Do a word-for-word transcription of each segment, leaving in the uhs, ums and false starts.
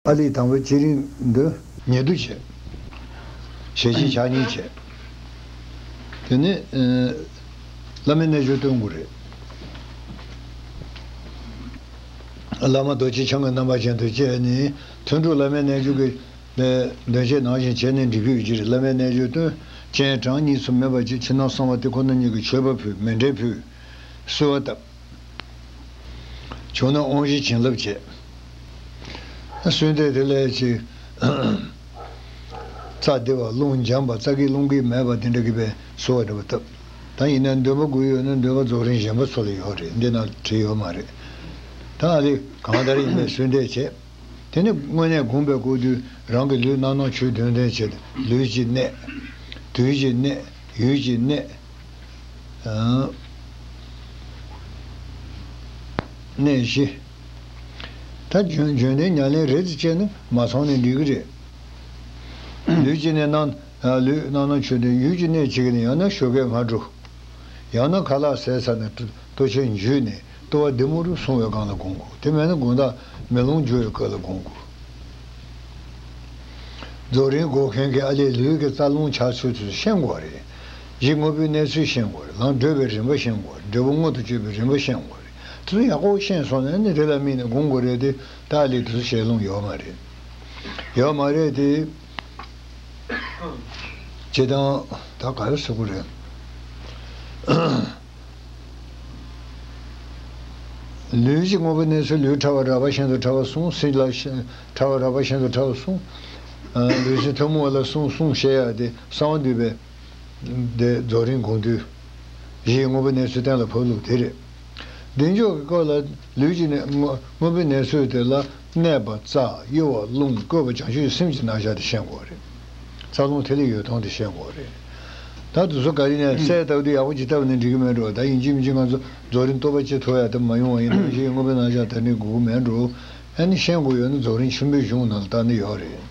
ཨ་ལི་དང་པོའི་བསྐྱེད་རིམ་འདི་ཉེ་དུ་བྱས། ཞལ་གཅིག་ཕྱག་གཉིས་བྱས། དེ་ནས་ཨ་བླ་མའི་རྣལ་འབྱོར་སྟོན་དགོས་རེད། བླ་མ་རྡོ་རྗེ་འཆང་གི་རྣམ་པ་ཅན་དུ་བྱས་ནས་ཐུན་དྲུག་བླ་མའི་རྣལ་འབྱོར་གྱི་ཨ་འདོན་ཆེད་ནང་བཞིན་བྱས་ནས་འགྲིག་གི་ཡོད་ཀྱི་རེད། བླ་མའི་རྣལ་འབྱོར་སྟོན། སྤྱན་དྲངས། གཉིས་སུ་མེད་པར་བྱས། ཕྱི་ནང་གསང་བ་དེ་ཁོ་ན་ཉིད་ཀྱི་མཆོད་པ་ཕུལ། མཎྜལ་ཕུལ། གསོལ་བ་བཏབ། བྱུང་ན་དབང་བཞི་བྱིན་རླབས་བྱས། གསོལ་འདེབས་དེ་ལས་ཅིག་རྩ་བདེ་བ། རླུང་འཇམ་པ། རྩ་སྐྱེས་རླུང་སྐྱེས་མེད་པ་དེ་འདྲ་གི་བའི་གསོལ་བ་འདེབས་པ་བཏབ། ད་ཡིན་ན་འདོན་པ་དགོས་ཡོད་ན་འདོན་པ་རྫོགས་རིམ་གཞན་པ་ཚོ་ལ་ཡོད་རེད། འདི་ན་བྲིས་ཡོད་མ་རེད། ད་ཨ་ལི་གང་ལྟར་ཡིན་པའི་གསོལ་འདེབས་བྱས། དེ་ནས་དངོས་གནས་སྒོམ་པའི་སྐབས་དུས་རང་གི་ལུས་རྣམ་སྣང་ཆོས་བདུན་ལྡན་བྱས་ཏེ་ལུས་ཀྱི་གནད། དུས་ཀྱི་གནད། ཡུལ་གྱི་གནད། གནས་བཞི། ད་རྒྱུན་རྒྱུན་ལྡན་ཉམས་ལེན་རེ་ཙམ་བྱས་ན་མ་ཚང་ནས་འགྲིག་གི་རེད། ལུས་ཀྱི་གནད་རྣམ། ལུས་རྣམ་སྣང་ཆོས་ལྡན། ཡུལ་གྱི་གནད་བྱེད་ཀྱི་ནི་ཡང་ན་ཞོགས་ཀས་སྔ་དྲོ། ཡང་ན་ཁ་ལག་ཟས་ཚར་ནས་ལྟོ་ཆས་འཇུས་ནས་ལྟོ་བ་བདེ་མོ་རུ་སོང་བའི་སྒང་ལ་སྒོམ་དགོས། དེ་མེད་ན་དགོང་དག་མེ་ལོང་འཇུ་བའི་སྐབས་ལ་སྒོམ་དགོས། རྫོགས་རིམ་སྒོམ་མཁན་གྱིས་ཨ་ལས་ལུས་ཀྱི་རྩ་རླུང་ཆགས་ཚུལ་ཚུར་ཤེས་དགོས་རེད། གཞི་དངོས་པོའི་གནས་ཚུལ་ཤེས་དགོས་རེད། ལམ་བགྲོད་པའི་རིམ་པ་ཤེས་དགོས་རེད། འབྲས་བུ་མངོན་དུ་གྱུར་པའི་རིམ་པ་ཤེས་དགོས་རེད། དེ་ཚོ་ཡག་པོ་ཤེས་སོང་ན་ནི་དེ་ལ་དམིགས་ནས་སྒོམ་དགོས་རེད་དེ། ད་ཨ་ལས་དེ་ཚོ་བཤད་ལུང་ཡོད་མ་རེད། ཡོད་མ་རེད་དེ། སྤྱིར་བཏང་ད་ག་རེ་ཟེར་དགོས་རེད། ལུས་ཀྱི་དངོས་པོའི་གནས་ཚུལ། ལུས་ཕྲ་བ་རགས་པ་གཞན་དུ་ཕྲ་བ་གསུམ། སྲིན་ལ་ཕྲ་བ་རགས་པ་གཞན་དུ་ཕྲ་བ་གསུམ། ལུས་སྲིན་ཐུན་མོང་བ་ལ་གསུམ་གསུམ་བཤད་ཡ་དེ་གསང་བ་འདུས་པའི་དེ་རྫོགས་རིམ་སྒོམ་དུས་གཞིའི་དངོས་པོའི་གནས་ཚུལ་གཏན་ལ་ཕབ་ལུགས་དེ་རེད། བདེ་མཆོག་གི་སྐབས་ལ་ལུས་ཀྱི་གནས་དངོས་དངོས་པོའི་གནས་ཚུལ་དེ་ལ་གནས་པ། རྩ། གཡོ་བ། རླུང་། བཀོད་པ། བྱང་ཆུབ་ཀྱི་སེམས་ཀྱི་རྣམ་གཞག་དེ་ཤེས་དགོས་རེད། རྩ་རླུང་ཐིག་ལེ་ཡོད་སྟངས་དེ་ཤེས་དགོས་རེད། ད་དེ་ཚོ་ག་རེ་ནས་གསལ་བཏབ་དུས་ཡག་པོ་ཅིག་བཏབ་ནས་འགྲིག་གི་མེད་འགྲོ། ད་ཡིན་གཅིག་མིན་གཅིག་ང་ཚོ་རྫོགས་རིམ་སྟོང་པ་ཅིག་ཐོབ་ཡ་དེ་མ་ཡོང་བ་ཡིན་ན་གཞིའི་དངོས་པོའི་རྣམ་གཞག་དེ་འདྲ་དགོས་ཀྱི་མེད་འགྲོ། ཨ་ནི་ཤེས་དགོས་ཡོད་ན་རྫོགས་རིམ་ཆེན་པོའི་གཞུང་ནང་ལ་ད་ནི་ཡོད་རེད།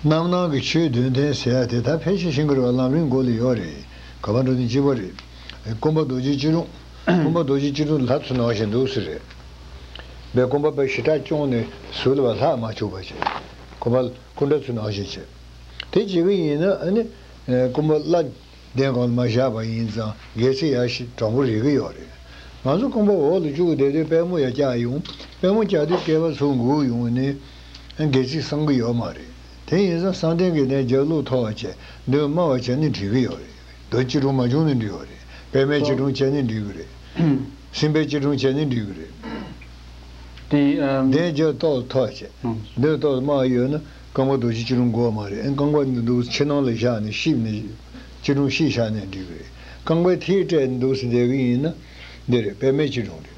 རྣམ་སྣང་གི་ཆོས་བདུན་ལྡན་ཟེར་ཡ་དེ་ད་ཕལ་ཆེར་ཤེས་ཀྱི་རེད་པ། ལམ་རིམ་མགོ་ལ་ཡོད་རེད། ག་པར་འགྲོ་ནི་གཅིག་པ་རེད། སྐུ་འབག་རྡོ་རྗེ་སྐྱིལ་ཀྲུང་། སྐུ་འབག་རྡོ་རྗེ་སྐྱིལ་ཀྲུང་ལྷ་ཚུར་ནང་བཞིན་འདུག་ཟེར་རེད། པའི་སྐུ་འབག་པའི་ཞེ་དྲག་སྐྱོང་ནས་ཟུར་ལ་བ་ལྷག་མ་བཅུག་པ་བྱས། སྐུ་འབག་སྐུ་འདྲ་ཚུར་ནང་བཞིན་བྱས། དེ་བྱེད་ཀྱི་ཡིན་ན་ཨ་ནི་སྐུ་འབག་བླ་གདན་སྒང་ལ་མ་བཞག་པ་ཡིན་ཙང་སྒལ་ཚིགས་ཡར་ཞིག་དྲང་པོ་རེག་གི་ཡོད་རེད། ང་ཚོ་སྐུ་འབག་འོག་ལ་བཅུག་བསྡད་དུས་པད་མོ་ཡར་བཀྱག་ཡོང་། པད་མོ་བཀྱག་དུས་སྐེད་པ་ཚུར་འགུག་ཡོང་ནས་སྒལ་ཚིགས་སངས་ཀྱི་ཡོད་མ་རེད། དེ་ཡིན་ཙང་གསང་རྟེན་གྱི་གནས་རྒྱབ་ལོགས་མཐོ་བ་བྱས། མདུན་དམའ་བ་བྱས་ནས་འགྲིག་གི་ཡོད་རེད། རྡོ་སྐྱིལ་ཀྲུང་མ་བྱུང་ནས་འགྲིག་གི་རེད། པད་མའི་སྐྱིལ་ཀྲུང་བྱས་ནས་འགྲིག་གི་རེད། སྲིན་པོའི་སྐྱིལ་ཀྲུང་བྱས་ནས་འགྲིག་གི་རེད། དེ་ཨམ། གདན་རྒྱབ་ཏོག་མཐོ་བྱས། ཨམ། མདུན་ཏོག་དམའ་ཡོད་ན་རྐང་པ་རྡོ་རྗེ་སྐྱིལ་ཀྲུང་དགོས་མ་རེད། ཨེ་རྐང་པ་འདི་འདུག་ཕྱི་ནང་ལ་བཞག་ནས་གཤིབས་ནས་སྐྱིལ་ཀྲུང་གཤིབས་བཞག་ནས་འགྲིག་གི་རེད། རྐང་པའི་མཐིལ་སྤྲད་འདུག་སེ་བསྡད་གི་ཡིན་ན་འདི་རེད། པད་མའི་སྐྱིལ་ཀྲུང་རེད།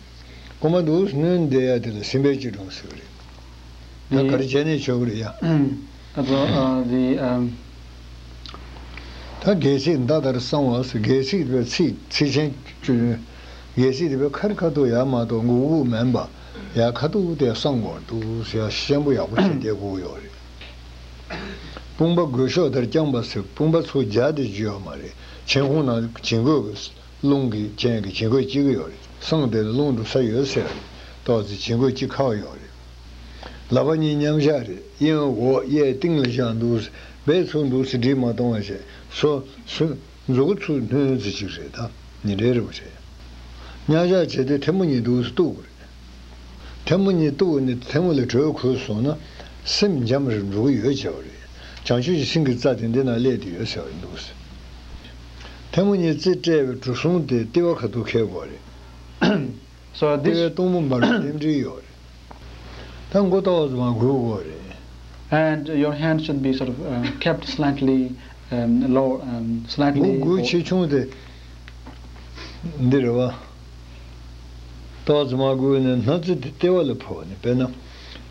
རྐང་པ་འདུག་སེ་ནོན་བསྡད་ཡ་དེ་ལ་སྲིན་པོའི་སྐྱིལ་ཀྲུང་ཟེར་གི་རེད། ད་ག་རེ་བྱས་ནས་ཆོག་གི་རེད་ཡ། ཨ་ཙོ་ཨ་ཟི་ཨམ། ད་སྒལ་ཚིགས་མདའ་ལྟར་གསང་བ་ཟེར། སྒལ་ཚིགས་དེ་ཚིགས་ཚིགས་ཆེན་བཅུ། སྒལ་ཚིགས་དེ་ཁ་རི་ཁ་ཐུག་ཡར་མ་གཏོགས་མགོ་དབུགས་མིན་པ་ཡར་ཁ་ཐུག་དེ་གསང་དགོས་འདུག་ཟེར་ཤེས་པོ་ཡག་པོ་བྱས་བསྡད་དགོས་ཡོད་རེད། དཔུང་པ་རྒོད་ཤོག་ལྟར་བརྐྱངས་པ་ཟེར། དཔུང་པ་ཚུར་རྒྱག་དེ་རྒྱུ་ཡོད་མ་རེད། མཆན་ཁུང་ནང་བྱིང་རྒོད་ཀྱི། རླུང་གི་རྐྱེན་གྱིས་བྱིང་རྒོད་སྐྱེ་གི་ཡོད་རེད། གསང་དེ་ལ་རླུང་འགྲོ་ས་ཡོད་ཟེར་བ་རེད། ཏོག་ཙམ་བྱིང་རྒོད་སྐྱེ་ཁག་ཡོད་རེད། ལག་པ་གཉིས་མཉམ་བཞག་རེད། གཡས་འོག་གཡས་སྟེང་ལ་བཞག་འདུག་ཟེར། སྦས་ཚུགས་འདུག་ཟེར་སྒྲིག་མ་གཏོང་བ་བྱས། སོ་སོ་མཛུ་གུ་ཚུར་སྣོན་ཙམ་ཅིག་རེད། ད་ནི་འདྲའི་རེད་པ་རེད། མཉམ་བཞག་བྱས་ཏེ་ཐལ་མོ་གཉིས་འདུག་ཟེར་གཏུག་དགོས་རེད། ཐལ་མོ་གཉིས་གཏུགས་ནས་ཐལ་མོ་ལས་དྲོད་ཁོལ་སོང་ན་སེམས་འཇམ་རུ་འགྲོ་གི་ཡོད་ཟེར་བ་རེད། བྱང་ཆུབ་ཀྱི་སེམས་ཀྱི་རྩ་དེ་འདི་ན་སླེབས་ཏེ་ཡོད་ཟེར་བ་རེད་འདུག་ཟེར། ཐལ་མོ་གཉིས་རྩིས་སྤྲད་པའི་གྲུ་གཟུངས་དེ་ལྟེ་བ་ཁ་ཐུག་འཁེལ་དགོས་རེད། So ལྟེ་བའི་this སྟོང་པ་འབར་བའི་རྟེན་འབྲེལ་ཡོད་རེད། ད་མགོ་ཏོག་ཙམ་མར་སྒུར་དགོས་རེད། And your hand should be sort of uh, kept slightly um, low, um, མགོ་སྒུར་ཆེ་ཆུང་དེ་འདི་རེད་བ། ཏོག་ཙམ་མར་སྒུར་ནས་སྣ་རྩེ་དེ་ལྟེ་བ་ལ་ཕོག་ནས། དཔེར་ན་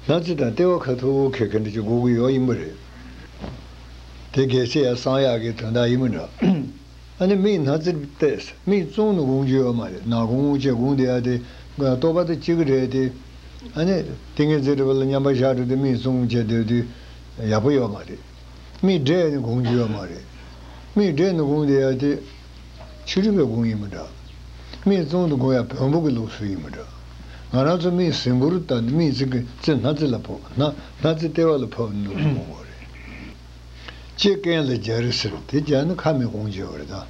སྣ་རྩེ་དང་ལྟེ་བ་ཁ་ཐུག་ཁེལ་མཁན་འདྲ་ཅིག་སྒུར་གི་ཡོད་ཡིན་པ་རེད། དེ་གལ་སྲིད་ཡར་སངས་ཡག་གི་དོན་དག་ཡིན་པ་འདྲ། ཨ་ནི་མིག་སྣ་རྩེར་གཏད། མིག་བཙུམ་ནས་སྒུར་རྒྱུ་ཡོད་མ་རེད། ནག་ཁུང་བྱས་སྒུར་བསྡད་ཡ་དེ་རྟོག་པ་དང་གཅིག་གི་རེད་དེ། ཨ་ནི་ཏིང་ངེ་འཛིན་རེད་པ་ལ་མཉམ་པར་བཞག་འགྲོ་དུས་མིག་བཙུམ་བྱས་སྡོད་དུས་ཡག་པོ་ཡོད་མ་རེད། མིག་བགྲད་ནས་སྒུར་རྒྱུ་ཡོད་མ་རེད། མིག་བགྲད་ནས་སྒུར་བསྡད་ཡ་དེ་ཕྱི་རོལ་པའི་སྒོམ་ཡིན་པ་འདྲ། མིག་བཙུམ་དུ་སྒུར་ཡ་བོན་པོ་གི་ལུགས་སྲོལ་ཡིན་པ་འདྲ། ང་རང་ཚོ་མིག་ཟིམ་བུར་བལྟས་ནས་མིག་ཙི་གི་ཙི་སྣ་རྩེ་ལ་ཕོག་སྣ་སྣ་རྩེ་ལྟེ་བ་ལ་ཕོག་འདུག་གསུང་གི་ཡོད་རེད། ལྕེ་རྐན་ལ་སྦྱར་ཟེར་དེ་སྦྱར་ན་ཁ་མི་གོང་བྱེད་པ་རེད་ད།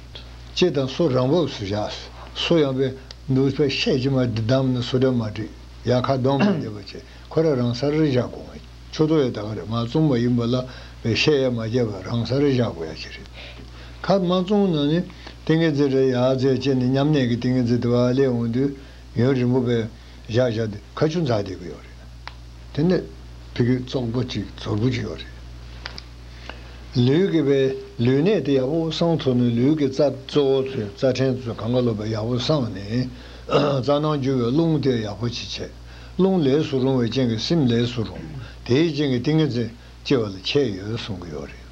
ལྕེ་དང་སོ་རང་བབས་སུ་བཞག་སོ་ཡང་པའི་འདུག་པའི་ཤད་ཀྱིས་མ་བསྡམས་ན་སོ་འདྲ་མ་བྲིས་ཡ་ཁ་གདོང་མ་བསྡད་པ་བྱས་ཁོ་ར་རང་སར་བཞག་དགོས། མཆུ་ཏོ་ཡང་ད་ག་རེ་མ་བཙུམས་པ་ཡིན་པ་ལ་པའི་ཤད་ཡང་མ་བརྒྱབ་པར་རང་སར་བཞག་དགོས་ཡ་ཅིག་རེད། ཁ་མ་བཙུམས་ན་ནི་ཏིང་ངེ་འཛིན་རེ་ཡག་ཚད་བྱས་ནས་མཉམ་གནས་ཀྱི་ཏིང་ངེ་འཛིན་དེ་བ་སླེབས་འོང་དུས་ཡུན་རིང་པོ་པའི་བཞག་བཞག་དེ་ཁ་ཆུ་འཛག་བསྡད་ཀྱི་ཡོད་རེད། དེ་ནས་ཕ་གི་བཙོག་པོ་ཅིག་ཛོར་པོ་ཅིག་ཡོད་རེད། ལུས་ཀྱི་པའི་ལུས་གནད་དེ་ཡག་པོ་སངས་ཐུབ་ནས་ལུས་ཀྱི་རྩ་གཙོ་བོ་ཚོའི་རྩ་ཕྲན་ཚོ་གང་ག་ལོ་པའི་ཡག་པོ་སངས་ནས་རྩ་ནང་རྒྱུ་བའི་རླུང་དེ་ཡག་པོ་ཅིག་བྱས། རླུང་ལས་སུ་རུང་བའི་རྐྱེན་གྱིས་སེམས་ལས་སུ་རུང་། དེའི་རྐྱེན་གྱིས་ཏིང་ངེ་འཛིན་སྐྱེ་བ་ལ་ཁྱད་ཡོད་གསུང་གི་ཡོད་རེད།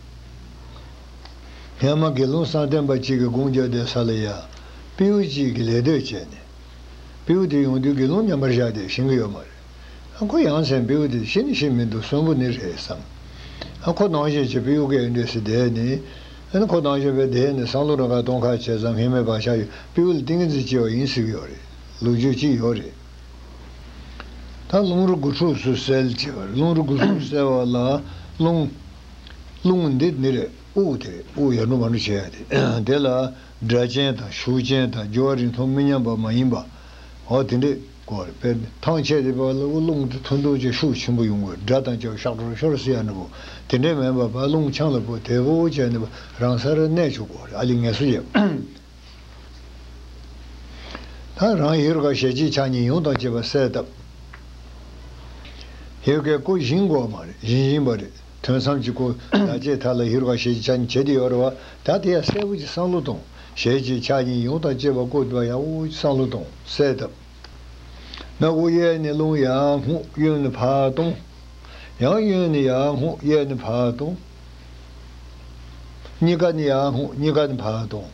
སྔན་མ་དགེ་སློང་བསམ་གཏན་པ་གཅིག་གིས་དགུང་རྒྱབ་བསྡད་ས་ལ་ཡ། སྤྲེའུ་གཅིག་གིས་ལད་ཟློས་བྱས་ནས། སྤྲེའུ་དེ་ཡོང་དུས་དགེ་སློང་མཉམ་པར་བཞག་སྟེ་ཤེས་ཀྱི་ཡོད་མ་རེད། ཨ་ཁོ་ཡང་སེམས་སྤྲེའུ་དེ་ཤི་ནི་ཤི་མི་འདུག་གསོན་པོ་ནི་རེད་བསམ། ཨ་ཁོ་ནང་བཞིན་གྱི་སྤྲེའུ་སྐད་འདྲ་སེ་བསྡད་ནས། ཨ་ནི་ཁོ་ནང་བཞིན་པའི་བསྡད་ནས་བསམ་བློ་རང་ག་གཏོང་ཁ་བྱས་ཙང་སྔན་མའི་བག་ཆགས་ཡོད་སྤྲེའུ་ལ་ཏིང་ངེ་འཛིན་སྐྱེ་བ་ཡིན་ཟེར་གྱི་ཡོད་རེད། ལོ་རྒྱུས་ཅིག་ཡོད་རེད། ད་རླུང་རོ་དགུ་ཕྲུགས་སུ་བསལ་བྱས་པར་རླུང་རོ་དགུ་ཕྲུགས་བསལ་བ་ལ་རླུང་། རླུང་འདི་ནི་རེད་དབུགས་དེ་རེད་དབུགས་ཡར་འགྲོ་མར་འགྲོ་བྱེད་ཡ་དེ་དེ་ལ་སྒྲ་ཅན་དང་ཤུགས་ཅན་དང་རྒྱུ་བ་རིང་ཐུང་མི་མཉམ་པ་མ་ཡིན་པ། འོ་དེ་འདྲས་དགོས་རེད་དཔེར་ན་ཐང་ཆད་དེ་བ་ལ་རླུང་དེ་ཐུང་ཐུང་ཅིག་ཤུགས་ཆེན་པོ་ཡོང་དགོས་སྒྲ་དང་བཅས་ཤག་ཤོར་ཤོར་ཟེར་ཡ་འདྲ་པོ་དེ་འདྲས་མིན་པ་བ་རླུང་ཆང་ལ་པོ་དེ་བོ་བྱས་ནས་རང་སར་གནས་ཆོག་དགོས་རེད་ཨ་ལི་ངལ་གསོ་བྱེད། ད་རང་ཧེ་རུ་ཀ་ཞལ་གཅིག་ཕྱག་གཉིས་ཡོངས་དང་བཅས་པ་གསལ་བཏབ། ཧེ་རུ་ཀའི་སྐུ་བཞེངས་དགོས་མ་རེད་བཞེངས་བཞིན་པ་རེད་ཐོན་མཚམས་ཀྱི་སྐུ་ད་ཅེས་ཐ་ལ་ཧེ་རུ་ཀ་ཞལ་གཅིག་ཕྱག་གཉིས་བྱེད་དེ་ཡོད་རེད་བ་ད་དེ་ཡང་གསལ་པོ་ཅིག་བསམ་བློ་གཏོང་ཞལ་གཅིག་ཕྱག་གཉིས་ཡོངས་དང་བཅས་པ་སྐུ་དེ་བ་ཡག་པོ་ཅིག་བསམ་བློ་གཏོང་གསལ་བཏབ། སྣ་སྒོ་གཡས་ནས་རླུང་ཡར་སྔོག་གཡོན་ནས་ཕར་གཏོང་། ཡང་གཡོན་ནས་ཡར་སྔོག་གཡས་ནས་ཕར་གཏོང་། གཉིས་ཀ་ནས་ཡར་སྔོག་གཉིས་ཀ་ནས་ཕར་གཏོང་།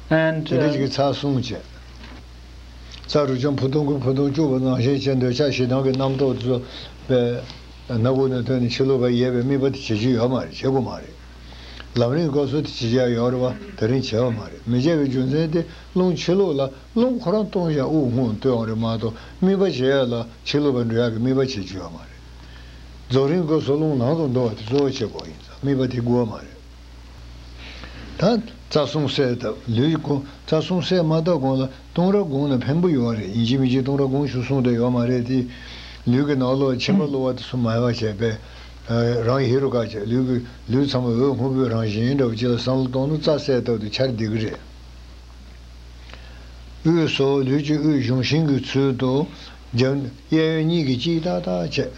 And དེ་འདྲ་ཞིག་གི་ཚར་གསུངས་བྱས། རྩ་རུ་ཅང་ཕུ་ཐུང་གི་ཕུ་ཐུང་བཅུག་པ་ནང་བཞིན་བྱས་འདོད་ཆགས་ཞེ་སྡང་གི་རྣམ་རྟོག་ཚོ་པའི་སྣ་སྒོ་ནས་ཐོན་ནས་ཕྱི་ལོགས་ཀ་ཡལ་བའི་དམིགས་པ་དེ་བྱེད་རྒྱུ་ཡོད་མ་རེད་བྱེད་དགོས་མ་རེད། ལམ་རིམ་སྐབས་སུ་དེ་བྱེད་ཡ་ཡོད་རེད་བ་དེ་རིང་བྱས་པ་མ་རེད་མི་བྱེད་པའི་རྒྱུ་མཚན་དེ་རླུང་ཕྱི་ལོགས་ལ་རླུང་ཁོ་རང་གཏོང་བཞག་དབུགས་སྔོན་གཏོང་བ་རེད་མ་གཏོགས་དམིགས་པ་བྱེད་ཡ་ལ་ཕྱི་ལོགས་པ་འགྲོ་ཡག་གི་དམིགས་པ་བྱེད་རྒྱུ་ཡོད་མ་རེད། རྫོགས་རིམ་སྐབས་སུ་རླུང་ནང་དུ་འགྲོ་བ་དེ་གཙོ་བོ་བྱེད་དགོས་ཡིན་ཙང་དམིགས་པ་དེ་དགོས་མ་རེད། ད་རྩ་གསུམ་གསལ་བཏབ་ལུས་ཀྱི་སྒོ་རྩ་གསུམ་གསལ་མ་བཏབ་གོང་ལ་ལྟུང་ར་དགོངས་ན་ཕན་པོ་ཡོད་རེད་ཡིན་གཅིག་མིན་གཅིག་ལྟུང་ར་དགོངས་ཞུ་གསུངས་བསྡད་ཡོད་མ་རེད་དེ། ལུས་ཀྱི་ནང་ལོགས་མཆིན་པ་གློ་བ་དེ་ཚོ་མ་ཡལ་བ་བྱས་པས། རང་ཧེ་རུ་ཀ་བྱས་ལུས་ཀྱི་ལུས་ཚང་མ་འོད་སྔོན་པོའི་རང་བཞིན་འདྲ་བོ་ཅིག་ལ་བསམ་བློ་གཏོང་ན་རྩ་གསལ་བཏབ་དུས་ཆར་བསྡད་ཀྱི་རེད། དབུས་སུ་ལུས་ཀྱི་དབུས་གཞོམ་ཤིང་གི་ཚུལ་དུ་རྒྱབ་གཡས་གཡོན་གཉིས་ཀྱིས་གཅིག་ཏག་ཏག་བྱས།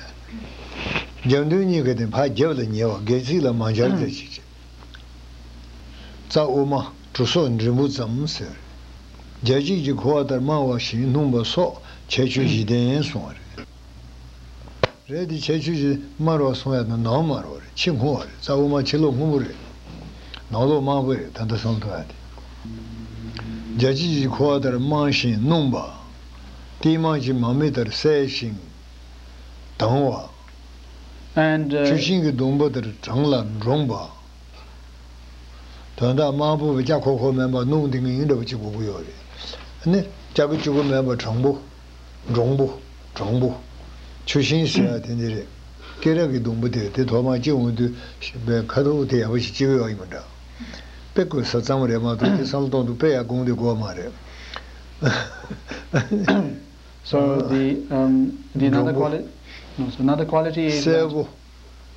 རྒྱབ་མདུན་གཉིས་ཀྱིས་དེ་ཕར་རྒྱབ་ལ་ཉེ་བ་སྒལ་ཚིགས་ལ་མ་འབྱར་ཚད་ཅིག་བྱས། རྩ་དབུ་མ་གྲུ་སོགས་འགྲེང་བུ་ཙམ་ཟེར། རྒྱ་གཅིག་གིས་ཁུ་བ་ལྟར་དམར་བ་བཞིན་སྣུམ་པ་སོགས་ཁྱད་ཆོས་བཞི་ལྡན་གསུངས་པ་རེད། རེད་དེ་ཁྱད་ཆོས་ཀྱི་དམར་བ་གསུང་ཡ་དང་ནང་དམར་བ་རེད་ཕྱི་སྔོ་བ་རེད་རྩ་དབུ་མ་ཕྱི་ལོགས་སྔོན་པོ་རེད། ནང་ལོགས་དམར་པོ་རེད་ད་ལྟ་བསམ་ཐུབ་ཡ་དེ། རྒྱ་ཁྱི་ཡི་ཁུ་བ་ལྟར་དམར་ཞིང་སྣུམ་པ། ཏིལ་མར་གྱི་མར་མེ་ལྟར་གསལ་ཞིང་དྭངས་བ། And uh, ཆུ་ཤིང་གི་སྡོང་པོ་ལྟར་གྲང་ལ་འགྲོངས་པ། དོན་དག་དམར་པོ་བའི་སྐྱ་ཁོག་ཁོག་མེད་པ་སྣུམ་ལྡིང་ངེ་འདྲ་བོ་གཅིག་དགོས་ཀྱི་ཡོད་རེད། ཨ་ནི་སྐྱ་གི་གཅིག་པོ་མེད་པ་དྲང་པོ། འགྲོང་པོ། དྲང་པོ། ཆུ་ཤིང་ཟེར་ཡ་དེ་འདི་རེད། སྐེ་རགས་ཀྱི་སྡོང་པོ་དེ་དེ་ཐོག་མར་སྐྱེ་འོང་དུས་པའི་ཁ་ཐུག་དེ་ཡག་པོ་ཞིག་སྐྱེ་གི་ཡོད་ཡིན་པ་འདྲ། དཔེ་བཀོད་ས་ཙམ་རེད་མ་གཏོགས་དེ་བསམ་བློ་གཏོང་དུས་དཔེ་ཡག་དགོངས་དེ་དགོས་མ་རེད། So the um, the another འགྲོང་པོ། Quality, no, so another quality is གསལ་པོ།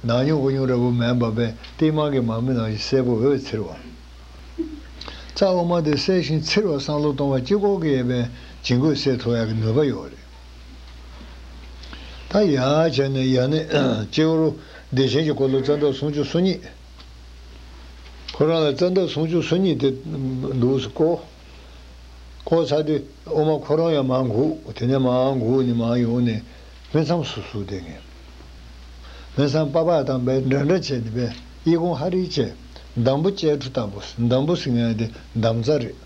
ནག་ཉུང་དགུ་ཉུང་འདྲ་པོ་མེད་པ་བས་ཏིལ་མར་གྱི་མར་མེ་ནང་བཞིན་གསལ་པོ་འོད་འཚེར་བ། རྩ་དབུ་མ་དེ་གསལ་ཞིང་འཚེར་བ་བསམ་བློ་གཏོང་བ་གཅིག་པོ་གིས་ཡོད་པའི་བྱིང་རྒོད་སེལ་ཐུབ་ཡག་གི་ནུས་པ་ཡོད་རེད། ད་ཡར་བྱས་ནས་ཡར་ནས་སྤྱི་བོར་བདེ་ཆེན་གྱི་འཁོར་ལོ་རྩ་འདབ་སུམ་ཅུ་སོ་གཉིས། ཁོ་རང་ལ་རྩ་འདབ་སུམ་ཅུ་སོ་གཉིས་དེ་འདུག་སེ་བསྐོར། བསྐོར་ཚར་དུས་དབུ་མ་ཁོ་རང་ཡང་མར་འགུག་དེ་ནས་མར་འགུག་ནས་མར་ཡོང་ནས་སྨིན་མཚམས་སུ་ཟུག་བསྡད་མཁན། སྨིན་མཚམས་པགས་པ་དང་བས་འདྲ་འདྲ་བྱས་ནས་བས་ཨི་ཁུང་ཧ་རི་བྱས། འདམ་བུ་བཅལ་ཁྲུ་ལྟ་བུ་འདམ་བུ་ཟེར་མཁན་དེ་འདམ་རྩྭ་རེད།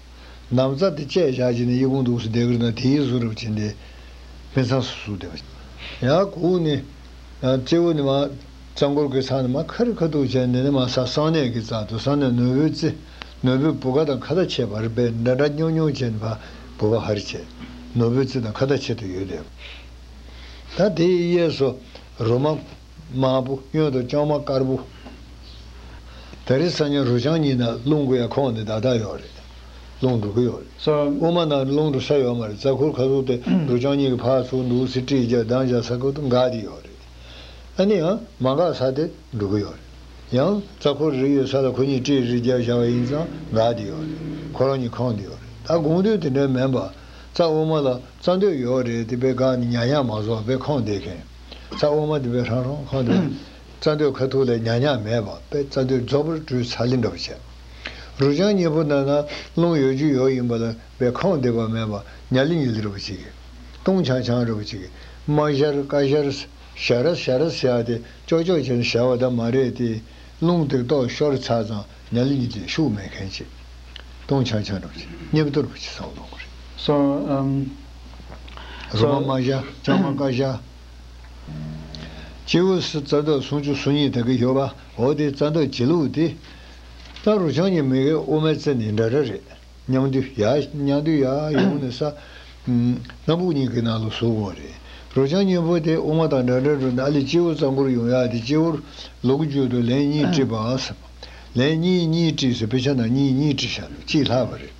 འདམ་རྩྭ་དེ་བཅད་བཞག་བྱས་ནས་ཨི་ཁུང་འདུག་སེ་བསྡད་ཀྱི་རེད་ན་དེའི་གཟུགས་རབ་བྱས་ནས་སྨིན་མཚམས་སུ་ཟུག་བསྡད་པ། ཡང་གུག་ནས་ཡང་སྤྱི་བོ་ནས་མར་རྩ་འཁོར་གྱི་ས་ནས་མར་ཁ་རི་ཁ་ཐུག་བྱས་ནས་ནི་མར་ས་གསང་གནས་ཀྱི་རྩ་དུ་གསང་གནས་ནོར་བུའི་རྩེ། ནོར་བུའི་བུ་ག་དང་ཁ་ད་ཆད་པར་སྦས་འདྲ་འདྲ་སྙོམས་སྙོམས་བྱས་ནས་ཕར་བུ་ག་ཧ་རི་བྱས། ནོར་བུའི་རྩེ་དང་ཁ་ཐག་ཆད་དུ་ཡོད་དེ། ད་དེའི་གཡས་སུ་རོ་མ་དམར་པོ། གཡོན་དུ་ལྕང་མ་དཀར་པོ། དེ་རིང་སང་ཉིན་རུ་ལྕང་གཉིས་ནང་རླུང་གི་ཡ་ཁོངས་ནས་བདག་བདག་ཡོད་རེད། རླུང་འགྲོ་གི་ཡོད་རེད། ས། དབུ་མ་ནང་རླུང་འགྲོ་ས་ཡོད་མ་རེད། རྩ་འཁོར་ཁ་ཐུག་དེ་རུ་ལྕང་གཉིས་ཀྱི་ཕར་ཚུར་འདུག་སེ་དཀྲིས་རྒྱག་བསྡམས་བཞག་ས་ཁུལ་དུ་འགག་དེ་ཡོད་རེད། ཨ་ནི་ཡང་མ་འགག་ས་དེ་འགྲོ་གི་ཡོད་རེད། ཡང་རྩ་འཁོར་རེ་ཡོད་ས་ལ་ཁོ་གཉིས་དཀྲིས་རེ་རྒྱག་བཞག་པ་ཡིན་ཙང་འགག་དེ་ཡོད་རེད། ཁོ་རང་གཉིས་ཁོངས་དེ་ཡོད་རེད། ད་དགོངས་དོན་དེ་འདྲ་མིན་པ། རྩ་དབུ་མ་ལ་རྩ་འདོད་ཡོད་རེད་དེ། དཔེ་གང་ནས་ཉག་ཉག་མ་བཟོ་བ་དཔེ་ཁོངས་བསྡད་མཁན། རྩ་དབུ་མ་དེ་དཔེ་ཧྲང་ཧྲང་ཁོངས་བསྡད། རྩ་འདོད་ཁ་ཐུག་ལ་ཉག་ཉག་མེད་པ། དཔེ་རྩ་འདོད་རྫོགས་པར་བཀྲུས་ཚར་ལེ་འདྲ་པོ་བྱས། རུ་ལྕང་གཉིས་པོ་ནང་ན་རླུང་ཡོད་རྒྱུ་ཡོད་ཡིན་པ་ལ་དཔེ་ཁོངས་བསྡད་པ་མེད་པ། ཉ་ལི་ཉི་ལི་འདྲ་པོ་ཅིག་གིས། སྟོང་ཆང་ཆང་འདྲ་པོ་ཅིག་གིས། མ་ཤར་ཀ་ཤར། ཞ་ར་ཞ་ར་ཟེར་ཡ་དེ་ཅོག་ཅོག་བྱས་ནས་བཞག་པ་ད་མ་རེད་དེ། རླུང་དེ་ཏོག་ཤོར་ཚར་ཙང་ཉ་ལི་ཉི་ལི་ཤུགས་མེད་མཁན་ཅིག། སྟོང་ཆང་ཆང་འདྲ་པོ་ཅིག། སྙིབ་ཏོ་འདྲ་པོ་ཅིག་བཟོ་གནང་གི་རེད། སོ། ཨམ། རོ་མ་མ་ཤར། ལྕང་མ་ཀ་ཤར། སྤྱི་བོ་སུ་རྩ་འདབ་སུམ་ཅུ་སོ་གཉིས་དེ་གི་ཡོད་པ། འོ་དེ་རྩ་འདབ་བྱེད་ལུགས་དེ། ད་རུ་ལྕང་གཉིས་མི་གི་དབུ་མའི་རྩེ་ནས་འདྲ་འདྲ་རེད། མཉམ་འདུས་ཡ། མཉམ་འདུས་ཡ་ཡོང་ནས་ས། ཨུམ། སྣ་བུག་གཉིས་ཀྱི་ནང་ལ་ཟུག་དགོས་རེད། རུ་ལྕང་གཉིས་པོ་དེ་དབུ་མ་དང་འདྲ་འདྲ་འགྲོ་ན་ཨ་ལས་སྤྱི་བོ་རྩ་འཁོར་ཡོང་ཡ་དེ། སྤྱི་བོར་ལོ་ཀུ་རྒྱུད་དུ་ལན་གཉིས་བྲིས་པ་ཟེར། ལན་གཉིས་གཉིས་བྲིས་ཟེར། དཔེ་ཆ་ནང་གཉིས་གཉིས་བྲིས་བཞག་འདུག། གཅིག་ལྷག་པ་རེད།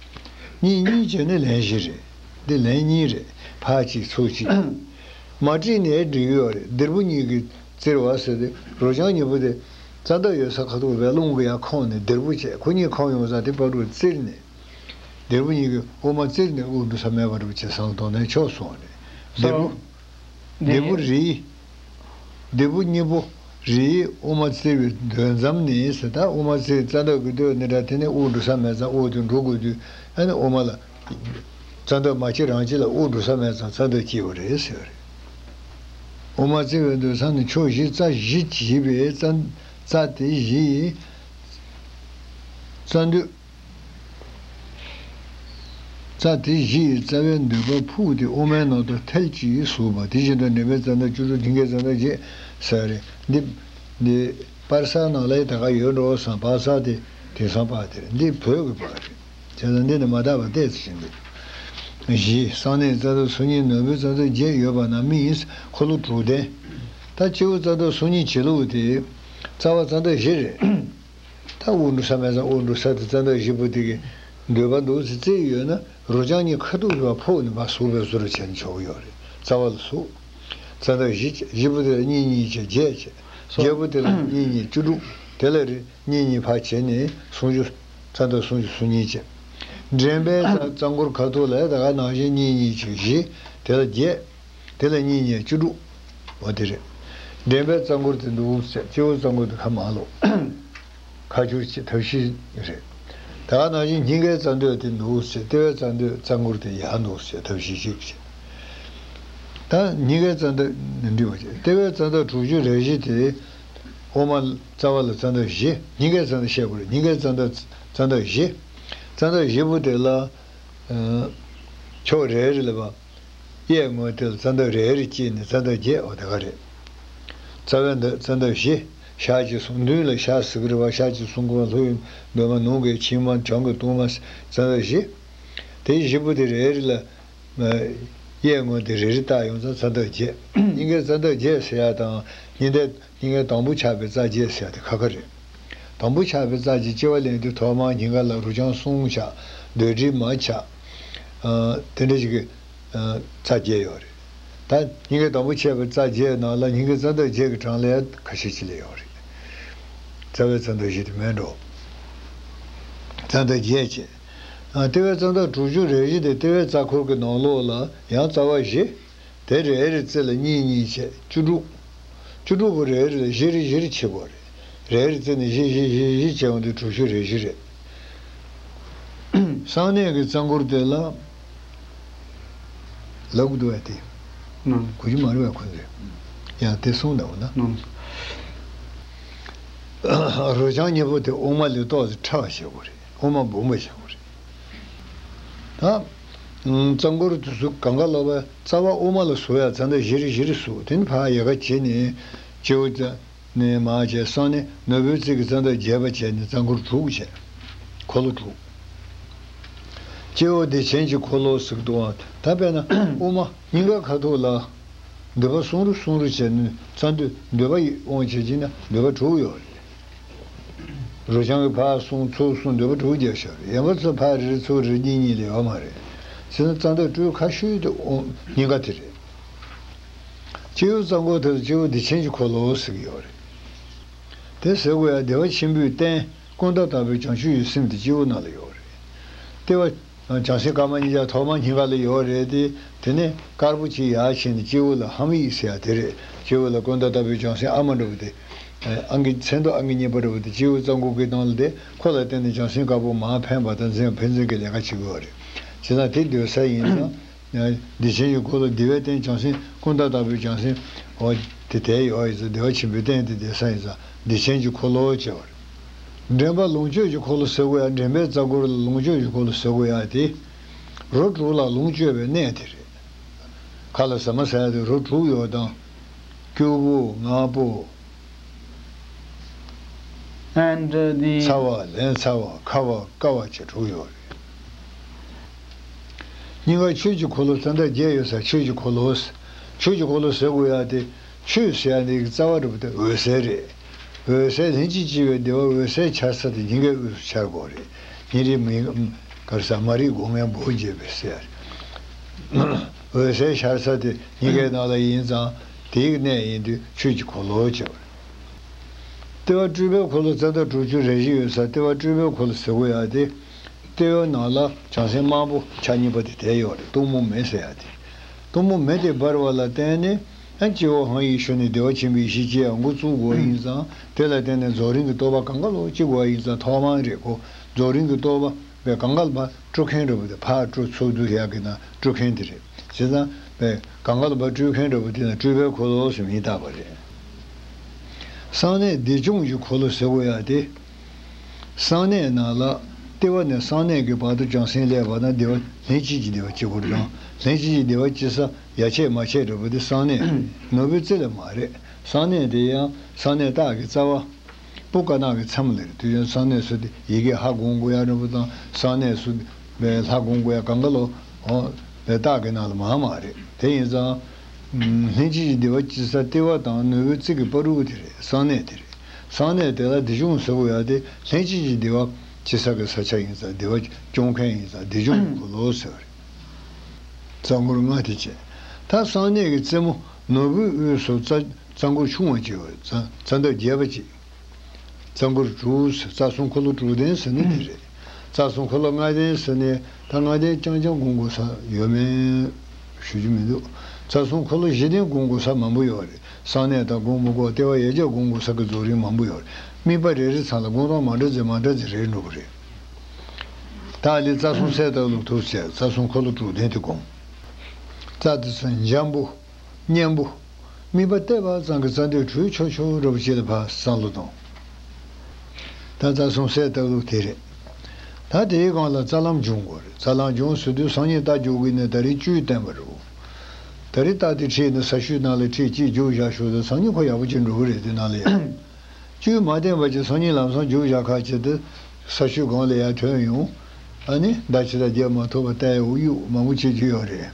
གཉིས་གཉིས་བྱས་ནས་ལན་བཞི་རེད། འདི་ལན་གཉིས་རེད། ཕར་གཅིག་ཚུར་གཅིག། མ་བྲིས་ནའི་འགྲིག་གི་ཡོད་རེད། སྡེར་བུ་གཉིས་ཀྱིས་བཙིར་བ་ཟེར་ཏེ། རུ་ལྕང་གཉིས་པོ་དེ་རྩ་འདབ་ཡོད་ས་ཁ་ཐུག་བའི་རླུང་གི་ཡ་ཁོངས་ནས་སྡེར་བུ་བྱས། ཁོ་གཉིས་ཁོངས་ཡོང་ས་དེ་བར་དུ་བཙིར་ནས། སྡེར་བུ་གཉིས་ཀྱིས་དབུ་མ་བཙིར་ནས་དབུགས་འགྲོ་ས་མེད་པ་འདྲ་པོ་བྱས་སོང་། དོ་ནས་ཆོག་སོང་རེད། སྡེར་བུ། སོ། སྡེར་བུ་རེད། སྡེར་བུ་གཉིས་པོ་རེད། དབུ་མ་བཙིར་བའི་འདོད་མཚམས་ནས་ཟེར། ད་དབུ་མ་བཙིར། རྩ་འདབ་ཀྱི་སྟོད་ནས་འདྲ། དེ་ནས་དབུགས་འགྲོ་ས་མེད་ཙང་དབུགས་དེ་འགྲོ་དགོས་དུས། ཨ་ནི་དབུ་མ་ལ། རྩ་འདབ་མ་ཕྱི་རང་ཕྱི་ལ་དབུགས་འགྲོ་ས་མེད་ཙང་རྩ་འདབ་སྐྱེས་པ་རེད་ཟེར་བ་རེད། དབུ་མ་བཙིར་བའི་འདོད་མཚམས་ནས་ཕྱོགས་བཞི། རྩ་བཞི་བྱས་པའི་རྩ། རྩ་དེ་བཞི་ཡི་རྩ་འདོད། རྩ་དེ་བཞི་ཡི་རྩ་བའི་འདོད་པ་ཕུག་སྟེ་དབུ་མའི་ནང་དུ་ཐལ་གྱིས་ཟུག་པ། དེ་བཞིན་དུ་འགྲེང་བུའི་རྩ་འདབ་བཅུ་དྲུག། སྙིང་གའི་རྩ་འདབ་བརྒྱད་ཟེར་བ་རེད། འདི། འདི་པར་སའི་ནང་ལ་ད་ག་ཡོད་འགྲོ་བསམ། པར་ས་དེ་དེང་སང་པར་དེ་རེད། འདི་བོད་ཀྱི་པར་རེད། བྱས་ཙང་འདི་ནི་མ་དག་པ་ཏོག་ཙམ་ཞིག་འདུག། བཞི། གསང་གནས་རྩ་འདབ་སོ་གཉིས། ནོར་བུའི་རྩ་འདབ་བརྒྱད་ཡོད་པ་ན་མིན། འཁོར་ལོ་དྲུག་ལྡན། ད་སྤྱི་བོ་རྩ་འདབ་སོ་གཉིས་བྱེད་ལུགས་དེ། རྩ་བ་རྩ་འདབ་བཞི་རེད། ད་དབུགས་འགྲོ་ས་མེད་ཙང་དབུགས་འགྲོ་ས་དེ་རྩ་འདབ་བཞི་པོ་དེ་གི་འདོད་པ་འདུག་ཟེར་བཙིར་ཡོད་ན། རུ་ལྕང་གཉིས་ཁ་ཐུག་ལ་ཕོག་ནས་ཕར་ཟུག་པའི་བཟོ་འདྲ་བྱས་ནས་ཆོག་གི་ཡོད་རེད། རྩ་བ་ལ་ཟུག། རྩ་འདབ་བཞི་བྱས། བཞི་པོ་དེ་ལ་གཉིས་གཉིས་བྱས་བརྒྱད་བྱས། བརྒྱད་པོ་དེ་ལ་གཉིས་གཉིས་བཅུ་དྲུག། དེ་ལ་རེ། གཉིས་གཉིས་ཕར་བྱས་ནས་སུམ་ཅུ། རྩ་འདབ་སུམ་ཅུ་སོ་གཉིས་བྱས། འགྲེང་བུའི་རྩ། རྩ་འཁོར་ཁ་ཐུག་ལ་ད་ག་ནང་བཞིན་གཉིས་གཉིས་བྱས་བཞི། དེ་ལ་བརྒྱད། དེ་ལ་གཉིས་གཉིས་བཅུ་དྲུག། འོ་དེ་རེད། འགྲེང་བུའི་རྩ་འཁོར་དེ་འདུག་ཟེར། སྤྱི་བོའི་རྩ་འཁོར་དེ་ཁ་མར་ལོག། ཁ་སྒྱུར་བྱེད་ཐབས་ཤེས་རེད། ད་ག་ནང་བཞིན་སྙིང་གའི་རྩ་འདབ་དེ་འདུག་ཟེར། ལྟེ་བའི་རྩ་འདབ། རྩ་འཁོར་དེ་ཡར་འདུག་ཟེར། ཐབས་ཤེས་གཅིག་བྱེད། ད་སྙིང་གའི་རྩ་འདབ་ནི་འདྲི་བ་བྱེད། ལྟེ་བའི་རྩ་འདབ་དྲུག་ཅུ་རེ་བཞི་དེ། དབུ་མ་རྩ་བ་ལ་རྩ་འདབ་བཞི། སྙིང་གའི་རྩ་འདབ་བཤད་དགོས་རེད། སྙིང་གའི་རྩ་འདབ་རྩ་འདབ་བཞི། རྩ་འདབ་བཞི་པོ་དེ་ལ། ཨ། ཕྱོགས་རེ་རེ་ལ་བབས། གཡས་ངོས་དེ་ལ་རྩ་འདབ་རེ་རེ་སྐྱེས་ནས་རྩ་འདབ་བརྒྱད། འོ་དེ་ག་རེད། རྩ་བའི་འདབ་རྩ་འདབ་བཞི། ཞག་གཅིག་གསུམ། མདུན་ལ་ཞག་ཟེར་གི་རེད་བ། ཞག་གཅིག་གསུམ་གོ་ལྷོ་ཡི་འདབ་མ། ནུབ་ཀྱི་ཕྱི་མ། བྱང་གི་སྟོད་མ། རྩ་འདབ་བཞི། དེ་བཞི་པོ་དེ་རེ་རེ་ལ། གཡས་ངོས་དེ་རེ་རེ་བཏགས་ཡོང་ཙང་རྩ་འདབ་བརྒྱད། སྙིང་གའི་རྩ་འདབ་བརྒྱད་ཟེར་ཡ་དང་། སྙིང་གའི། སྙིང་གའི་དང་པོ་ཆགས་པའི་རྩ་བརྒྱད་ཟེར་ཡ་དེ་ཁ་ཁ་རེད། དང་པོ་ཆགས་པའི་རྩ་བརྒྱད་ལ་དབྱེ་བ་ལེན་དུས་ཐོག་མར་སྙིང་ག་ལ་རུ་ལྕང་གསུམ་ཆགས། འདོད་དྲི་མ་ཆགས། ཨ། དེ་འདྲ་ཞིག་གི། ཨ། རྩ་བརྒྱད་ཡོད་རེད། ད་སྙིང་གའི་དང་པོ་ཆགས་པའི་རྩ་བརྒྱད་ནང་ལ་སྙིང་གའི་རྩ་འདབ་བརྒྱད་ཀྱི་གྲངས་ལས་ཁ་ཤས་ཅིག་ལས་ཡོད་རེད། རྩ་བའི་རྩ་འདབ་བཞི་དེ་མིན་འགྲོ། རྩ་འདབ་བརྒྱད་བྱས། ཨ། ལྟེ་བའི་རྩ་འདབ་དྲུག་ཅུ་རེ་བཞི་དེ་ལྟེ་བའི་རྩ་འཁོར་གྱི་ནང་ལོགས་ལ་ཡང་རྩ་བ་བཞི། དེ་རེ་རེ་རྩེ་ལ་གཉིས་གཉིས་བྱས་བཅུ་དྲུག། བཅུ་དྲུག་པོ་རེ་རེ་ལ་བཞི་རེ་བཞི་རེ་བྱེད་དགོས་རེད། རེ་རེ་རྩེ་ནས་བཞི་བཞི་བཞི་བཞི་བྱས་ཡོང་དུས་དྲུག་ཅུ་རེ་བཞི་རེད། གསང་གནས་ཀྱི་རྩ་འཁོར་དེ་ལ། ལབ་དགོས་འདུག་བས་དེ། ཨང་། གོ་རྒྱུ་མ་རེད་བས་ཁོ་ཚོས། ཡང་དེ་གསུངས་འདུག་ན། ཨང་། རུ་ལྕང་གཉིས་པོ་དེ་དབུ་མ་ལས་ཏོག་ཙམ་ཕྲ་བ་བྱེད་དགོས་རེད། དབུ་མ་སྦོམ་པ་བྱེད་དགོས་རེད། ད། ཨང་། རྩ་འཁོར་དེ་ཚོ་གང་ག་ལོག་པའི་རྩ་བ་དབུ་མ་ལ་ཟུག་ཡ་རྩ་འདབ་བཞི་རེ་བཞི་རེ་ཟུག། དེ་ནི་ཕར་ཡལ་ག་བྱས་ནས་སྤྱི་བོ་རྩ་ནས་མར་བྱས། གསང་གནས་ནོར་བུའི་རྩེ་གི་རྩ་འདབ་བརྒྱད་པ་བྱས་ནས་རྩ་འཁོར་དྲུག་བྱས། འཁོར་ལོ་དྲུག། སྐྱེ་བོ་བདེ་ཆེན་གྱི་འཁོར་ལོ་ཟེར་གྱི་འདུག་ཨང་། ད་དཔེར་ན་དབུ་མ་སྙིང་ག་ཁ་ཐུག་ལ་འདོད་པ་གསུམ་རུ་གསུམ་རུ་བྱས་ནས་རྩ་མདུད་འདོད་པ་ཡི་དབང་བྱེད་ཀྱི་ན་འདོད་པ་དྲུག་ཡོད་རེད། རོ་རྐྱང་གི་ཕར་གསུམ་ཚུར་གསུམ་འདོད་པ་དྲུག་རྒྱབ་བཞག་རེད། ཡན་པ་ཚོ་ཕར་རེ་རེ་ཚུར་རེ་གཉིས་གཉིས་ལས་ཡོད་མ་རེད། བྱས་ན་རྩ་མདུད་སྤྲོས་ཁ་ཤུལ་དུ་དབང་སྙིང་ག་དེ་རེད། སྐྱེ་བོའི་རྩ་འཁོར་དེ་ལ་སྐྱེ་བོ་བདེ་ཆེན་གྱི་འཁོར་ལོ་ཟེར་གྱི་ཡོད་རེད། དེ་ཟེར་དགོས་ཡ་བདེ་བ་ཆེན་པོའི་རྟེན་ཀུན་ཏུ་བརྟགས་པའི་བྱང་ཆུབ་ཀྱི་སེམས་དེ་སྐྱེ་བོ་ནང་ལ་ཡོད་རེད། ལྟེ་བ་བྱང་སེམས་དཀར་དམར་གཉིས་ཆ་ཐོག་མ་སྙིང་ག་ལ་ཡོད་རེད་དེ། དེ་ནས་དཀར་པོ་ཅིག་ཡར་ཕྱིན་ནས་སྐྱེ་བོ་ལ་ཧཱུྃ་ཡིག་ཟེར་ཡ་དེ་རེད། སྐྱེ་བོ་ལ་ཀུན་ཏུ་བརྟགས་པའི་བྱང་སེམས་ཨ་མ་འདྲ་བོ་དེ། ཨང་ཀི་མཚན་ཐོ་ཨང་ཀི་གཉིས་པ་འདྲ་བོ་དེ་སྐྱེ་བོའི་རྩ་འཁོར་གྱི་ནང་ལ་དེ་ཁོ་ལ་བརྟེན་ནས་བྱང་སེམས་དཀར་པོ་མར་འཕེན་པ་དང་འཛིན་འཕེན་འཛིན་གྱི་ལས་ཀ་བྱེད་དགོས་རེད། བྱས་ཙང་དེ་སྡོད་ས་ཡིན་ཙང་། བདེ་ཆེན་གྱི་འཁོར་ལོ་བདེ་བའི་རྟེན་བྱང་སེམས་ཀུན་ཏུ་བརྟགས་པའི་བྱང་སེམས། འོ། དེ་དེ་ཡོད་ཡིན་ཙང་བདེ་བ་ཆེན་པོའི་རྟེན་དེ་བདེ་ས་ཡིན་ཙང་བདེ་ཆེན་གྱི་འཁོར་ལོ་ཅེས་པ་རེད། འདྲེན་པ་ལོངས་སྤྱོད་ཀྱི་འཁོར་ལོ་ཟེར་དགོས་ཡ། འདྲེན་པའི་རྩ་འཁོར་ལ་ལོངས་སྤྱོད་ཀྱི་འཁོར་ལོ་ཟེར་དགོས་ཡ་དེ། རོ་དྲུག་ལ་ལོངས་སྤྱོད་པའི་གནས་དེ་རེད། ཁ་ལ་ཟ་མ་ཟ་ཡ་དེ་རོ་དྲུག་ཡོད་དང་། སྐྱུར་པོ། ནག་པོ། And, uh, the ཚ་བ། ལན་ཚ་བ། ཁ་བ། བསྐ་བ་བཅས་དྲུག་ཡོད་རེད། སྙིང་ག་ཆོས་ཀྱི་འཁོར་ལོ་རྩ་འདབ་བརྒྱད་ཡོད་ས་ཆོས་ཀྱི་འཁོར་ལོ། ཆོས་ཀྱི་འཁོར་ལོ་ཟེར་དགོས་ཡ་དེ། ཆོས་ཟེར་ཡ་འདི་གི་རྩ་བ་འདྲ་པོ་དེ་འོད་གསལ་རེད། འོད་གསལ་ལྷན་ཅིག་སྐྱེས་པའི་བདེ་བ་འོད་གསལ་འཆར་ས་དེ་སྙིང་གའི་དབུས་སུ་འཆར་དགོས་རེད། སྙིང་རིས་མི། ག་རེ་ཟ། མ་རིག་སྒོ་ངའི་སྦུབས་འབྱེད་པའི་ཟེར། འོད་གསལ་འཆར་ས་དེ་སྙིང་གའི་ནང་ལ་ཡིན་ཙང་དེའི་གནས་ཡིན་དུས་ཆོས་ཀྱི་འཁོར་ལོ་ཅེས་པ་རེད། ལྟེ་བ་སྤྲུལ་པའི་འཁོར་ལོ་རྩ་འདབ་དྲུག་ཅུ་རེ་བཞི་ཡོད་ས་ལྟེ་བ་སྤྲུལ་པའི་འཁོར་ལོ་ཟེར་དགོས་ཡ་དེ། ལྟེ་བའི་ནང་ལ་བྱང་སེམས་དམར་པོ་ཆ་གཉིས་པ་དེ་དེ་ཡོད་རེད། གཏུམ་མོ་མེ་ཟེར་ཡ་དེ། གཏུམ་མོ་མེ་དེ་འབར་བ་ལ་བརྟེན་ནས་ཡང་སྐྱེ་བོ་ཧཱུྃ་ཡིག་ཞུ་ནས་བདེ་བ་ཆེན་པོའི་ཡེ་ཤེས་སྐྱེ་ཡ་འགོ་བཙུགས་དགོས་ཡིན་ཙང་། དེ་ལ་བརྟེན་ནས་རྫོགས་རིམ་གྱི་རྟོགས་པ་གང་ག་ལོག་སྐྱེ་དགོས་ཡིན་ཙང་ཐོག་མ་རེད་ཁོ། རྫོགས་རིམ་གྱི་རྟོགས་པ་བས་གང་ག་ལ་ཕར་སྤྲོད་མཁན་འདྲ་བོ་དེ། ཕར་སྤྲོད་ཚུར་བསྡུ་ཡག་གི་ནང་སྤྲོད་མཁན་དེ་རེད། བྱས་ཙང་བས་གང་ག་ལ་ཕར་སྤྲོད་མཁན་འདྲ་བོ་དེ་ན་སྤྲུལ་པའི་འཁོར་ལོ་ཟེར་མིང་བཏགས་པ་རེད། གསང་གནས་བདེ་སྐྱོང་གི་འཁོར་ལོ་ཟེར་དགོས་ཡ་དེ། གསང་གནས་ནང་ལ་ལྟེ་བ་ནས་གསང་གནས་ཀྱི་བར་དུ་བྱང་སེམས་སླེབས་པ་ན་བདེ་བ་ལྷན་སྐྱེས་ཀྱི་བདེ་བ་སྐྱེ་དགོས་རེད་དང་། ལྷན་སྐྱེས་ཀྱི་བདེ་བ་སྐྱེ་ས་ཡ་ཆད་མ་ཆད་འདྲ་བོ་དེ་གསང་གནས། ནོར་བུའི་རྩེ་ལ་མ་རེད། གསང་གནས་དེ་ཡང་གསང་གནས་རྟགས་ཀྱི་རྩ་བ། པུ་ཀ་ན་གི་མཚམས་ལ་རེད། དུས་ཡུན་གསང་གནས་སུ་དེ་ཡི་གེ་ཧ་གོ་དགོས་ཡ་འདྲ་བོ་དང་། གསང་གནས་སུ་བའི་ལྷ་གོ་དགོས་ཡ་གང་ག་ལོ། འོ། བའི་རྟགས་ཀྱི་ནང་ལ་མ་མ་རེད། དེ་ཡིན་ཙང་། ལྷན་སྐྱེས་ཀྱི་བདེ་བ་སྐྱེ་ས་ལྟེ་བ་དང་ནོར་བུའི་རྩེ་གི་བར་དུ་དེ་རེད། གསང་གནས་དེ་རེད། གསང་གནས་དེ་ལ་བདེ་སྐྱོང་ཟེར་དགོས་ཡ་དེ་ལྷན་སྐྱེས་ཀྱི་བདེ་བ་སྐྱེ་ས་གི་ས་ཆ་ཡིན་ཙང་བདེ་བ་སྐྱོང་མཁན་ཡིན་ཙང་བདེ་སྐྱོང་གི་འཁོར་ལོ་ཟེར་བ་རེད། རྩ་འཁོར་ལྔ་དེ་བྱས། ད་གསང་གནས་ཀྱི་རྩེ་མོ་ནོར་བུའི་དབུས་སུ་རྩ། རྩ་འཁོར་ཆུང་བ་ཅིག་ཡོད་རེད། རྩ། རྩ་འདབ་བརྒྱད་པ་ཅིག་རྩ་འཁོར་དྲུག་ཟེར། རྩ་གསུམ་འཁོར་ལོ་དྲུག་ལྡན་ཟེར་ནི་དེ་རེད། རྩ་གསུམ་འཁོར་ལོ་ལྔ་ལྡན་ཟེར་ནི་ད་ལྔ་ལྡན་རྐྱང་རྐྱང་སྒོམ་དགོས་ས་ཡོད་མེད་ཞུ་རྒྱུ་མི་འདུག་རྩ་གསུམ་འཁོར་ལོ་བཞི་ལྡན་སྒོམ་དགོས་ས་མང་པོ་ཡོད་རེད། གསང་གནས་དང་སྒོམ་མི་དགོས། ལྟེ་བ་ཡན་ཆད་སྒོམ་དགོས་ས་གི་རྫོགས་རིམ་མང་པོ་ཡོད་རེད། དམིགས་པ་རེ་རེ་ཚང་ལ་སྒོམ་སྟངས་མ་འདྲ་ཙམ་མ་འདྲ་ཙམ་རེད་འགྲོ་གི་རེད། ད་ལས་རྩ་གསུམ་གསལ་བཏབ་ལུགས་ཐུགས་བྱས། རྩ་གསུམ་འཁོར་ལོ་དྲུག་ལྡན་དེ་སྒོམ། རྩ་དེ་ཚོ་འཇམ་པོ། མཉེན་པོ། དམིགས་པ་གཏད་པ་ཙམ་གྱིས་རྩ་མདུད་ཁྲོས་ཆོག་ཆོག་འདྲ་པོ་ཅིག་ལ་ཕར་བསམ་བློ་གཏོང་། ད་རྩ་གསུམ་གསལ་བཏབ་ལུགས་དེ་རེད། ད་དེའི་སྒང་ལ་རྩ་ལམ་སྦྱོང་དགོས་རེད། རྩ་ལམ་སྦྱོང་ཟེར་དུས་སང་ཉིན་རྟ་རྒྱུག་གི་ནས་ད་རིང་བཅུད་བསྟན་པ་རེད། ད་རིང་རྟ་དེ་ཁྲིད་ནས་ས་ཤུལ་ནང་ལ་ཁྲིད་ཅིག་རྒྱུག་བཞག་ཤོག་དང་། སང་ཉིན་ཁོ་ཡག་པོ་ཅིག་འགྲོ་གི་རེད། དེ་ནང་ལ་ཡང་། བཅུད་མ་བསྟན་པ་ཅིག་སང་ཉིན་ལམ་སང་རྒྱུག་བཞག་ཁ་ཆེ་དུ་ས་ཤུལ་སྒང་ལ་ཡར་ཐོན་ཡོང་། ཨ་ནི་མདའ་ཕྱི་དང་རྒྱབ་མ་ཐུབ་པ་བལྟས་ཡོང་གཡུག་མང་པོ་བྱེད་རྒྱུ་ཡོད་རེད།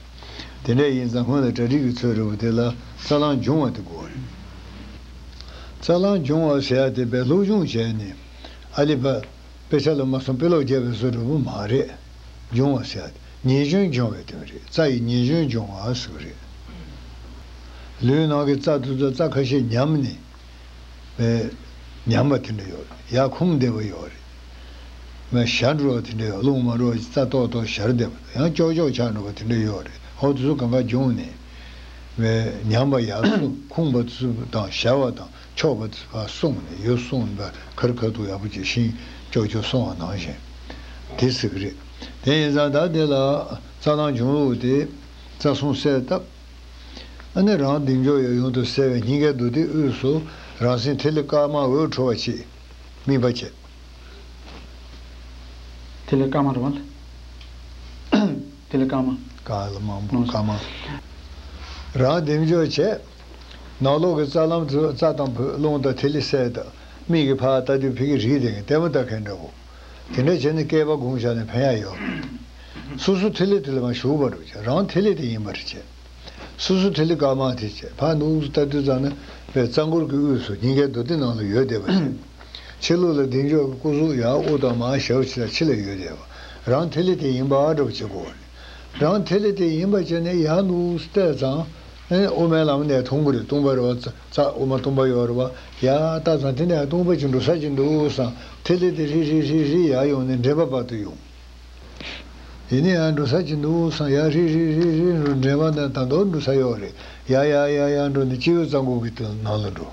དེ་འདྲ་ཡིན་ཙང་སྔོན་ལ་གྲ་སྒྲིག་གི་ཚོད་རེད་པ། དེ་ལ་རྩ་ལམ་སྦྱོང་བ་དེ་དགོས་རེད། རྩ་ལམ་སྦྱོང་བ་ཟེར་ཡ་དེ་དཔེ་སློབ་སྦྱོང་བྱས་ནས་ཨ་ལི་པ། དཔེ་ཆ་ལ་མ་སོང་དཔེ་ཀློག་རྒྱབ་པའི་བཟོ་འདྲ་པོ་མ་རེད། སྦྱོང་བ་ཟེར་ཡ་དེ་ཉེན་སྐྱོན་སྦྱོང་བའི་དོན་རེད། རྩ་ཡི་ཉེན་སྐྱོན་སྦྱོང་བ་ཟེར་གི་རེད། ལུས་ནང་གི་རྩ་དེ་ཚོ་རྩ་ཁ་ཤས་ཉམས་ནས། ཨེ། ཉམས་པ་དེ་འདྲ་ཡོད་རེད། ཡར་ཁུངས་བསྡད་པ་ཡོད་རེད། མ་ཞར་འགྲོ་བ་དེ་འདྲ་ཡོད། རླུང་མ་འགྲོ་བ་རྩ་ཏོག་ཏོག་ཞར་བསྡད་པ་དང་། ཡང་ཀྱོག་ཀྱོག་ཆགས་འགྲོ་བ་དེ་འདྲ་ཡོད་རེད། ཧོ་དེ་ཚོ་གང་ག་སྦྱོང་ནས། མ་ཉམས་པ་ཡར་སོང་། ཁུངས་པ་ཚུ་དང་ཞར་བ་དང་ཕྱོགས་པ་ཚུ་ཕར་སོང་ནས་ཡོ་སོང་ནས་ཁར་ཁ་ཐུག་ཡག་པོ་ཅིག་ཤིང་ཀྱོག་ཀྱོག་སོང་བ་ནང་བཞིན་དེ་ཟེར་གི་རེད། དེ་ཡིན་ཙང་ད་དེ་ལ་རྩ་ལམ་སྦྱོང་ལུགས་དེ་རྩ་གསུམ་གསལ་བཏབ། ཨ་ནི་རང་བདེ་མཆོག་ཡབ་ཡུམ་དུ་གསལ་བའི་སྙིང་གའི་རྡོ་རྡེག་དབུས་སུ་རང་སེམས་ཐིག་ལེ་དཀར་དམར་འོད་འཕྲོ་བ་ཅིག་དམིགས་པ་བྱེད། ཐིག་ལེ་དཀར་དམར་རེད་པ། ཐིག་ལེ་དཀར་དམར། དཀར་ལ་དམར་པོ་དཀར་དམར། རང་བདེ་མཆོག་བྱས། ནང་ལོགས་ཀྱི་རྩ་ལམ་དུ་རྩ་དང་རླུང་དང་ཐིག་ལེ་གསལ་དུ། མིག་གིས་ཕར་ལྟ་དུས་ཕ་གི་རིག་བསྡད་མཁན་ལྟད་མོ་ལྟ་མཁན་འདྲ་པོ། དེ་འདྲ་བྱས་ནས་བསྐལ་པ་སྒོམ་བཞག་ནས་ཕན་ཡ་ཡོད། སོ་སོ་ཐིག་ལེ་དེ་ལ་མར་ཞུགས་པ་རེད་བྱས། རང་ཐིག་ལེ་དེ་ཡིན་པར་བྱས། སོ་སོ་ཐིག་ལེ་དཀར་དམར་དེ་བྱས། ཕར་ནུབ་ལྟ་དུས་ཙམ་ན་པའི་རྩ་འཁོར་གྱི་དབུས་སུ་སྙིང་གའི་རྡོ་དེ་ནང་ལ་ཡོད་བསྡད་པ་བྱས། ཕྱི་ལོགས་ལ་བདེ་མཆོག་གི་སྐུ་གཟུགས་ཡར་དབུ་དང་མར་ཞབས་ཕྱི་ལ་ཕྱི་ལ་ཡོད་བསྡད་པ། རང་ཐིག་ལེ་དེ་ཡིན་པ་འདྲ་པོ་བྱེད་དགོས་པ་རེད། རང་ཐིག་ལེ་དེ་ཡིན་པ་བྱས་ནས་ཡར་ནུབ་བལྟས་ཙང་། ཨེ་དབུ་མའི་ལམ་ནས་མཐོང་གི་རེད། སྟོང་པ་རེད་བ། རྩ་རྩ་དབུ་མ་སྟོང་པ་ཡོད་རེད་བ། ཡར་ལྟ་ཙང་དེ་ནས་སྟོང་པ་ཅིག་འགྲོ་ས་ཅིག་འདུག་བསམ། ཐིག་ལེ་དེ་ཧྲིལ་ཧྲིལ་ཧྲིལ་ཧྲིལ་ཡར་ཡོང་ནས་འདྲེན་པ་བར་དུ་ཡོང་། དེ་ནས་ཡར་འགྲོ་ས་ཅིག་འདུག་བསམ། ཡར་ཧྲིལ་ཧྲིལ་ཧྲིལ་ཧྲིལ་འགྲོ། འདྲེན་པ་ནས་ད་དུང་འགྲོ་ས་ཡོད་རེད། ཡར་ཡར་ཡར་ཡར་འགྲོ་ནས་སྤྱི་བོའི་རྩ་འཁོར་གྱི་དོན་ནང་ལ་འགྲོ།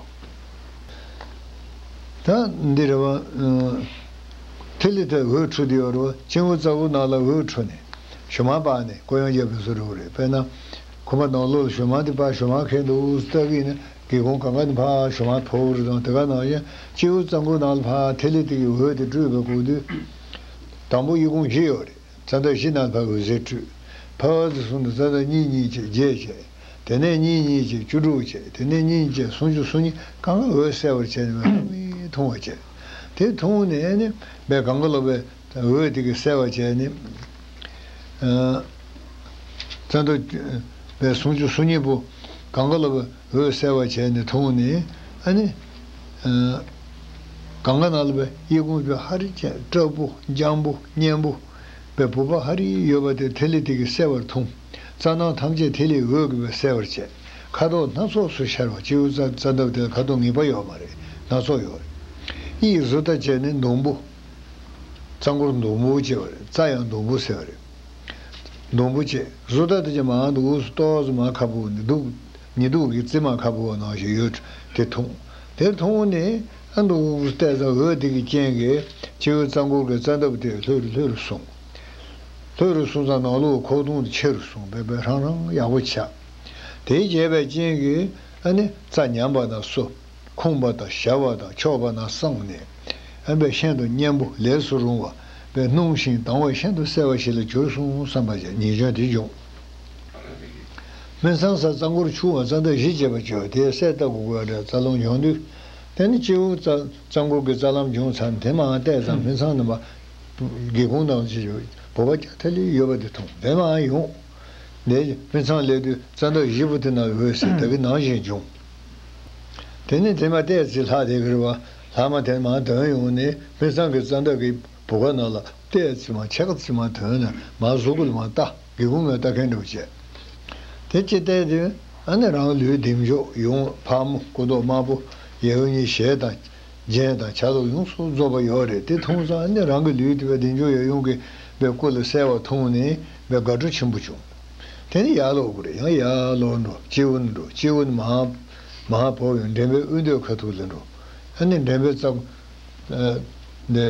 ད་འདི་རེད་བ། ཨ། ཐིག་ལེ་དེ་འོད་འཕྲོ་དེ་ཡོད་རེད་བ། སྤྱི་བོའི་རྩ་འཁོར་ནང་ལ་འོད་འཕྲོ་ནས་ཞུ་མར་སྤར་ནས་སྐུ་ཡང་རྒྱས་པའི་བཟོ་འདྲ་པོ་རེད། དཔེར་ན། ཁོག་པ་ནང་ལོགས་ལ་ཞུ་མར་དེ་སྤར། ཞུ་མར་ཁེངས་འདུག་ལྟ་གི་ཡིན་ན། སྒེའུ་ཁུང་གང་ག་ནས་ཕར་ཞུ་མར་ཕོག་རེད་དང་། དེ་ག་ནང་བཞིན་སྤྱི་བོའི་རྩ་འཁོར་ནང་ལ་ཕར་ཐིག་ལེ་དེ་གི་འོད་དེ་སྤྲོས་པའི་སྐབས་དུས། དང་པོ་དབྱུག་གུང་བཞི་ཡོད་རེད། རྩ་འདབ་བཞི་ནང་ཕར་འོད་ཟེར་འཕྲོས། ཕར་བ་དེ་བཟུང་ནས་རྩ་འདབ་གཉིས་གཉིས་བྱས་བརྒྱད་བྱས། དེ་ནས་གཉིས་གཉིས་བྱས་བཅུ་དྲུག་བྱས། དེ་ནས་གཉིས་བྱས་སུམ་ཅུ་སོ་གཉིས། གང་ག་འོད་གསལ་བར་བྱས་ནས་མཐོང་བའི་མཐོང་བ་བྱས། དེ་མཐོང་ནས་ནི་བས་གང་ག་ལོག་པའི་འོད་དེ་གིས་གསལ་བར་བྱས་ནས། ཨ། རྩ་འདབ་བས་སུམ་ཅུ་སོ་གཉིས་པོ་གང་ག་ལོག་པའི་འོད་གསལ་བར་བྱས་ནས་མཐོང་ནས། ཨ་ནི། ཨ། གང་ག་ནང་ལ་བས་དབྱུག་གུང་བས་ཧ་རི་ཅན་སྐྲག་པོ་འཇམ་པོ་མཉེན་པོ་བས་བུ་བ་ཧ་རི་ཡོད་པ་དེ་ཐིག་ལེ་དེ་གིས་གསལ་བར་མཐོང་། རྩ་ནང་ཐམས་ཅད་ཐིག་ལེའི་འོད་ཀྱིས་བས་གསལ་བར་བྱས། ཁ་དོག་སྣ་ཚོགས་སུ་ཤར་བ། སྤྱི་བོའི་རྩ་རྩ་འདབ་དེ་ལ་ཁ་དོག་ངེས་པ་ཡོད་མ་རེད། སྣ་ཚོགས་ཡོད་རེད། གཉིས་བཟོ་ལྟ་བྱས་ནས་ཟླུམ་པོ། རྩ་འཁོར་ཟླུམ་པོ་བྱས་པ་རེད། རྩ་ཡང་ཟླུམ་པོ་ཟེར་བ་རེད། ཟླུམ་པོ་བྱས། བཟོ་ལྟ་དེ་ཅན་མར་འདུག་སེ་ཏོག་ཙམ་མར་ཁ་སྦུག་ནས་འདུག་ཉི་གདུགས་ཀྱི་རྩེ་མར་ཁ་སྦུག་ནང་བཞིན་ཡོད་དེ་མཐོང་། དེ་མཐོང་ནས་ཨ་འདུག་སེ་བལྟས་ཙང་འོད་དེ་གི་རྐྱེན་གྱིས་སྤྱི་བོའི་རྩ་འཁོར་གྱི་རྩ་འདབ་དེ་ལྷོད་ལྷོད་རུ་སོང་། ལྷོད་རུ་སོང་ཙང་ནང་ལོགས་ཁོག་སྟོང་དེ་ཆེ་རུ་སོང་། བས་བས་ཧྲང་ཧྲང་ཡག་པོ་ཆགས། དེ་བྱས་པའི་རྐྱེན་གྱིས་ཨ་ནི་རྩ་མཉམ་པ་དང་སོ། ཁོང་པ་དང་ཞ་བ་དང་ཕྱོགས་པ་ན་སངས་ནས། ཨ་བས་ཤིན་ཏུ་མཉེན་པོ་ལས་སུ་རུང་བ། བས་སྣང་ཞིང་དྭངས་བ་ཤིན་ཏུ་གསལ་བ་ཞིག་ལ་གྱུར་སོང་བསམ་པ་བྱས་ཉེས་སྐྱོན་དེ་འབྱུང་། སྨིན་མཚམས་སུ་རྩ་འཁོར་ཆུང་བ་རྩ་འདབ་བཞི་བྱས་པ་བྱས་པ་དེ་གསལ་བཏབ་དགོས་པ་འདྲ། རྩ་རླུང་འབྱུང་དུས། དེ་ནི་སྤྱི་བོའི་རྩ་རྩ་འཁོར་གྱི་རྩ་རླུང་བྱུང་ཚར་ནས་དེ་མར་བལྟས་ཙང་སྨིན་མཚམས་རྣམ་པ་སྒེའུ་ཁུང་ནང་བཞིན་བུ་བ་རྒྱ་ཐལ་ལེ་ཡོད་པ་དེ་མཐོང་། དེ་མར་ཡོང་། དེ་སྨིན་མཚམས་སླེབས་དུས་རྩ་འདབ་བཞི་པོ་དེ་ནང་འོད་ཟེར་ད་གིན་ནང་བཞིན་བྱུང་། དེ་ནས་དེ་མར་བལྟས་ཚེ་ལྷག་བསྡད་ཀྱི་རེད་བ། ལྷག་མ་དེ་མར་དོན་ཡོང་ནས་སྨིན་མཚམས་ཀྱི་རྩ་འདབ་ཀྱི་བུ་ག་ནང་ལ་བལྟས་ཚེ་མར་ཕྱེད་ཀ་ཙམ་མར་དོན་ནས་མར་གཟུགས་ཀྱི་མར་ལྟ། སྒེའུ་ཁུང་ནས་ལྟ་མཁན་འདྲ་བོ་བྱས། དེ་ཅི་བལྟས་དུས་ཨ་ནི་རང་ལུས་བདེ་མཆོག་ཡུམ་ཕག་མོ་སྐུ་མདོག་དམར་པོ་ཡབ་ཡུམ་གཉིས་ཞལ་དང་རྒྱན་དང་ཕྱག་ལོགས་ཡོངས་སུ་རྫོགས་པ་ཡོད་རེད། དེ་མཐོང་ཙང་ཨ་ནི་རང་གི་ལུས་དེ་བས་བདེ་མཆོག་ཡབ་ཡུམ་གྱི་བས་སྐུ་ལ་གསལ་བ་མཐོང་ནས་བས་དགའ་སྤྲོ་ཆེན་པོ་བྱུང་། དེ་ནས་ཡར་ལོག་དགོས་རེད། ཡང་ཡར་ལོག་འགྲོ། སྤྱི་བོ་ནས་འགྲོ། སྤྱི་བོ་ནས་མར་མར་བབས་ཡོང་། འདྲེན་པའི་དབུས་མདོའི་ཁ་ཐུག་ལ་འགྲོ། ཨ་ནི་འདྲེན་པའི་རྩ་ཨ་ནི་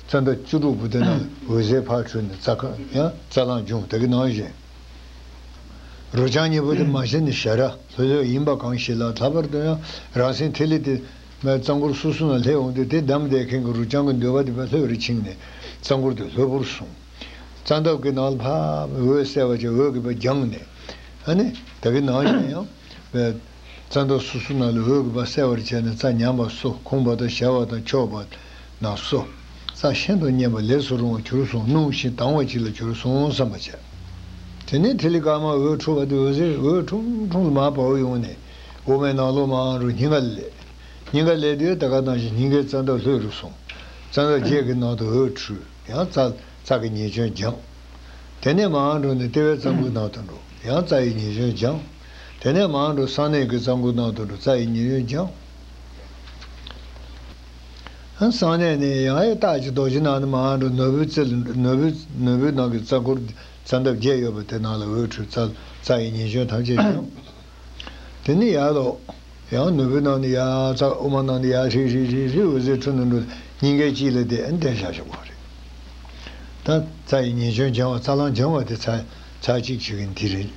རྩ་འདབ་བཅུ་དྲུག་པོ་དེ་ནང་འོད་ཟེར་ཕར་འཕྲོས་ནས་རྩ་ཁ་ཡང་རྩ་རླུང་འབྱུང་། དེ་གི་ནང་བཞིན། རོ་རྐྱང་གཉིས་པོ་དེ་མ་གཞི་ནས་ཞ་ར་ལྷོད་ལྷོད་ཡིན་པ་གང་ཞིག་ལ། ལྷག་པར་དུ་ཡང་རང་སེམས་ཐིག་ལེ་དེ་རྩ་འཁོར་སོ་སོ་ནང་སླེབས་འོང་དུས་དེ་བསྡམས་བསྡད་མཁན་གྱི་རོ་རྐྱང་གི་འདོད་པ་དེ་བས་ལྷོད་རུ་ཕྱིན་ནས་རྩ་འཁོར་དེ་ལྷོད་པོར་སོང་། རྩ་འདབ་ཀྱི་ནང་ལ་ཕར་འོད་གསལ་བ་ཅིག་འོད་ཀྱིས་ཕར་བརྒྱངས་ནས། ཨ་ནི་དེ་གི་ནང་བཞིན་ཡང་བས་རྩ་འདབ་སོ་སོ་ནང་ལ་འོད་ཀྱིས་ཕར་གསལ་བར་བྱས་ནས་རྩ་མཉམ་པ་སོ། ཁོང་པ་དང་ཞ་བ་དང་ཕྱོགས་པ་ན་སོ། རྩ་ཤིན་ཏུ་མཉེན་པ་ལས་སུ་རུང་བར་གྱུར་སོང་། སྣང་ཞིང་དྭངས་པ་ཅིག་ལ་གྱུར་སོང་བསམ་པ་བྱས། དེ་ནས་ཐིག་ལེ་དཀར་དམར་འོད་འཕྲོ་བ་དེ་འོད་ཟེར་འོད་ཁྲུང་ཁྲུང་ལ་མར་བབས་ཡོང་ནས་དབུ་མའི་ནང་ལོགས་མར་འགྲོ། སྙིང་ག་ལ་སླེབས། སྙིང་ག་སླེབས་དུས་ད་ག་ནང་བཞིན་སྙིང་གའི་རྩ་འདབ་ལྷོད་རུ་སོང་། རྩ་འདབ་བརྒྱད་ཀྱི་ནང་དུ་འོད་འཕྲོས། ཡང་རྩ་རྩ་གི་ཉེས་སྐྱོན་སྦྱངས། དེ་ནས་མར་འགྲོ་ནས་ལྟེ་བའི་རྩ་འཁོར་ནང་དུ་འགྲོ། ཡང་རྩ་ཡི་ཉེས་སྐྱོན་སྦྱངས། དེ་ནས་མར་འགྲོ་གསང་གནས་ཀྱི་རྩ་འཁོར་ནང་དུ་འགྲོ། རྩ་ཡི་ཉེས་སྐྱོན་སྦྱངས། ཡང་གསང་གནས་ནས་ཡང་ཡི་དྭགས་ཀྱི་རྡོ་རྗེ་ནང་ནས་མར་འགྲོ། ནོར་བུའི་རྩེ་ལ་ནོར་བུའི་ནོར་བུའི་ནང་གི་རྩ་འཁོར་རྩ་འདབ་བརྒྱད་ཡོད་པ་དེ་ནང་ལ་འོད་འཕྲོས། རྩ་རྩ་ཡི་ཉེས་སྐྱོན་ཐམས་ཅད་སྦྱངས། དེ་ནས་ཡར་ལོག། ཡང་ནོར་བུའི་ནང་ནས་ཡར་རྩ་དབུ་མ་ནང་ནས་ཡར་ཧྲིལ་ཧྲིལ་ཧྲིལ་ཧྲིལ་འོད་ཟེར་འཕྲོས་ནས་འགྲོ། སྙིང་གའི་དཀྱིལ་ལ་དེ་ཨ་ནི་བསྡད་བཞག་བཞག་པ་རེད། ད་རྩ་ཡི་ཉེས་སྐྱོན་སྦྱང་བ། རྩ་རླུང་སྦྱང་བ་དེ་ཚར་ཚར་གཅིག་བྱེད་ཀྱི་འདི་རེད།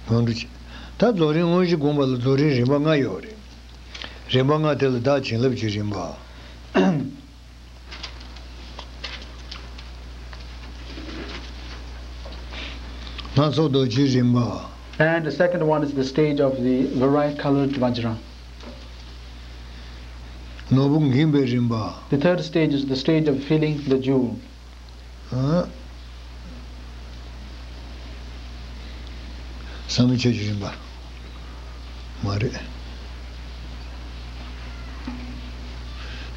སྔོན་འགྲོ་བྱེད། ད་རྫོགས་རིམ་དངོས་གཞི་སྒོམ་པ་ལ་རྫོགས་རིམ་རིམ་པ་ལྔ་ཡོད་རེད། རིམ་པ་ལྔ་དེ་ལ་བདག་བྱིན་རླབས་ཀྱི་རིམ་པ། སྣ་ཚོགས་རྡོ་རྗེའི་རིམ་པ། And the second one is the stage of the varicolored vajra. ནོར་བུ་འགེངས་པའི་རིམ་པ། The third stage is the stage of feeling the jewel. ཨ། བསམ་ཡས་ཆོས་ཀྱི་རིམ་པ། མ་རེད།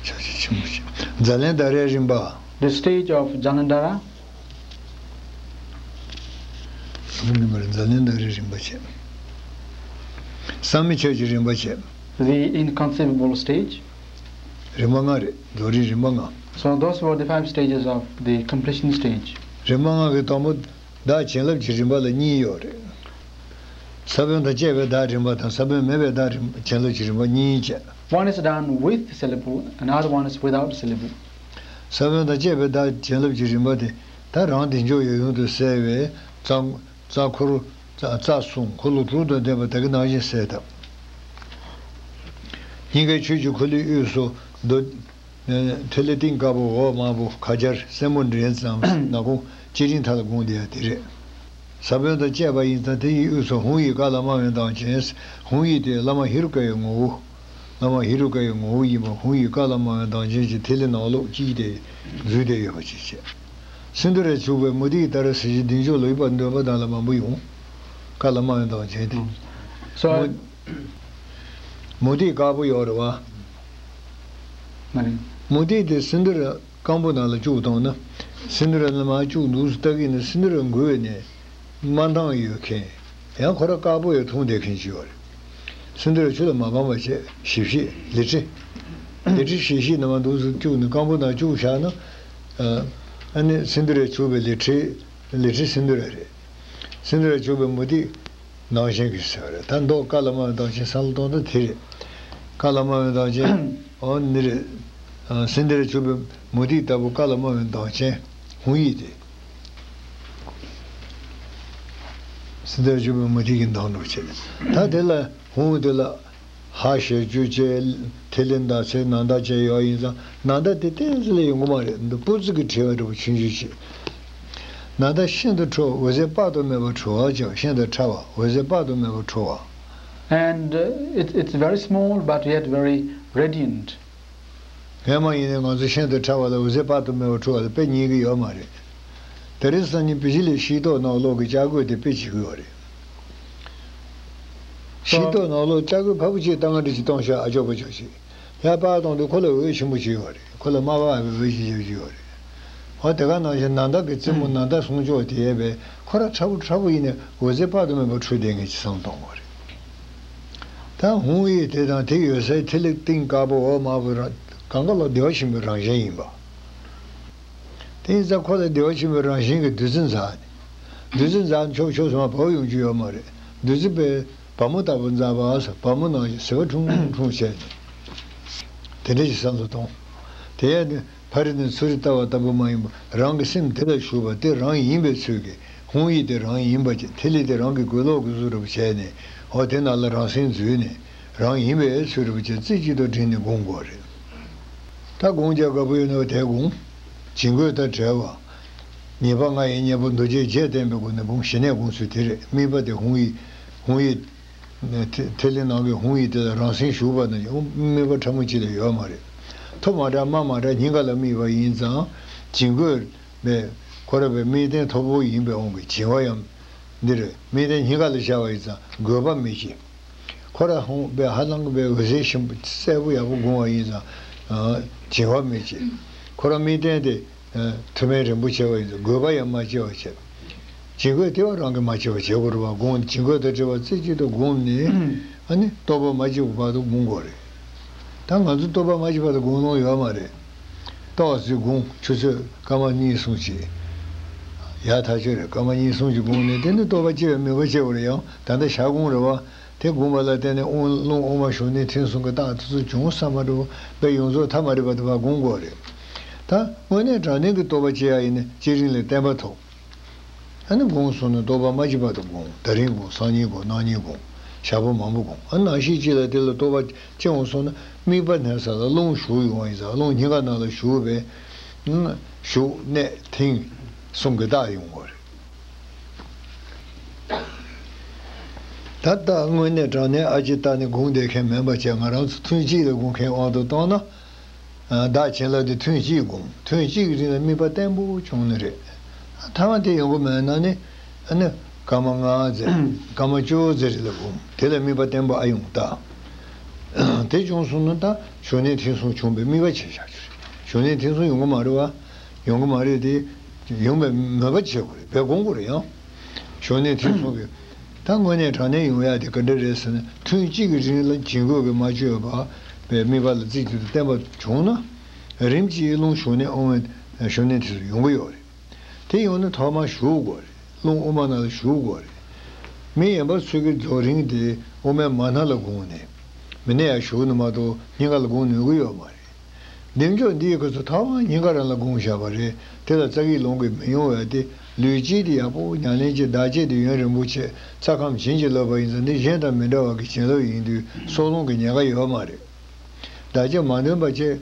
ཆོས་ཀྱི་ཆེན་པོ་ཆེ། ཛཱ་ལན་དྷ་རའི་རིམ་པ། The stage of Jalandhara. ཛཱ་ལན་དྷ་རའི་རིམ་པ་བྱས། བསམ་མི་ཆོས་ཀྱི་རིམ་པ་བྱས། The inconceivable stage. རིམ་པ་ལྔ་རེད། རྫོགས་རིམ་རིམ་པ་ལྔ། So those were the five stages of the completion stage. རིམ་པ་ལྔ་གི་དང་པོ། བདག་བྱིན་རླབས་ཀྱི་རིམ་པ་ལ་གཉིས་ཡོད་རེད། ས་བོན་དང་བཅས་པའི་བདག་རིམ་པ་དང་ས་བོན་མེད་པའི་བདག་རིམ་བྱིན་རླབས་ཀྱི་རིམ་པ་གཉིས་བྱས། One is done with the syllable, another one is without the syllable. ས་བོན་དང་བཅས་པའི་བདག་བྱིན་རླབས་ཀྱི་རིམ་པ་དེ། ད་རང་བདེ་མཆོག་ཡབ་ཡུམ་དུ་གསལ་བའི་རྩ་རྩ་འཁོར་རྩ་རྩ་གསུམ་འཁོར་ལོ་དྲུག་དང་ལྡན་པ་དེ་ག་ནང་བཞིན་གསལ་བཏབ། སྙིང་གའི་ཆོས་ཀྱི་འཁོར་ལོའི་དབུས་སུ་རྡོ། ཐིག་ལེ་སྟེང་དཀར་པོ་འོག་དམར་པོ་ཁ་སྦྱར་སེན་མོ་འདྲེས་ཙམ་ནག་ཁུང་བསྐྱེད་རིམ་མཐའ་ལ་དགོངས་བསྡད་ཡ་དེ་རེད། ས་བོན་དང་བཅས་པ་ཡིན་ཙང་དེ་ཡི་དབུས་སུ་ཧཱུྃ་ཡིག་ཀ་ལ་མ་བའི་མདངས་ཅན། ཧཱུྃ་ཡིག་དེ་བླ་མ་ཧེ་རུ་ཀ་ཡི་ངོ་བོ། བླ་མ་ཧེ་རུ་ཀ་ཡི་ངོ་བོ་ཡིན་པ་ཧཱུྃ་ཡིག་ཀ་ལ་མ་བའི་མདངས་ཅན་གྱི་ཐིག་ལེ་ནང་ལོགས་གཅིག་དེ་འཛུལ་བསྡད་ཡོད་པ་ཅིག་བྱས། སིནྡྷུ་རས་བྱུགས་པའི་མུ་ཏིག་ལྟར་གཟི་བརྗིད་མདུན་ཅོག་ལ་ཡོད་པ་འདོད་པ་དང་ལ་མང་པོ་ཡོང་། ཀ་ལ་མ་བའི་མདངས་ཅན་དེ། So མུ- མུ་ཏིག་དཀར་པོ་ཡོད་རེད་བ། མ་རེད། མུ་ཏིག་དེ་སིནྡྷུ་ར་སྐམ་པོ་ནང་ལ་བཅུག་བཏང་ན། སིནྡྷུ་ར་ནང་མར་བཅུག་འདུག་སེ་ལྟ་གི་ནི་སིནྡྷུ་ར་འགུལ་བས་ནས་མ་འདང་ཡོད་མཁན། ཡང་ཁོ་ར་དཀར་པོ་ཡང་མཐོང་བསྡད་མཁན་ཅིག་ཡོད་རེད། སིནྡྷུ་ར་ཆུ་ལ་མ་སྦངས་པ་བྱས་ཞིབ་བཤེར་ལི་ཁྲི། ལི་ཁྲི་ཞིབ་བཤེར་ནང་མར་འདུག་སེ་བཅུག་ནས་སྐམ་པོ་ནང་བཅུག་བཞག་ན། ཨ་ནི་སིནྡྷུ་རས་བྱུགས་པའི་ལི་ཁྲི། ལི་ཁྲི་སིནྡྷུ་ར་རེད། སིནྡྷུ་རས་བྱུགས་པའི་མུ་ཏིག་ནང་བཞིན་གྱི་ཟེར་བ་རེད། ད་མདོ་ཀ་ལ་མ་བའི་མདངས་ཅན་བསམ་བློ་གཏོང་ད་དེ་རེད། ཀ་ལ་མ་བའི་མདངས་ཅན་འོ་ནི་རེད། ཨ། སིནྡྷུ་རས་བྱུགས་པའི་མུ་ཏིག་ལྟ་བུ་ཀ་ལ་མ་བའི་མདངས་ཅན་ཧཱུྃ་ཡིག་དེ། སིནྡྷུ་རས་བྱུགས་པའི་མུ་ཏིག་གི་མདངས་འདྲ་བྱས། ད་དེ་ལ་ཧཱུྃ་དེ་ལ། ཧ་ཞབས་ཀྱུ་བཅས། ཐིག་ལེ་མདའ་ཚེ་ནཱ་ད་བཅས་ཡོད་ཡིན་ཙང་ནཱ་ད་དེ་ཏོག་ཙམ་ལས་ཡོང་གི་མ་རེད། འདི་པོ་ཙི་གི་བྲིས་པ་འདྲ་པོ་ཆུང་ཆུང་ཞིག་ནཱ་ད་ཤིན་ཏུ་ཁྲོ་འོད་ཟེར་དཔག་ཏུ་མེད་པ་འཕྲོ་བ་ཅན། ཤིན་ཏུ་ཕྲ་བ་འོད་ཟེར་དཔག་ཏུ་མེད་པ་འཕྲོ་བ། And uh, it, it's very small but yet very radiant. སྔོན་མ་ཡིན་ནའི་ང་ཚོ་ཤིན་ཏུ་ཕྲ་བ་ལ་འོད་ཟེར་དཔག་ཏུ་མེད་པ་འཕྲོ་བ་ལ་དཔེ་རྙེད་ཀྱི་ཡོད་མ་རེད། དེ་རིང་སང་ཉིན་བི་ཇི་ལི་ཤེལ་ཏོག་ནང་ལོགས་ཀྱི་ལྕགས་སྒོ་དེ་དཔེ་བྱེད་ཀྱི་ཡོད་རེད། ཤེལ་ཏོག་ནང་ལོགས་ལྕགས་སྒོ་ཕ་བུ་གཅིག་བཏང་ག་འདྲ་ཞིག་གཏོང་ཤག་ཨ་ཅོ་པ་ཅོ་ཞིག་ཡར་པར་གཏོང་དུས་ཁོ་ལ་འོད་ཆེན་པོ་ཅིག་ཡོད་རེད། ཁོ་ལ་དམར་པོ་ཨ་བའི་འོད་ཅིག་ཡོད་ཀྱི་ཡོད་རེད། འོ་དེ་ག་ནང་བཞིན་ནཱ་ད་གི་རྩེ་མོ་ནཱ་ད་གསུང་ཆོག་དེ་ཡས་པས་ཁོ་ར་ཕྲ་བོ་ཕྲ་བོ་ཡིན་ནས་འོད་ཟེར་དཔག་ཏུ་མེད་པ་འཕྲོ་བསྡད་མཁན་ཅིག་བསམ་གཏོང་དགོས་རེད། ད་ཧཱུྃ་ཡིག་དེ་དང་དེ་ཡོད་སའི་ཐིག་ལེ་སྟེང་དཀར་པོ་འོག་དམར་པོ་ར་གང་ག་ལ་བདེ་བ་ཆེན་པོའི་རང་བཞིན་ཡིན་པ། དེ་ཡིན་ཙང་ཁོ་ལ་བདེ་བ་ཆེན་པོའི་རང་བཞིན་གྱི་བདུད་རྩི་འཛག་ནས། བདུད་རྩི་འཛག་ནས་ཆོག་ཆོག་སོང་བ་བབས་ཡོང་རྒྱུ་ཡོད་མ་རེད། བདུད་རྩི་པའི་བ་མོ་ལྟ་བུ་འཛག་པ་ཟེར། བ་མོ་ནང་བཞིན་བཟི་བ་ཁྲུང་ཁྲུང་བྱས་ནས། དེ་འདྲ་ཞིག་བསམ་བློ་གཏོང་། དེ་ཡང་ནི་ཕ་རི་ནས་ཚུ་རི་ལྟ་བ་ལྟ་བུ་མ་ཡིན་པ་རང་གི་སེམས་དེ་ལ་ཞུགས་པ་དེ་རང་ཡིན་པའི་ཚུལ་གྱིས། ཧཱུྃ་ཡིག་དེ་རང་ཡིན་པ་ཅིག་ཐིག་ལེ་དེ་རང་གི་གོས་ལོག་གི་བཟོ་འདྲ་པོ་བྱས་ནས། འོ་དེ་ནང་ལ་རང་སེམས་འཛུལ་ནས་རང་ཡིན་པའི་ཚུལ་འདྲ་པོ་ཅིག་རྩེ་གཅིག་ཏུ་དྲིལ་ནས་སྒོམ་དགོས་རེད། ད་སྒོམ་རྒྱག་དགའ་པོ་ཡོད་ན་དེ་སྒོམ། བྱིང་རྒོད་དང་བྲལ་བ། ཉེས་པ་ལྔ་ཡི་གཉེན་པོ་འདུ་བྱེད་བརྒྱད་བསྟན་པའི་སྒོ་ནས་སྒོམ། ཞི་གནས་སྒོམ་ཚུལ་དེ་རེད། དམིགས་པ་དེ་ཧཱུྃ་ཡིག་ཧཱུྃ་ཡིག་ཐིག་ཐིག་ལེ་ནང་གི་ཧཱུྃ་ཡིག་དེ་ལ་རང་སེམས་ཞུགས་པ་ན་དམིགས་པ་ཕྲ་མོ་གཅིག་ལས་ཡོད་མ་རེད། མཐོ་དམའ་དྲག་དམའ་དམའ་དྲག་སྙིང་ག་ལ་དམིགས་པ་ཡིན་ཙང་། བྱིང་རྒོད་པའི་ཁོ་ར་པའི་དམིགས་རྟེན་མཐོ་པོ་ཡིན་པའི་དབང་གིས་བྱིང་བ་ཡང་འདིར་དམིགས་རྟེན་སྙིང་ག་ལ་བཞག་པ་ཡིན་ཙང་རྒོད་པ་མེད་ཅིང་། ཁོ་ར་ཧཱུྃ་པའི་ཧ་ལམ་གྱི་པའི་འོད་ཟེར་ཞིམ་པོ་གསལ་པོ་ཡག་པོ་སྒོམ་པ་ཡིན་ཙང་། བྱིང་བ་མེད་ཅིང་། ཁོ་ར་དམིགས་རྟེན་དེ། ཐུན་མིན་རིན་པོ་ཆེ་བ་ཡིན་ཙང་རྒོད་པ་ཡང་མ་སྐྱེ་བར་བྱེད། བྱིང་རྒོད་དེ་བ་རང་གིས་མ་སྐྱེ་བར་བྱེད་དགོས་རེད་བ། སྒོམ་བྱིང་རྒོད་དང་བྲལ་བ་རྩེ་གཅིག་ཏུ་བསྒོམས་ནས། ཨ་ནི་རྟོགས་པ་མ་སྐྱེས་བར་དུ་སྒོམ་དགོས་རེད། ད་ང་ཚོ་རྟོགས་པ་མ་སྐྱེས་བར་དུ་སྒོམ་ལོང་ཡོད་མ་རེད། ཏོག་ཙམ་སྒོམ། ཆུ་ཚོད་སྐར་མ་གཉིས་གསུམ་ཅིག་ཡག་ཐག་ཆོད་རེད། སྐར་མ་གཉིས་གསུམ་ཅིག་སྒོམ་ནས་དེ་ནི་རྟོགས་པ་སྐྱེ་བའི་མོས་པ་སྐྱེ་དགོས་རེད། ཡང་ད་ལྟ་ཞག་དགོང་རེད་བ། དེ་སྒོམ་པ་ལ་བརྟེན་ནས་དབང་རླུང་དབུ་མ་ཞུགས་གནས་ཐིམ་གསུམ་གྱི་རྟགས་དེ་ཚོ་བྱུང་ས་མ་འགྲོ་བས་ཡོངས་རྫོགས་ཐ་མ་རིག་པ་དེ་བ་སྒོམ་དགོས་རེད། ད་དངོས་གནས་དྲང་གནས་ཀྱི་རྟོགས་པ་སྐྱེ་ཡ་ཡིན་ན་བསྐྱེད་རིམ་ལས་བརྟན་པ་ཐོབ། ཨ་ནི་སྒོམ་སོང་ན་རྟོགས་པ་མ་སྐྱེས་བར་དུ་སྒོམ། ད་རིང་སྒོམ། སང་ཉིན་སྒོམ། གནངས་ཉིན་སྒོམ། ཞག་པོ་མང་པོ་སྒོམ། ཨ་ནང་བཞིན་གཅིག་ལ་དེ་ལ་རྟོགས་པ་སྐྱེ་འོང་སོང་ན་དམིགས་པ་གནས་ས་ལ་རླུང་ཞུགས་ཡོང་བ་ཡིན་ཙང་རླུང་སྙིང་ག་ནང་ལ་ཞུགས་པས། ཞུགས་གནས་ཐིམ་གསུམ་གྱི་རྟགས་ཡོང་དགོས་རེད། ད་ལྟ་དངོས་གནས་དྲང་གནས་ཨ་ཅེ་ལྟ་ནས་སྒོམ་བསྡད་མཁན་མིན་པ་བྱས། ང་རང་ཚོ་ཐུན་གཅིག་ལ་སྒོམ་མཁན་དབང་དུ་བཏང་ན། བདག་བྱིན་རླབས་དེ་ཐུན་གཅིག་སྒོམ། ཐུན་གཅིག་གི་རིང་ལ་དམིགས་པ་བརྟན་པོ་བྱུང་ནི་རེད། ཐ་མ་དེ་ཡོང་གི་མེད་ན་ནི། ཨ་ནི་ སྐར་མ་ལྔ་ཙམ། སྐར་མ་བཅུ་ཙམ་རེ་ལ་འགུམ། དེ་ལ་དམིགས་པ་བརྟན་པོ་ཨ་ཡོང་ད། དེ་བྱུང་སོང་ན་ད་ཞོགས་ནད་ཐིབས་གསུམ་བྱུང་བའི་དམིགས་པ་བྱས་བཞག་རྒྱུ་རེད། ཞོགས་ནད་ཐིབས་གསུམ་ཡོང་གི་མ་རེད་བ། ཡོང་གི་མ་རེད་དེ། ཡོང་བའི་མོས་པ་བྱེད་དགོས་རེད། བས་སྒོམ་དགོས་རེད་ཡང་། ཞོགས་ནད་ཐིབས་གསུམ་གྱི། ད་དངོས་གནས་དྲང་གནས་ཡོང་ཡ་དེ་ག་འདྲ་རེད་ཟེར་ན། ཐུན་གཅིག་གི་རིང་ལ་བྱིང་རྒོད་ཀྱིས་མ་བཅོས་པ་བའི་དམིགས་པ་ལ་རྩེ་གཅིག་ཏུ་བརྟན་པ་བྱུང་ན། རིམ་གྱིས་རླུང་ཞོགས་ནད་དབང་བའི་ཞོགས་ནད་ཐིབས་གསུམ་ཡོང་གི་ཡོད་རེད། དེ་ཡོང་ན་ཐོག་མར་ཞུགས་དགོས་རེད། རླུང་དབུ་མ་ནང་ལ་ཞུགས་དགོས་རེད། མི་ཡན་པ་ཚོས་ཀྱི་རྫོགས་རིམ་དེ་དབུ་མའི་མ་སྣ་ལ་དགོངས་ནས། མི་སྣ་ཡར་ཞུགས་ནས་མ་གཏོགས་སྙིང་ག་ལ་དགོངས་ནུས་ཀྱི་ཡོད་མ་རེད། བདེ་མཆོག་འདི་ཡི་སྐབས་སུ་ཐོག་མར་སྙིང་ག་རང་ལ་དགོངས་བཞག་པ་རེད། དེ་ལ་རྩ་བའི་ལུང་གིས་མི་ཡོང་བས་ཏེ། ལུས་དཀྱིལ་དེ་ཡག་པོ་ཉམས་ལེན་གྱིས་བདག་བསྐྱེད་དེ་ཡུན་རིང་པོ་བྱས། རྩ་ཁམས་བྱིན་གྱིས་བརླབས་པ་ཡིན་ཙང་། འདི་གཞན་དང་མི་འདྲ་བ་གི་བྱིན་རླབས་ཡིན་དུས་སྲོག་རླུང་གི་ཉེན་ཁ་ཡོད་མ་རེད། བདག་བསྐྱེད་མ་འདོན་པ་བྱས།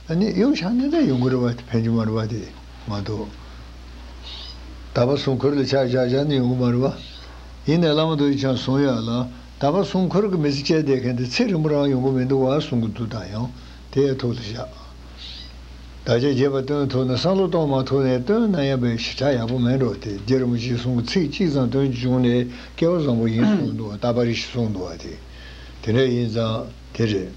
ཨ་ནི་གཡུག་བཞག་ནས་ད་ཡོང་གི་རེད་བ། དེ་ཕན་གྱི་མ་རེད་བ། དེ་མ་གཏོགས། དག་པ་གསུང་མཁུར་ལ་ཆ་བཞག་བཞག་ནས་ཡོང་གི་མ་རེད་བ། ཡིན་ནའི་བླ་མ་རྡོ་རྗེ་འཆང་གསུང་ཡ་ལ། དག་པ་གསུང་མཁུར་གྱི་མི་ཚེ་སྐྱེལ་བསྡད་མཁན་དེ་ཚེ་རིང་པོ་རང་ཡོང་གི་མི་འདུག་བ་གསུང་གི་འདུག་ད་ཡང་དེ་ཐུགས་ལ་བཞག་བདག་བསྐྱེད་རྒྱས་པ་སྟོན་ཐུབ་ན། བསམ་བློ་གཏོང་མ་ཐུབ་ནའི་སྟོན་ན་ཡང་དཔེ་ཞེ་དྲག་ཡག་པོ་མེད་འགྲོ། དེ་རྗེ་རིན་པོ་ཆེའི་གསུང་གི་ཚིག་གཅིག་ཙམ་སྟོན་བྱུང་ནས་སྐལ་བ་བཟང་པོ་ཡིན་གསུངས་འདུག་ད་པ་རི་ཤི་གསུངས་འདུག་བ། དེ་དེ་འདྲ་ཡིན་ཙང་དེ་རེད།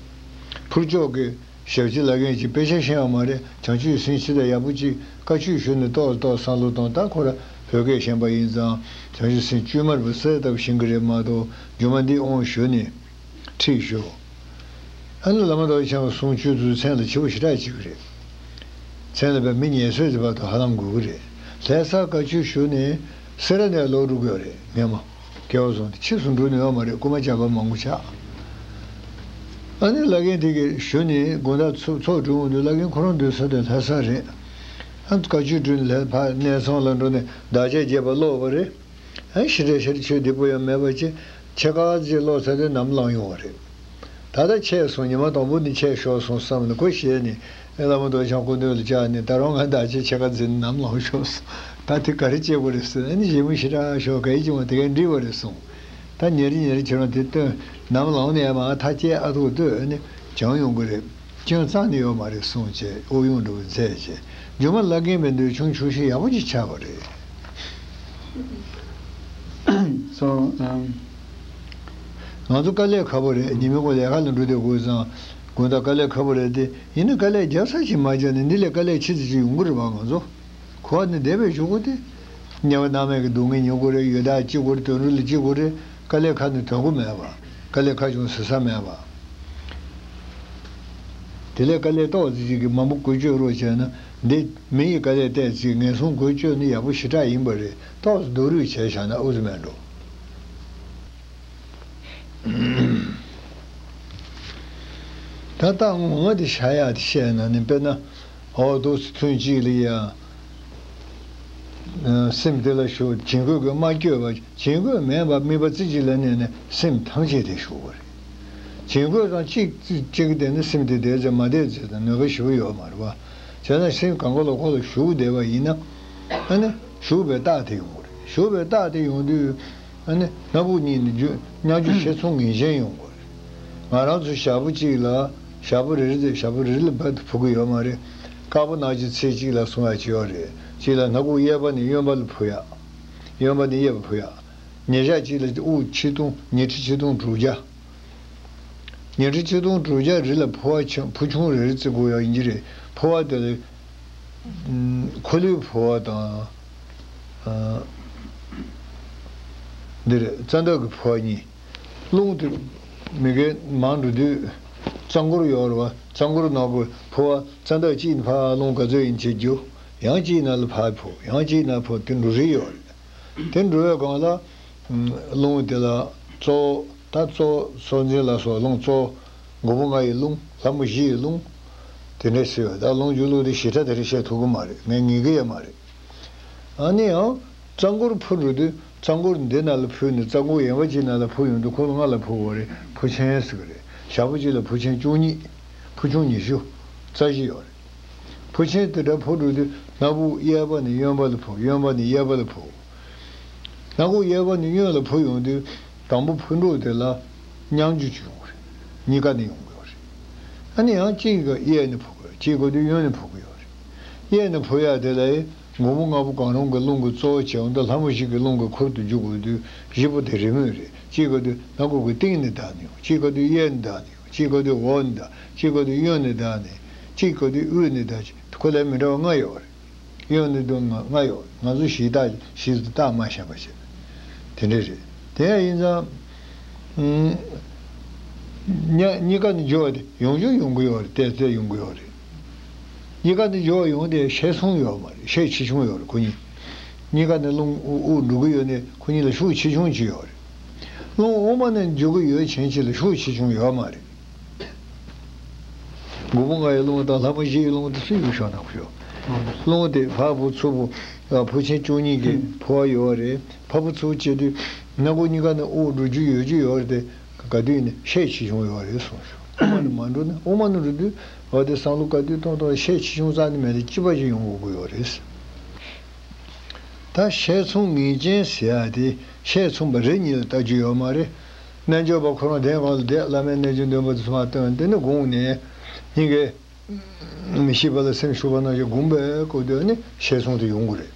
ཕུར་ལྕོག་གི་ཞབས་ཕྱི་ལ་མཁན་གྱིས་དཔེ་ཆ་ཤེས་ཡོད་མ་རེད། བྱང་ཆུབ་སེམས་ཕྱི་དང་ཡག་པོ་གཅིག་བཀའ་ཆོས་ཞུ་ནས་ཏོག་ཏོག་བསམ་བློ་གཏོང་། ད་ཁོ་ར་བོད་སྐད་ཤེས་པ་ཡིན་ཙང་བྱང་ཆུབ་སེམས་བཅོས་མར་བུ་གསལ་ལྟ་བུ་ཤེས་ཀྱི་རེད་མ་གཏོགས། རྒྱུ་མ་འདི་དབང་ཞུ་ནས་ཁྲིད་ཞུ། ཨ་ནི་བླ་མ་རྡོ་རྗེ་འཆང་གི་གསུང་ཆོས་ཚོའི་མཚན་ལ་ཆེ་བོ་ཞེ་དྲག་བྱེད་ཀྱི་རེད། མཚན་ལ་བས་མི་ཉན་སྲོལ་དེ་བར་དུ་ཧ་ལམ་དགོས་ཀྱི་རེད། ལྷ་ས་བཀའ་ཆོས་ཞུ་ནས་སེ་ར་ནས་ལོག་འགྲོ་གི་ཡོད་རེད་སྔོན་མ། སྐལ་བ་བཟང་དེ་ཕྱིས་སུ་འགྲོ་ནུས་ཡོད་མ་རེད། རྐུན་མ་བཅག་པ་མང་པོ་ཆགས། ཨ་ནི་བླ་རྒན་དེ་གིས་ཞུ་ནས་དགོང་དག་ཚོགས་ཚོགས་གྲོལ་འོང་དུས། བླ་རྒན་ཁོ་རང་སྡོད་ས་དེ་ལྷ་ས་རེད། ཨ་བཀའ་ཆོས་གྲོལ་ནས་ལྷ་ཕར་གནས་ཚང་ལ་འགྲོ་ནས་བདག་བསྐྱེད་རྒྱས་པ་ཀློག་པ་རེད། ཨ་ཞེ་དྲག་ཞེ་དྲག་ཆོས་བདེ་པོ་ཡང་མེད་པ་བྱས། ཕྱེད་ཀ་ཅིག་ཀློག་ཚར་དུས་ནམ་ལངས་ཡོང་བ་རེད། ད་ལྟ་ཆད་སོང་། ཉི་མ་དང་པོ་ནི་ཆད་ཤོར་སོང་བསམ་ནས་ཁོ་ཞེད་ནས། ཨེ་བླ་མ་རྡོ་རྗེ་འཆང་སྐུ་མདུན་ལ་བཅར་ནས། ད་རུང་ང་བདག་བསྐྱེད་ཕྱེད་ཀ་འཛིན་ནམ་ལངས་ཤོག་གསུངས། ད་དེ་ག་རེ་བྱེད་དགོས་རེད་ཟེར། ཨ་ནི་བཞེས་མོ་ཞེ་དྲག་ཤོར། ག་ཡེ་བྱེད་མ། དེ་ག་འགྲིག་པ་རེད་གསུངས། ད་ཉིན་རེ་ཉིན་རེ་ཁྱེད་རང་དེ་སྟོན། ནམ་ལངས་ནས་ཡར་མར་ཐག་བཅད་ཨ་ཐུག་ལྟོས། ཨ་ནི་བྱང་ཡོང་གི་རེད། སྐྱོན་རྩ་ནས་ཡོད་མ་རེད་གསུངས་བྱས་ཨུ་ཡོན་འགྲོ་བའི་མཛད་བྱས། རྒྱུ་མ་བླ་རྒན་མི་འདོད་ཆུང་ཆུང་ཞིག་ཡག་པོ་ཅིག་ཆགས་པ་རེད། སོ་ཨམ། ང་ཚོ་དཀའ་ལས་ཁག་པོ་རེད། ཉི་མའི་སྒོ་ལས་ཀ་ལ་འགྲོ་དུས་དགོས་ཙང་དགོང་དག་དཀའ་ལས་ཁག་པོ་རེད་དེ། ཡིན་ན་དཀའ་ལས་རྒྱག་ས་ཞིག་མ་རྒྱག་ནས་འདི་ལས་དཀའ་ལས་ཆེ་ཙམ་ཞིག་ཡོང་གི་རེད་པ། ང་ཚོ་གོ་བ་ནས་བསྡད་པའི་གཞུག་གུ་དེ། དམྱལ་བ་མནར་མེད་ཀྱི་སྡུག་བསྔལ་མྱོང་དགོས་རེད། ཡོ་ད་སྐྱིད་དགོས་རེད། དོན་གྲུབ་ལ་སྐྱིད་དགོས་རེད། དཀའ་ལས་ཁག་ནས་དོན་གོ་མེད་པ། དཀའ་ལས་ཁག་བྱུང་ཟེར་ས་མེད་པ། དེ་ལས་དཀའ་ལས་ཏོག་ཙམ་ཅིག་གིས་མང་པོ་འགུལ་སྐྱོད་རོགས་བྱས་ན། འདི་མི་ཡི་དཀའ་ལས་ཏོག་ཙམ་ངན་སོང་འགུལ་སྐྱོད་ནི་ཡག་པོ་ཞེ་དྲག་ཡིན་པ་རེད། ཏོག་ཙམ་སྡུག་རུས་བྱས་བཞག་ན་ཨུ་ཚུགས་མེད་འགྲོ། ད་ལྟ་ངོ་མ་དེ་བཞག་ཡག་དེ་བཤད་ན་ནི། དཔེར་ན། འོ་འདུག་སེ་ཐུན་གཅིག་ལ་ཡང་སེམས་དེ་ལ་ཞུགས། བྱིང་རྒོད་ཀྱིས་མ་བསྐྱོད་པ། བྱིང་རྒོད་མེད་པར་དམིགས་པ་རྩེ་གཅིག་ལ་གནས་ནས་སེམས་ཐམས་ཅད་དེ་ཞུགས་པ་རེད། བྱིང་རྒོད་དང་གཅིག་གཅིག་བསྡད་ན་སེམས་དེ་བསྡད་ཚེ་མ་བསྡད་ཚེ་དང་ནུས་པ་ཞེ་པོ་ཡོད་མ་རེད་པ། བྱས་ན་སེམས་གང་ག་ལ་ཁོ་ལ་ཞུགས་བསྡད་པ་ཡིན་ན། ཨ་ནི་ཞུགས་པའི་རྟགས་དེ་ཡོང་གི་རེད། ཞུགས་པའི་རྟགས་དེ་ཡོང་དུས། ཨ་ནི་སྣ་བུག་གཉིས་ནས་རྒྱུ་སྙིང་རྒྱུ་ཤེད་མཚུངས་ངེས་ཅན་ཡོང་དགོས་རེད། ང་རང་ཚོ་ཞག་པོ་གཅིག་ལ་ཞག་པོ་རེ་རེ་ཞག་པོ་རེ་རེ་ལ་རྦད་དེ་ཕུ་གི་ཡོད་མ་རེད། དཀར་པོ་ནག་ཅིག་ཚེས་གཅིག་ལ་སོང་ཡག་ཅིག་ཡོད་རེད། གཅིག་ལ་སྣ་ཁུག་གཡས་པ་ནས་གཡོན་པ་ལ་ཕུ་ཡག་གཡོན་པ་ནས་གཡས་པ་ཕུ་ཡག་ཉིན་ཞག་གཅིག་ལ་དབུགས་ཆིག་སྟོང་ཉི་ཁྲི་ཆིག་སྟོང་དྲུག་བརྒྱ། ཉིན་ཁྲི་ཆིག་སྟོང་དྲུག་བརྒྱ་རི་ལ་ཕུ་བ་ཆུང་ཕུ་ཆུང་རེ་རེ་བརྩི་དགོས་ཡག་ཡིན་གྱི་རེད། ཕུ་བ་དེ་ལ། ཨམ། འཁོར་ལོའི་ཕུ་བ་དང་། ཨ། འདི་རེད། རྩ་འདབ་ཀྱི་ཕུ་བ་གཉིས། རླུང་དེ་མི་འགའ་མང་འགྲོ་དུས་རྩ་འཁོར་ཡོད་རེད་པ། རྩ་འཁོར་ནང་གི་ཕུ་བ་རྩ་འདབ་གཅིག་ནས་ཕར་རླུང་ག་ཚོད་ཡིན་བྱེད་རྒྱུ། ཡང་གཅིག་ནང་ལ་ཕར་ཕུ། ཡང་གཅིག་ནང་ཕུ། དེ་འགྲོ་རིན་ཡོད་རེད། དེ་འགྲོ་བའི་སྒང་ལ། ཨམ། རླུང་དེ་ལ་གཙོ་བོ་ད་གཙོ་བོ་སྲོག་འཛིན་ལ་སོགས་རླུང་གཙོ་བོ་མགོན་པོ་ལྔ་ཡི་རླུང་། ལྷ་མོ་བཞི་ཡི་རླུང་། དེ་འདྲ་ཟེར་བ། ད་རླུང་རྒྱུ་ལུགས་དེ་ཞེ་དྲག་དེ་འདྲ་བཤད་ཐུབ་ཀྱི་མ་རེད། ངས་ངེས་ཀྱི་ཡོད་མ་རེད། ཨ་ནི་ཡང་རྩ་འཁོར་ཕུ་འགྲོ་དུས་རྩ་འཁོར་འདི་ནང་ལ་ཕུ་ནས་རྩ་འཁོར་གཡས་པ་གཅིག་ནང་ལ་ཕུ་ཡོང་དུས་འཁོར་ལྔ་ལ་ཕུ་དགོས་རེད། ཕུ་ཆེན་ཟེར་གི་རེད། ཞག་པོ་གཅིག་ལ་ཕུ་ཆེན་བཅུ་གཉིས། ཕུ་ཆུང་ཉི་ཤུ་རྩ་བཞི་ཡོད་རེད། ཕུ་ཆེན་དེ་འདྲ་ཕུ་འགྲོ་དུས་སྣ་བུག་གཡས་པ་ནས་གཡོན་པ་ལ་ཕུ། གཡོན་པ་ནས་གཡས་པ་ལ་ཕུ། སྣ་བུག་གཡས་པ་ནས་གཡོན་ལ་ཕུ་ཡོང་དུས་དང་པོ་ཕུ་འགྲོ་དེ་ལ་མཉམ་རྒྱུ་ཅིག་ཡོང་གི་རེད། གཉིས་ཀ་ནས་ཡོང་གི་ཡོད་རེད། ཨ་ནི་ཡང་གཅིག་གིས་གཡས་ནས་ཕུ་གི་ཡོད། གཅིག་གིས་དེ་གཡོན་ནས་ཕུ་གི་ཡོད་རེད། གཡས་ནས་ཕུ་ཡག་དེ་ལ་ མགོ་བོ་ལྔ་པོ་གང་རུང་གི་རླུང་གི་གཙོ་བོ་བྱས་འོང་དུས་ལྷ་མོ་བཞི་གི་རླུང་གི་ཁུར་དུ་འཇུག་དགོས་དུས། བཞི་པོ་དེ་རེས་མོས་རེད། གཅིག་ག་དུས་སྣ་ཁུག་གི་གཏིང་ནས་བདག་ནས་ཡོང་། གཅིག་ག་དུས་གཡས་ནས་བདག་ནས་ཡོང་། གཅིག་ག་དུས་འོག་ནས་བདག་གཅིག་ག་དུས་གཡོན་ནས་བདག་ནས། གཅིག་ག་དུས་དབུས་ནས་བདག་ཅིག་ཁོ་ལས་མི་འདྲ་བ་ལྔ་ཡོད་རེད། གཡོན་ནས་བདག་ལྔ་ཡོད་རེད། ང་ཚོ་གཞི་བདག་གཞི་བདག་མ་ཤེས་པ་བྱས། དེ་འདྲ་རེད། དེ་ཡང་ཡིན་ཙང་། ཨུམ། གཉའ་གཉིས་ཀ་ནས་འཇུ་བ་དེ་ཡོང་རྒྱུ་ཡོང་གི་ཡོད་རེད། ཏོག་ཙམ་ཡོང་གི་ཡོད་རེད། གཉིས་ཀ་ནས་འཇུ་བ་ཡོང་དེ་ཤས་ཆུང་ཡོད་མ་རེད། ཤས་ཆེ་ཆུང་ཡོད་རེད་ཁོ་གཉིས། གཉིས་ཀ་ནས་རླུང་དབུགས་དབུགས་འགྲོ་གི་ཡོད་ནས་ཁོ་གཉིས་ལ་ཤུགས་ཆེ་ཆུང་ཅིག་ཡོད་རེད། རླུང་དབུ་མ་ནས་འཇུ་གི་ཡོད་ཕྱིན་ཆད་ལ་ཤུགས་ཆེ་ཆུང་ཡོད་མ་རེད། མགོན་པོ་ལྔ་ཡི་རླུང་དང་ལྷ་མོ་བཞི་ཡི་རླུང་དེ་སུ་ཡོད་ཤོག་ན་ཤོག་རླུང་དེ་ཕར་ཕུ་ཚུར་ཕུ། ཕུ་ཆེན་བཅུ་གཉིས་ཀྱི་ཕུ་བ་ཡོད་རེད། ཕར་ཕུ་ཚུར་བྱེད་དུས་སྣ་ཁུག་གཉིས་ཀ་ནས་དབུགས་འགྲོ་རྒྱུ་ཡོད་རྒྱུ་ཡོད་རེད་དེ། ག་དུས་ནས་ཤས་ཆེ་ཆུང་ཡོད་རེད་གསུངས་ཤོག་དབུ་མ་ནས་མ་འགྲོ་ན། དབུ་མ་ནས་འགྲོ་དུས་འོ་དེ་བསམ་བློ་ག་དུས་གཏོང་གཏོང་ཤས་ཆེ་ཆུང་རྩ་ནས་མེད་དེ་གཅིག་པ་ཞིག་ཡོང་དགོས་ཀྱི་ཡོད་རེད། ད་ཤས་མཚུངས་ངེས་ཅན་ཟེར་ཡ་དེ་ཤས་མཚུངས་པ་རེ་གཉིས་ལ་ལྟ་རྒྱུ་ཡོད་མ་རེད། རྣལ་འབྱོར་པ་ཁོ་རང་གདན་གང་ལ་བསྡད། བླ་མའི་རྣལ་འབྱོར་འདོན་པ་དེ་ཚོ་མར་བཏོན། དེ་ནས་དགོངས་ནས་སྙིང་གའི་མི་ཤེས་པ་ལ་སེམས་ཞུགས་པ་ནང་བཞིན་སྒོམ་པའི་སྐབས་དུ་ནི་ཤས་མཚུངས་དེ་ཡོང་གི་རེད།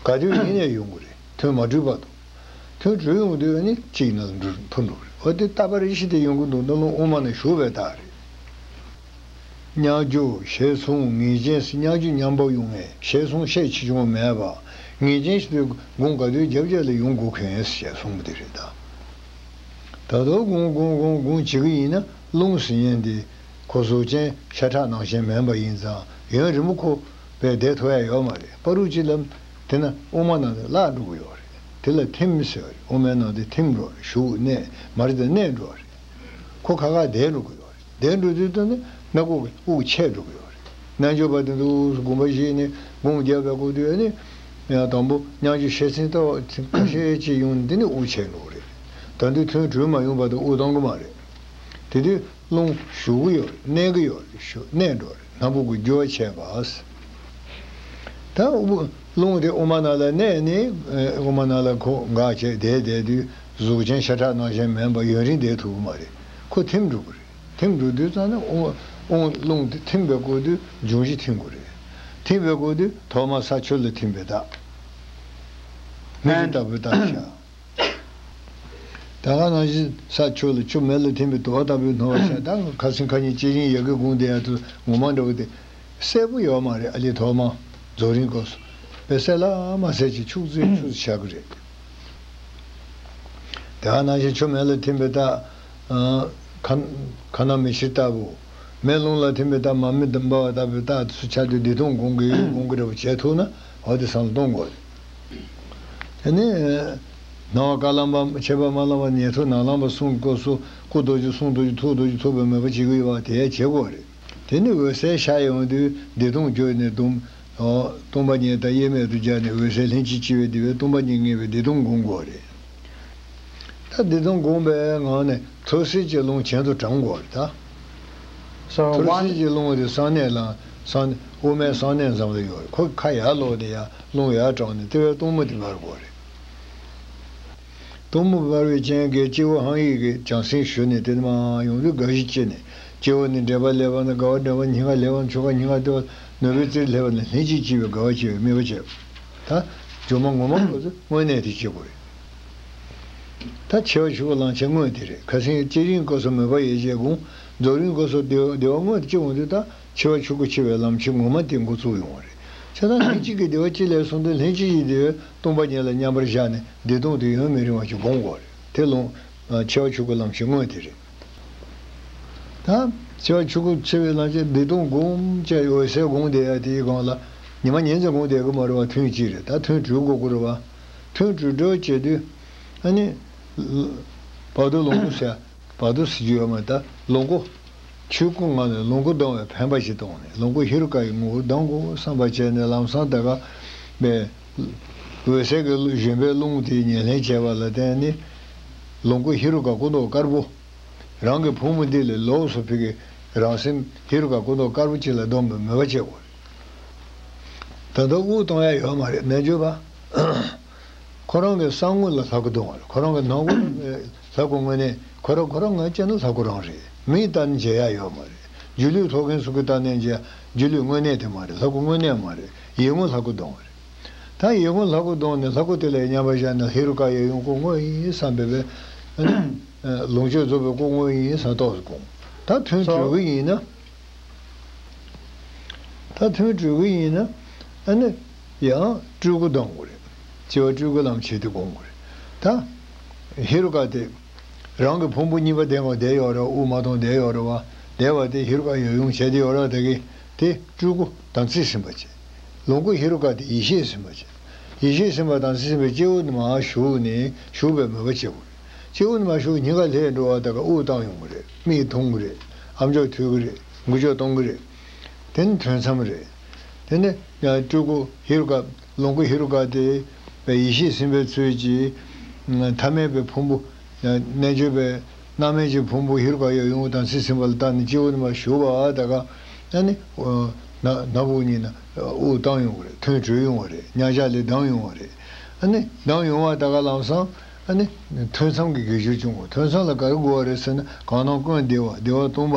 ག་དུས་ཡིན་ནའི་ཡོང་གི་རེད། ཐུན་མ་གྲོལ་བར་དུ། ཐུན་གྲོལ་ཡོང་དུས་ནི་གཅིག་ནང་ལ་འཕུར་འགྲོ་གི་རེད། འོ་དེ་ལྟ་བ་རེ་ཞིག་དེ་ཡོང་གི་འདུག་ན་རླུང་དབུ་མ་ནས་ཞུགས་པའི་རྟགས་རེད། མཉམ་རྒྱུ་ཤས་མཚུངས་ངེས་ཅན་ཟེར། མཉམ་རྒྱུ་མཉམ་པོ་ཡོང་ངེས། ཤས་མཚུངས་ཤས་ཆེ་ཆུང་མེད་པ། ངེས་ཅན་ཞིག་དུས་སྒོམ་ག་དུས་རྒྱབ་རྒྱབ་ལ་ཡོང་དགོས་མཁན་ཞེས་གསུངས་པ་དེ་རེད་ད། ད་དུང་སྒོམ་སྒོམ་སྒོམ་སྒོམ་བྱེད་ཀྱི་ཡིན་ན་རླུང་ཟེར་མཁན་དེ་ཁོ་གཟུགས་ཅན་ཤ་ཁྲག་ནང་བཞིན་མིན་པ་ཡིན་ཙང་ཡུན་རིང་པོ་ཁོ་བས་བསྡད་ཐུབ་ཡ་ཡོད་མ་རེད། བར་དུ་ཅིག་ལ་དེ་ན་དབུ་མ་ནང་དུ་བརླག་འགྲོ་གི་ཡོད་རེད། དེ་ལ་ཐིམ་ཟེར་བ་རེད། དབུ་མའི་ནང་དུ་ཐིམ་འགྲོ་རེད། ཞུགས་གནས་མ་རེད་དེ་གནས་འགྲོ་རེད། ཁོ་ཁ་ཁ་བསྡད་འགྲོ་གི་ཡོད་རེད། བསྡད་འགྲོ་དུས་ཙམ་ནས་སྣ་ཁུག་གི་དབུགས་ཆད་འགྲོ་གི་ཡོད་རེད། རྣལ་འབྱོར་པ་དེ་ཚོ་དབུགས་སུ་སྒོམ་པ་བཞེས་ནས་སྒོམ་རྒྱག་པའི་སྐབས་དུས་ནི། ཡང་དང་པོ་མཉམ་རྒྱུ་ཤས་ཆེན་ལྟ་བུ་ཁ་ཤས་ཅིག་ཡོང་ནས་འདི་ནི་དབུགས་ཆད་འགྲོ་གི་རེད། ད་དུང་ཐུན་གྲོལ་མ་ཡོང་བར་དུ་དབུགས་གཏོང་གི་མ་རེད། དེ་དུས་རླུང་ཞུགས་ཀྱི་ཡོད་རེད། གནས་ཀྱི་ཡོད་རེད། ཞུ་གནས་འགྲོ་རེད། སྣ་བུག་གི་རྒྱུ་བ་ཆད་པ། ད་དབུགས་རླུང་དེ་དབུ་མ་ནང་ལ་གནས་ནས་དབུ་མ་ནང་ལ་ཁོ་འགག་བྱས་བསྡད་བསྡད་དུས་གཟུགས་ཅན་ཤ་ཁྲག་ནང་བཞིན་མིན་པ་ཡུན་རིང་བསྡད་ཐུབ་ཀྱི་མ་རེད། ཁོ་ཐིམ་འགྲོ་གི་རེད། ཐིམ་འགྲོ་དུས་ཙམ་ནས་དབུགས་དབུགས་རླུང་དེ་ཐིམ་པའི་སྐབས་དུས་འབྱུང་བཞི་ཐིམ་དགོས་རེད། ཐིམ་པའི་སྐབས་དུས་ཐོག་མར་ས་ཆུ་ལ་ཐིམ་པའི་རྟགས། མིག་ཆུ་ལྟ་བུའི་རྟགས་ཤར། ད་ག་ནང་བཞིན་ས་ཆུ་ལ་ཆུ་མེ་ལ་ཐིམ་པའི་དུ་བ་ལྟ་བུའི་སྣང་བ་ཤར། ད་ཁ་སེང་ཁ་ཉིན་ལྕེ་རིང་ཡ་གི་སྒོང་དེ་ཡ་དུ་ངོ་མ་འདྲ་བོ་དེ་གསལ་པོ་ཡོད་མ་རེད། ཨ་ལི་ཐོག་མ་རྫོགས་རིམ་སྐབས་སུ་དཔེ་གསལ་ལ་མ་གསལ་ཅིག་འཁྱུག་ཙེ་འཁྱུག་ཙེ་ཤར་གི་རེད། དེ་ག་ནང་བཞིན་ཆུ་མེ་ལ་ཐིམ་པའི་རྟགས། ཁ་ཁ་ན་མི་ཤེས་ལྟ་བུ། མེ་རླུང་ལ་ཐིམ་པའི་རྟགས། མར་མེ་འབར་བ་ལྟ་བུའི་རྟགས་སུ་ཆགས་དུས་བདེ་སྟོང་སྒོམ་གྱི་སྒོམ་གྱི་རེ་བ་བྱེད་ཐུབ་ན་འོ་དེ་བསམ་བློ་གཏོང་དགོས་རེད། དེ་ནས་སྣང་བ་དཀར་ལམ་པ་མཆེད་པ་དམར་ལམ་པ་ཉན་ཐོས་ནག་ལམ་པ་གསུམ་གྱི་སྐབས་སུ་སྐུ་རྡོ་རྗེ་གསུང་རྡོ་རྗེ་ཐུགས་རྡོ་རྗེ་ཐུགས་པའི་མོས་པ་བྱེད་ཀྱི་ཡོད་པ་དེ་བྱེད་དགོས་རེད། དེ་ནས་འོད་གསལ་ཤར་ཡོང་དུས་བདེ་སྟོང་བརྗོད་ནས་སྡོམ། སྟོང་པ་ཉིད་དང་དབྱེར་མེད་དུ་སྦྱར་ནས་འོད་གསལ་ལྷན་ཅིག་སྐྱེས་པའི་བདེ་བས་སྟོང་པ་ཉིད་ངེས་པའི་བདེ་སྟོང་སྒོམ་དགོས་རེད། ད་བདེ་སྟོང་སྒོམ་པའི་ངང་ནས་ཐོད་སྲིན་གྱི་རླུང་གྱེན་དུ་དྲང་དགོས་རེད་ད། So ཐོད་one སྲིན་གྱི་རླུང་དེ་གསང་གནས་ལ་གསང་དབུ་མའི་གསང་གནས་ཙམ་ལ་ཡོད་རེད། ཁོ་ཁ་ཡར་ལོག་ནས་ཡར་རླུང་ཡར་དྲངས་ནས་ལྟེ་བའི་སྟོང་མོ་དེ་འབར་དགོས་རེད། སྟོང་མོ་འབར་བའི་རྐྱེན་གྱིས་སྤྱི་བོ་དབང་ཡིག་གི་བྱང་སེམས་ཞུ་ནས་དེ་ནས་མར་ཡོང་དུས་དགའ་བཞི་སྐྱེས་ནས་སྤྱི་བོ་ནས་འབྲེལ་པ་ལེགས་པ་ན་དགའ་བ། འབྲེལ་པ་སྙིང་ག་ལེགས་པ་ན་ཆོ་ག་སྙིང་ག་ལྟེ་བ་ནོར་བུའི་རྩེར་སླེབས་པ་ན་ལྷན་ཅིག་སྐྱེས་པའི་དགའ་བ་སྐྱེ་བའི་དམིགས་པ་བྱེད། ད་སྒྱུ་མ་ངོ་མ་ཁོ་ཚོ་དངོས་གནས་དེ་སྐྱེ་དགོས་རེད། ད་འཆི་བ་ཆོས་སྐུ་ལམ་ཆེན་དངོས་དེ་རེད། ཁ་སང་སྐྱེ་རིང་སྐབས་སུ་མོས་པ་ཡེ་ཤེས་སྒོམ། རྫོགས་རིམ་སྐབས་སུ་བདེ་བདེ་བ་དངོས་དེ་སྐྱེ་འོང་དུས་ད་འཆི་བ་ཆོས་སྐུ་འཆི་བའི་ལམ་ཆེན་ངོ་མ་དེ་འགོ་ཚུགས་ཡོང་བ་རེད། བྱས་ཙང་ལྷན་ཅིག་གི་བདེ་བ་ཅི་ལས་གསུངས་དུས་ལྷན་ཅིག་གི་བདེ་བས་སྟོང་པ་ཉིད་ལ་མཉམ་པར་བཞག་ནས་བདེ་སྟོང་དེ་ཡུན་མི་རིང་བ་ཞིག་སྒོམ་དགོས་རེད། དེ་ལུང་འཆི་བ་ཆོས་སྐུ་ལམ་ཆེན་དངོས་དེ་རེད། ད་འཆི་བ་ཆོས་སྐུ་འཆི་བའི་ལམ་ཆེན་བདེ་སྟོང་སྒོམ་བྱས་འོད་གསལ་སྒོམ་བསྡད་ཡ་དེའི་སྒང་ལ་ཉི་མ་ཉིན་ཙམ་སྒོམ་བསྡད་གི་མ་རེད་བ། ཐུན་གཅིག་རེད། ད་ཐུན་དྲུག་འགོར་དགོས་རེད་བ། ཐུན་དྲུག་འགྲོ་བྱེད་དུས་ཨ་ནི་བར་དོ་ལོངས་སྐུ་ཟེར། བར་དོ་ཟེར་རྒྱུ་ཡོད་མ་རེད། ད་ལོངས་སྐུ། ཆོས་སྐུ་ངང་ནས་ལོངས་སྐུ་ལྡང་བའི་འཕེན་པ་ཞིག་བཏང་ནས་ལོངས་སྐུ་ཧེ་རུ་ཀ་ཡི་ངོ་བོར་ལྡང་དགོས་བསམ་པ་བྱས་ནས་ལམ་སང་ད་ག་པའི་འོད་གསལ་གྱི་བཞོན་པའི་རླུང་དེའི་ཉེར་ལེན་བྱས་པ་ལ་བརྟེན་ནས་ལོངས་སྐུ་ཧེ་རུ་ཀ་སྐུ་མདོག་དཀར་པོ། རང་གི་ཕུང་པོ་འདི་ལས་ལོགས་སུ་ཕ་གི་རང་སེམས་ཧེ་རུ་ཀ་སྐུ་མདོག་དཀར་པོ་ཅིག་ལ་སྡོམ་པའི་མོས་པ་བྱེད་དགོས། ད་དུང་དབུགས་གཏོང་ཡ་ཡོད་མ་རེད། རྣལ་འབྱོར་པ། ཁོ་རང་གི་གསང་དངུལ་ལ་ལྷག་གི་འདུག་བ་རེད། ཁོ་རང་གི་ནང་ཁུལ་ལྷག་གི་དངོས་གནས་ཁོ་རང་ཁོ་རང་ངོས་བྱས་ན་ལྷག་གི་རང་རེད། མིས་ལྟ་ན་མཇལ་ཡ་ཡོད་མ་རེད། སྒྱུ་ལུས་ཐོག་མཁན་སོགས་ཀྱིས་ལྟ་ནས་མཇལ་ཡ། སྒྱུ་ལུས་དངོས་གནས་དེ་མ་རེད། ལྷག་གི་དངོས་གནས་མ་རེད། ཡིད་ངོ་ལྷག་གི་འདུག་བ་རེད། ད་ཡིད་ཁོང་ལྷ་སྐུ་བསྡོམས་ནས་ལྷ་སྐུ་དེ་ལ་མཉམ་པར་བཞག་ན་ཧེ་རུ་ཀ་ཡབ་ཡུམ་སྐུ་དངོས་ཡིན་བསམ་པའི་བས། ལོངས་སྤྱོད་རྫོགས་པའི་སྐུ་དངོས་ཡིན་བསམ་རྟོགས་སུ་སྐོང་། ད་ཐུན་གྲོལ་གི་ཡིན་ན། ད་ཐུན་གྲོལ་གི་ཡིན་ན། ཨ་ནི་ཡང་སྤྲུལ་སྐུ་གཏོང་དགོས་རེད། སྤྱི་བོ་སྤྲུལ་སྐུ་ལམ་བྱེད་དེ་སྒོམ་དགོས་རེད། ད་ཧེ་རུ་ཀ་དེ་རང་གི་ཕུང་པོ་གཉིས་པ་དེ་སྒང་བསྡད་ཡོད་རེད། དབུགས་མ་གཏོང་བསྡད་ཡོད་རེད་བ། བསྡད་པ་དེ་ཧེ་རུ་ཀ་ཡབ་ཡུམ་བྱས་ཏེ་ཡོད་རེད་བ། དེ་གི་དེ་སྤྲུལ་སྐུ་དམ་ཚིག་ཟིན་པ་བྱེད། ལོངས་སྐུ་ཧེ་རུ་ཀ་དེ་ཡེ་ཤེས་ཟིན་པ་བྱེད། ཡེ་ཤེས་ཟིན་པ་དམ་ཚིག་ཟིན་པའི་སྤྱི་བོ་ནས་མར་ཞུགས་ནས་ཞུགས་པའི་མོས་པ་བྱེད་དགོས་རེད། སྤྱི་བོ་ནས་མར་ཞུགས་སྙིང་ག་ལྷོད་འགྲོ་བ་དེ་ག་དབུགས་བཏང་ཡོང་གི་རེད། མིག་མཐོང་གི་རེད། ཨ་མཆོག་ཐོས་ཀྱི་རེད། འགུལ་སྐྱོད་གཏོང་གི་རེད། དེ་ནི་ཐུན་མཚམས་རེད། དེ་ནི་ཡང་སྤྲུལ་སྐུ་ཧེ་རུ་ཀ་ལོངས་སྐུ་ཧེ་རུ་ཀ་དེ་ཡེ་ཤེས་ཟིན་པའི་ཚུལ་གྱིས་ཐ་མལ་པའི་ཕུང་པོ་རྣལ་འབྱོར་པའི་སྣང་མེད་ཀྱི་ཕུང་པོ་ཧེ་རུ་ཀ་ཡབ་ཡུམ་དམ་ཚིག་ཟིན་པ་ལ་བརྟེན་ནས་སྤྱི་བོ་ནས་མར་ཞུགས་པ་དེ་ག་ཨ་ནི་ན་ན་བུ་གཉིས་ན་དབུགས་བཏང་ཡོང་གི་རེད། ཐུན་གྲོལ་ཡོང་བ་རེད། མཉམ་གཞག་ལས་ལྡང་ཡོང་བ་རེད། ཨ་ནི་ལྡང་ཡོང་བ་དེ་ག་ལམ་སང་ཨ་ནི་ཐུན་མཚམས་ཀྱི་དགེ་སྦྱོར་བྱུང་བ། ཐུན་མཚམས་ལ་ག་རེ་དགོས་པ་རེད་ཟེར་ན། གང་སྣང་ཀུན་བདེ་བ། བདེ་བ་སྟོང་པ།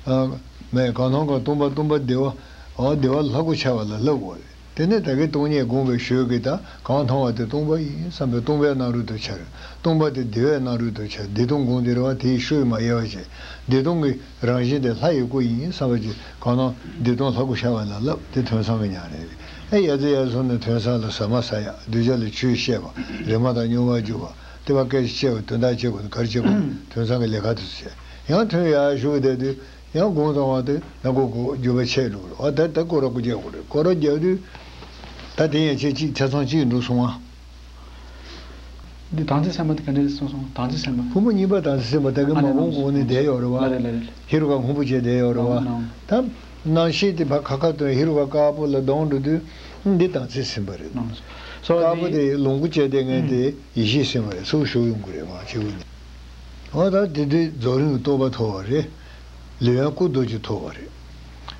ཨ། མེད། གང་སྣང་ཀུན་སྟོང་པ། སྟོང་པ་བདེ་བ། འོ་བདེ་བ་ལ་ལྷ་སྐུ་འཆར་བ་ལ་བསླབ་དགོས་རེད། དེ་ནས་ད་གིན་སྟོང་ཉིད་སྒོམ་པའི་ཞོར་གྱི་ད་གང་མཐོང་བ་དེ་སྟོང་པ་ཡིན་བསམ་པའི་སྟོང་པའི་སྣང་རུང་དུ་འཆར། སྟོང་པ་དེ་བདེ་བའི་སྣང་རུང་དུ་འཆར། བདེ་སྟོང་སྒོམ་དེ་རེད་བ། དེའི་ཤུགས་མ་གཡེལ་བ་བྱས། བདེ་སྟོང་གི་རང་བཞིན་དེ་ལྷ་ཡི་སྐུ་ཡིན་བསམ་པ་ཅིག་གང་སྣང་བདེ་སྟོང་ལྷ་སྐུ་ཤར་བ་ལ་བསླབ། དེ་ཐུན་མཚམས་ཀྱི་ཉམས་ལེན་རེད། ཨེ་ཡར་ཚེ་ཡར་སོང་ནས་ཐུན་མཚམས་ལ་ཟ་མ་ཟ་ཡ། གདུལ་བྱ་ལ་ཆོས་བཤད་པ། རིག་མ་དང་སྙོམས་པར་འཇུག་པ། དེ་བ་སྐད་ཆ་བཤད་པ། དོན་དག་བཤད་དགོས་ན་ག་རེ་བཤད་དགོས། ཐུན་མཚམས་ཀྱི་ལས་ཀ་དེ་ཚོ་བྱས། ཡང་ཐུན་ཡར་ཞུགས་བསྡད་དུས་ཡང་དགོང་དང་བ་དེ་ན་གོ་གོ་འགྱུར་བ་ཆད་འགྲོ་གི་རེད། ཨ་ད་ད་སྐོར་ར་སྐོར་རྒྱག་དགོས་རེད། སྐོར་ར་རྒྱག་དུས་ད་དེ་ཡན་ཆད་གཅིག་ཆ་ཚང་གཅིག་འགྲོ་སོང་ཨ། འདི་དམ་ཚིག་སེམས་པ་དེ་ག་འདྲ་གསུངས་སོང་། དམ་ཚིག་སེམས་པ། ཕུང་པོ་གཉིས་པ་དམ་ཚིག་སེམས་པ་དེ་གི་ཨ་མ་ནི་འོང་གོང་ནས་བསྡད་ཡོད་རེད་བ། ལ་རེད་ལ་རེད། ཧེ་རུ་ཀ་སྔོན་པོ་བྱས་བསྡད་ཡོད་རེད་བ། ནང་ནང་། ད་རྣམ་ཤེས་དེ་ཕར་ཁ་ཁ་ཐོན་ཧེ་རུ་ཀ་དཀར་པོ་ལ་ལྡང་འགྲོ་དུས་འདི་དམ་ཚིག་སེམས་པ་རེད། ནང་། སོ་དཀར་པོ་དེ་ལོངས་སྐུ་བྱས་བསྡད་མཁན་དེ་ཡེ་ཤེས་སེམས་པ་རེད། ཚུར་ཞུགས་ཡོང་གི་རེད། མ་བྱེད་འོ་ནི། འོ་ད་དེ་དུས་རྫོགས་རིམ་གྱི་རྟོགས་པ་ཐོབ་པ་རེད། ལེའུ་ཡན་སྐུ་རྡོ་རྗེ་ཐོབ་པ་རེད།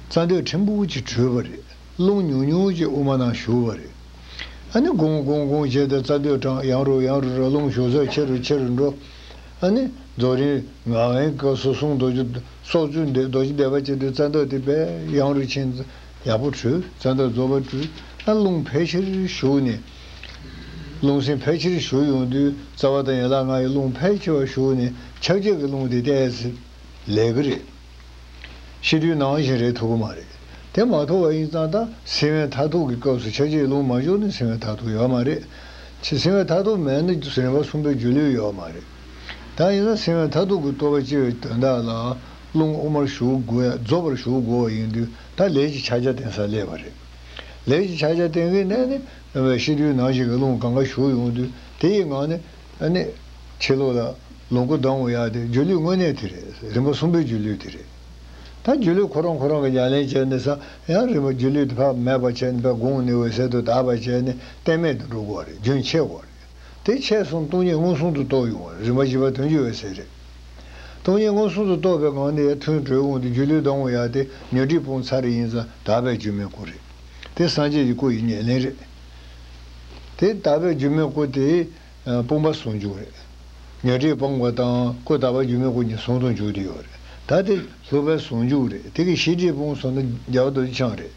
རྩ་འདོད་ཕྲན་བུ་ཅིག་གྲོལ་བ་རེད། རླུང་ཉུང་ཉུང་ཅིག་དབུ་མ་ནང་ཞུགས་པ་རེད། ཨ་ནི་སྒོམ་སྒོམ་སྒོམ་བྱས་ཏེ་རྩ་འདོད་གྲང་ཡང་རུ་ཡང་རུ་ར། རླུང་ཞུགས་ཚད་ཆེ་རུ་ཆེ་རུ་འགྲོ། ཨ་ནི་རྫོགས་རིམ་ངག་དབང་སྐབས་སུ་གསུང་རྡོ་རྗེ་སོགས་བཅུ་འདི་རྡོ་རྗེ་བཟླས་པ་བྱས་ཏེ་རྩ་འདོད་དེ་དཔེ་ཡང་རུ་ཕྱིན། ཡག་པོ་གྲོལ། རྩ་འདོད་རྫོགས་པ་གྲོལ། ཨ་རླུང་ཕལ་ཆེར་ཞུགས་ནས། རླུང་སེམས་ཕལ་ཆེར་ཞུགས་ཡོང་དུས་རྩ་བ་དང་ཡན་ལག་ལྔ་ཡི་རླུང་ཕལ་ཆེ་བ་ཞུགས་ནས་ཆགས་བྱེད་ཀྱི་རླུང་དེ་ཏོག་ཙམ་ལས་ཀྱི་རེད། ཤི་དུས་ནང་བཞིན་རེད་ཐུབ་ཀྱི་མ་རེད། དེ་མ་ཐུབ་པ་ཡིན་ཙང་ད་སེམས་དབེན་མཐར་ཐུག་གི་སྐབས་སུ་ཆགས་བྱེད་རླུང་མ་ཞུགས་ན་སེམས་དབེན་མཐར་ཐུག་ཡོད་མ་རེད། ཆེ་སེམས་དབེན་མཐར་ཐུག་མེད་ན་རིམ་པ་གསུམ་པའི་སྒྱུ་ལུས་ཡོད་མ་རེད། ད་ཡིན་ན་སེམས་དབེན་མཐར་ཐུག་གི་རྟོགས་པ་སྐྱེ་བའི་དོན་དག་ལ་རླུང་དབུ་མར་ཞུགས་དགོས་ཡ། རྫོགས་པར་ཞུགས་དགོས་པ་ཡིན་དུས་ད་ལས་ཀྱི་ཕྱག་རྒྱ་བསྟེན་སར་སླེབས་པ་རེད། ལས་ཀྱི་ཕྱག་རྒྱ་བསྟེན་མཁན་ནི་ནི་ཤི་དུས་ནང་བཞིན་གྱི་རླུང་གང་ག་ཞུགས་ཡོང་དུས་དེ་ཡི་ངང་ནས་ཨ་ནི་ཕྱི་ལོགས་ལ་ལོངས་སྐུ་ལྡང་འོང་ཡ་དེ་སྒྱུ་ལུས་དངོས་གནས་དེ་རེད། རིམ་པ་གསུམ་པའི་སྒྱུ་ལུས་དེ་རེད། ད་སྒྱུ་ལུས་ཁོ་རང་ཁོ་རང་གི་ཉམས་ལེན་བྱས་ནས་ས་ཡང་རིམ་པ་སྒྱུ་ལུས་དེ་ཕར་མེད་པ་བྱས་ནས་ཕར་དགོངས་ནས་འོད་གསལ་དུ་དག་པ་བྱས་ནས་གཏན་མེད་དུ་འགྲོ་དགོས་པ་རེད། རྒྱུན་ཆད་དགོས་པ་རེད། དེ་ཆད་སོང་སྟོང་ཉིད་མངོན་སུམ་དུ་རྟོགས་ཡོང་བ་རེད། རིམ་པ་བཞི་པ་དོན་བསྡུས་འོད་གསལ་རེད། སྟོང་ཉིད་མངོན་སུམ་དུ་རྟོགས་པའི་ངང་ནས་ཐུན་གྲོལ་འོང་དུས་སྒྱུ་ལུས་ལྡང་འོང་ཡ་དེ་ཉོན་སྒྲིབ་སྤོང་ཚར་རེ་ཡིན་ཙང་དག་པའི་སྒྱུ་མའི་སྐུ་རེད། དེ་སངས་རྒྱས་ཀྱི་སྐུ་ཡི་ཉམས་ལེན་རེད། དེ་དག་པའི་སྒྱུ་མའི་སྐུ་དེ་སྤོང་བ་ཟུང་འཇུག་རེད། ཉོན་སྒྲིབ་སྤངས་པ་དང་སྐུ་དག་པ་སྒྱུ་མའི་སྐུ་གཉིས་ཟུང་དུ་འཇུག་བསྡད་ཡོད་རེད། ད་དེ་ལྷུག་པའི་ཟུང་འཇུག་རེད། དེ་གི་ཤེས་སྒྲིབ་སྤོང་སོང་ན་རྒྱལ་བ་རྡོ་རྗེ་འཆང་རེད།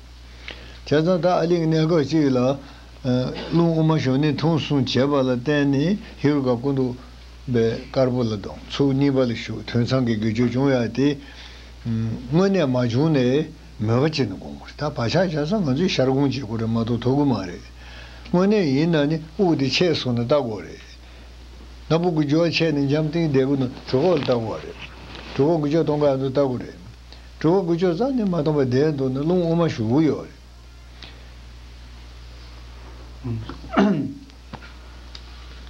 བྱས་ཙང་ད་ཨ་ལི་གི་གནས་སྐབས་གཅིག་ལ་རླུང་དབུ་མ་ཞུགས་ནས་ཐུན་གསུམ་བྱས་པ་ལ་བརྟེན་ནས་ཧེ་རུ་ཀ་སྐུ་མདོག་དཔེ་དཀར་པོ་ལ་ལྡང་། ཚུགས་གཉིས་པ་ལ་ཞུགས། ཐུན་མཚམས་ཀྱི་དགེ་སྦྱོར་བྱུང་ཡ་དེ་དངོས་གནས་མ་བྱུང་ནས་མོས་པ་བྱས་ནས་སྒོམ་དགོས་རེད། ད་བག་ཆགས་བཞག་ས་ང་ཚོས་ཤར་སྒོམ་བྱེད་དགོས་རེད་མ་གཏོགས་ཐུབ་ཀྱི་མ་རེད། དངོས་གནས་ཡིན་ན་ནི་དབུགས་དེ་ཆད་སོང་ན་ལྟ་དགོས་རེད། སྣ་བུག་གི་རྒྱུ་བ་ཆད་ནས་འཇམ་ཐིང་བསྡད་དགོས་ན་གྲོད་ཁོག་ལ་ལྟ་དགོས་རེད། གྲོད་ཁོག་འགུལ་སྐྱོད་གཏོང་ག་ཡང་དུ་ལྟ་དགོས་རེད། གྲོད་ཁོག་འགུལ་སྐྱོད་རྩ་ནས་མ་གཏོང་བར་བསྡད་འདུག་ན་རླུང་དབུ་མ་ཞུགས་ཀྱི་ཡོད་རེད།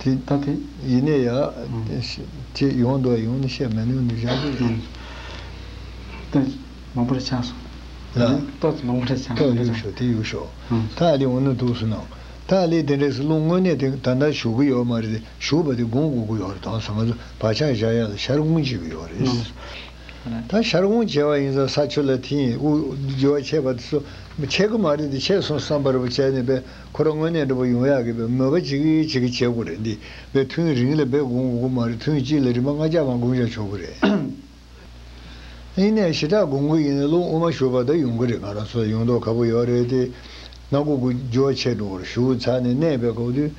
དེ་ད་དེ་ཡིན་ནའི་ཡ། ཨང་། ཅེས་ཡོང་འདུག་ཡོང་ནི་བཤད་མེད་ནི་འདུག་བཞག་དགོས་ཀྱི། ཨང་། ཏོག་ཙམ་མང་པོ་རེ་ཆགས་སོང་། ལ། ཏོག་ཙམ་མང་པོ་རེ་ཆགས་ཏོག་སོང་། ཡོད་ཤོག་དེ་ཡོད་ཤོག་ཨང་། ད་ཨ་ལི་འོ་ན་འདུག་སུ་ནང་། ད་ཨ་ལི་དེ་འདྲས་སུ་རླུང་དངོས་གནས་དེ་ད་ལྟ་ཞུགས་ཀྱི་ཡོད་མ་རེད་དེ་ཞུགས་པ་དེ་སྒོམ་དགོས་ཀྱི་ཡོད་རེད། དང་སང་ང་ཚོ་བག་ཆགས་བཞག་ཡ་ལ་ཤར་སྒོམ་བྱེད་ཀྱི་ཡོད་རེད། ཨང་། ད་ཤར་སྒོམ་བྱས་པ་ཡིན་ཙང་ས་ཆུ་ལ་ཐིམ་དབུགས་རྒྱུ་བ་ཆད་པ་དེ་ཚོ་ཆད་ཀྱི་མ་རེད་དེ་ཆད་སོང་བསམ་པ་རེད་པ་བྱས་ནས་པས་ཁོ་རང་དངོས་གནས་འགྲོ་བ་ཡོང་ཡག་གི་པས་མོས་པ་བྱེད་ཀྱི་བྱེད་ཀྱི་བྱེད་དགོས་རེད། འདི་པས་ཐུན་རིང་ལ་པས་སྒོམ་དགོས་ཀྱི་མ་རེད། ཐུན་གཅིག་ལ་རིམ་པ་ལྔ་བརྒྱ་མ་སྒོམ་ཡང་ཆོག་གི་རེད། ཡིན་ནའི་ཞེ་དྲག་སྒོམ་གྱི་ཡིན་ན་རླུང་དབུ་མ་ཞུགས་པ་ད་ཡོང་གི་རེད། ང་རང་ཚོ་ཡོང་མདོག་ཁ་པོ་ཡོད་རེད་དེ། སྣ་ཁུག་གི་རྒྱུ་བ་ཆད་འགྲོ་བར་ཞུ་ཚར་ནས་གནས་པའི་སྐབས་དུས།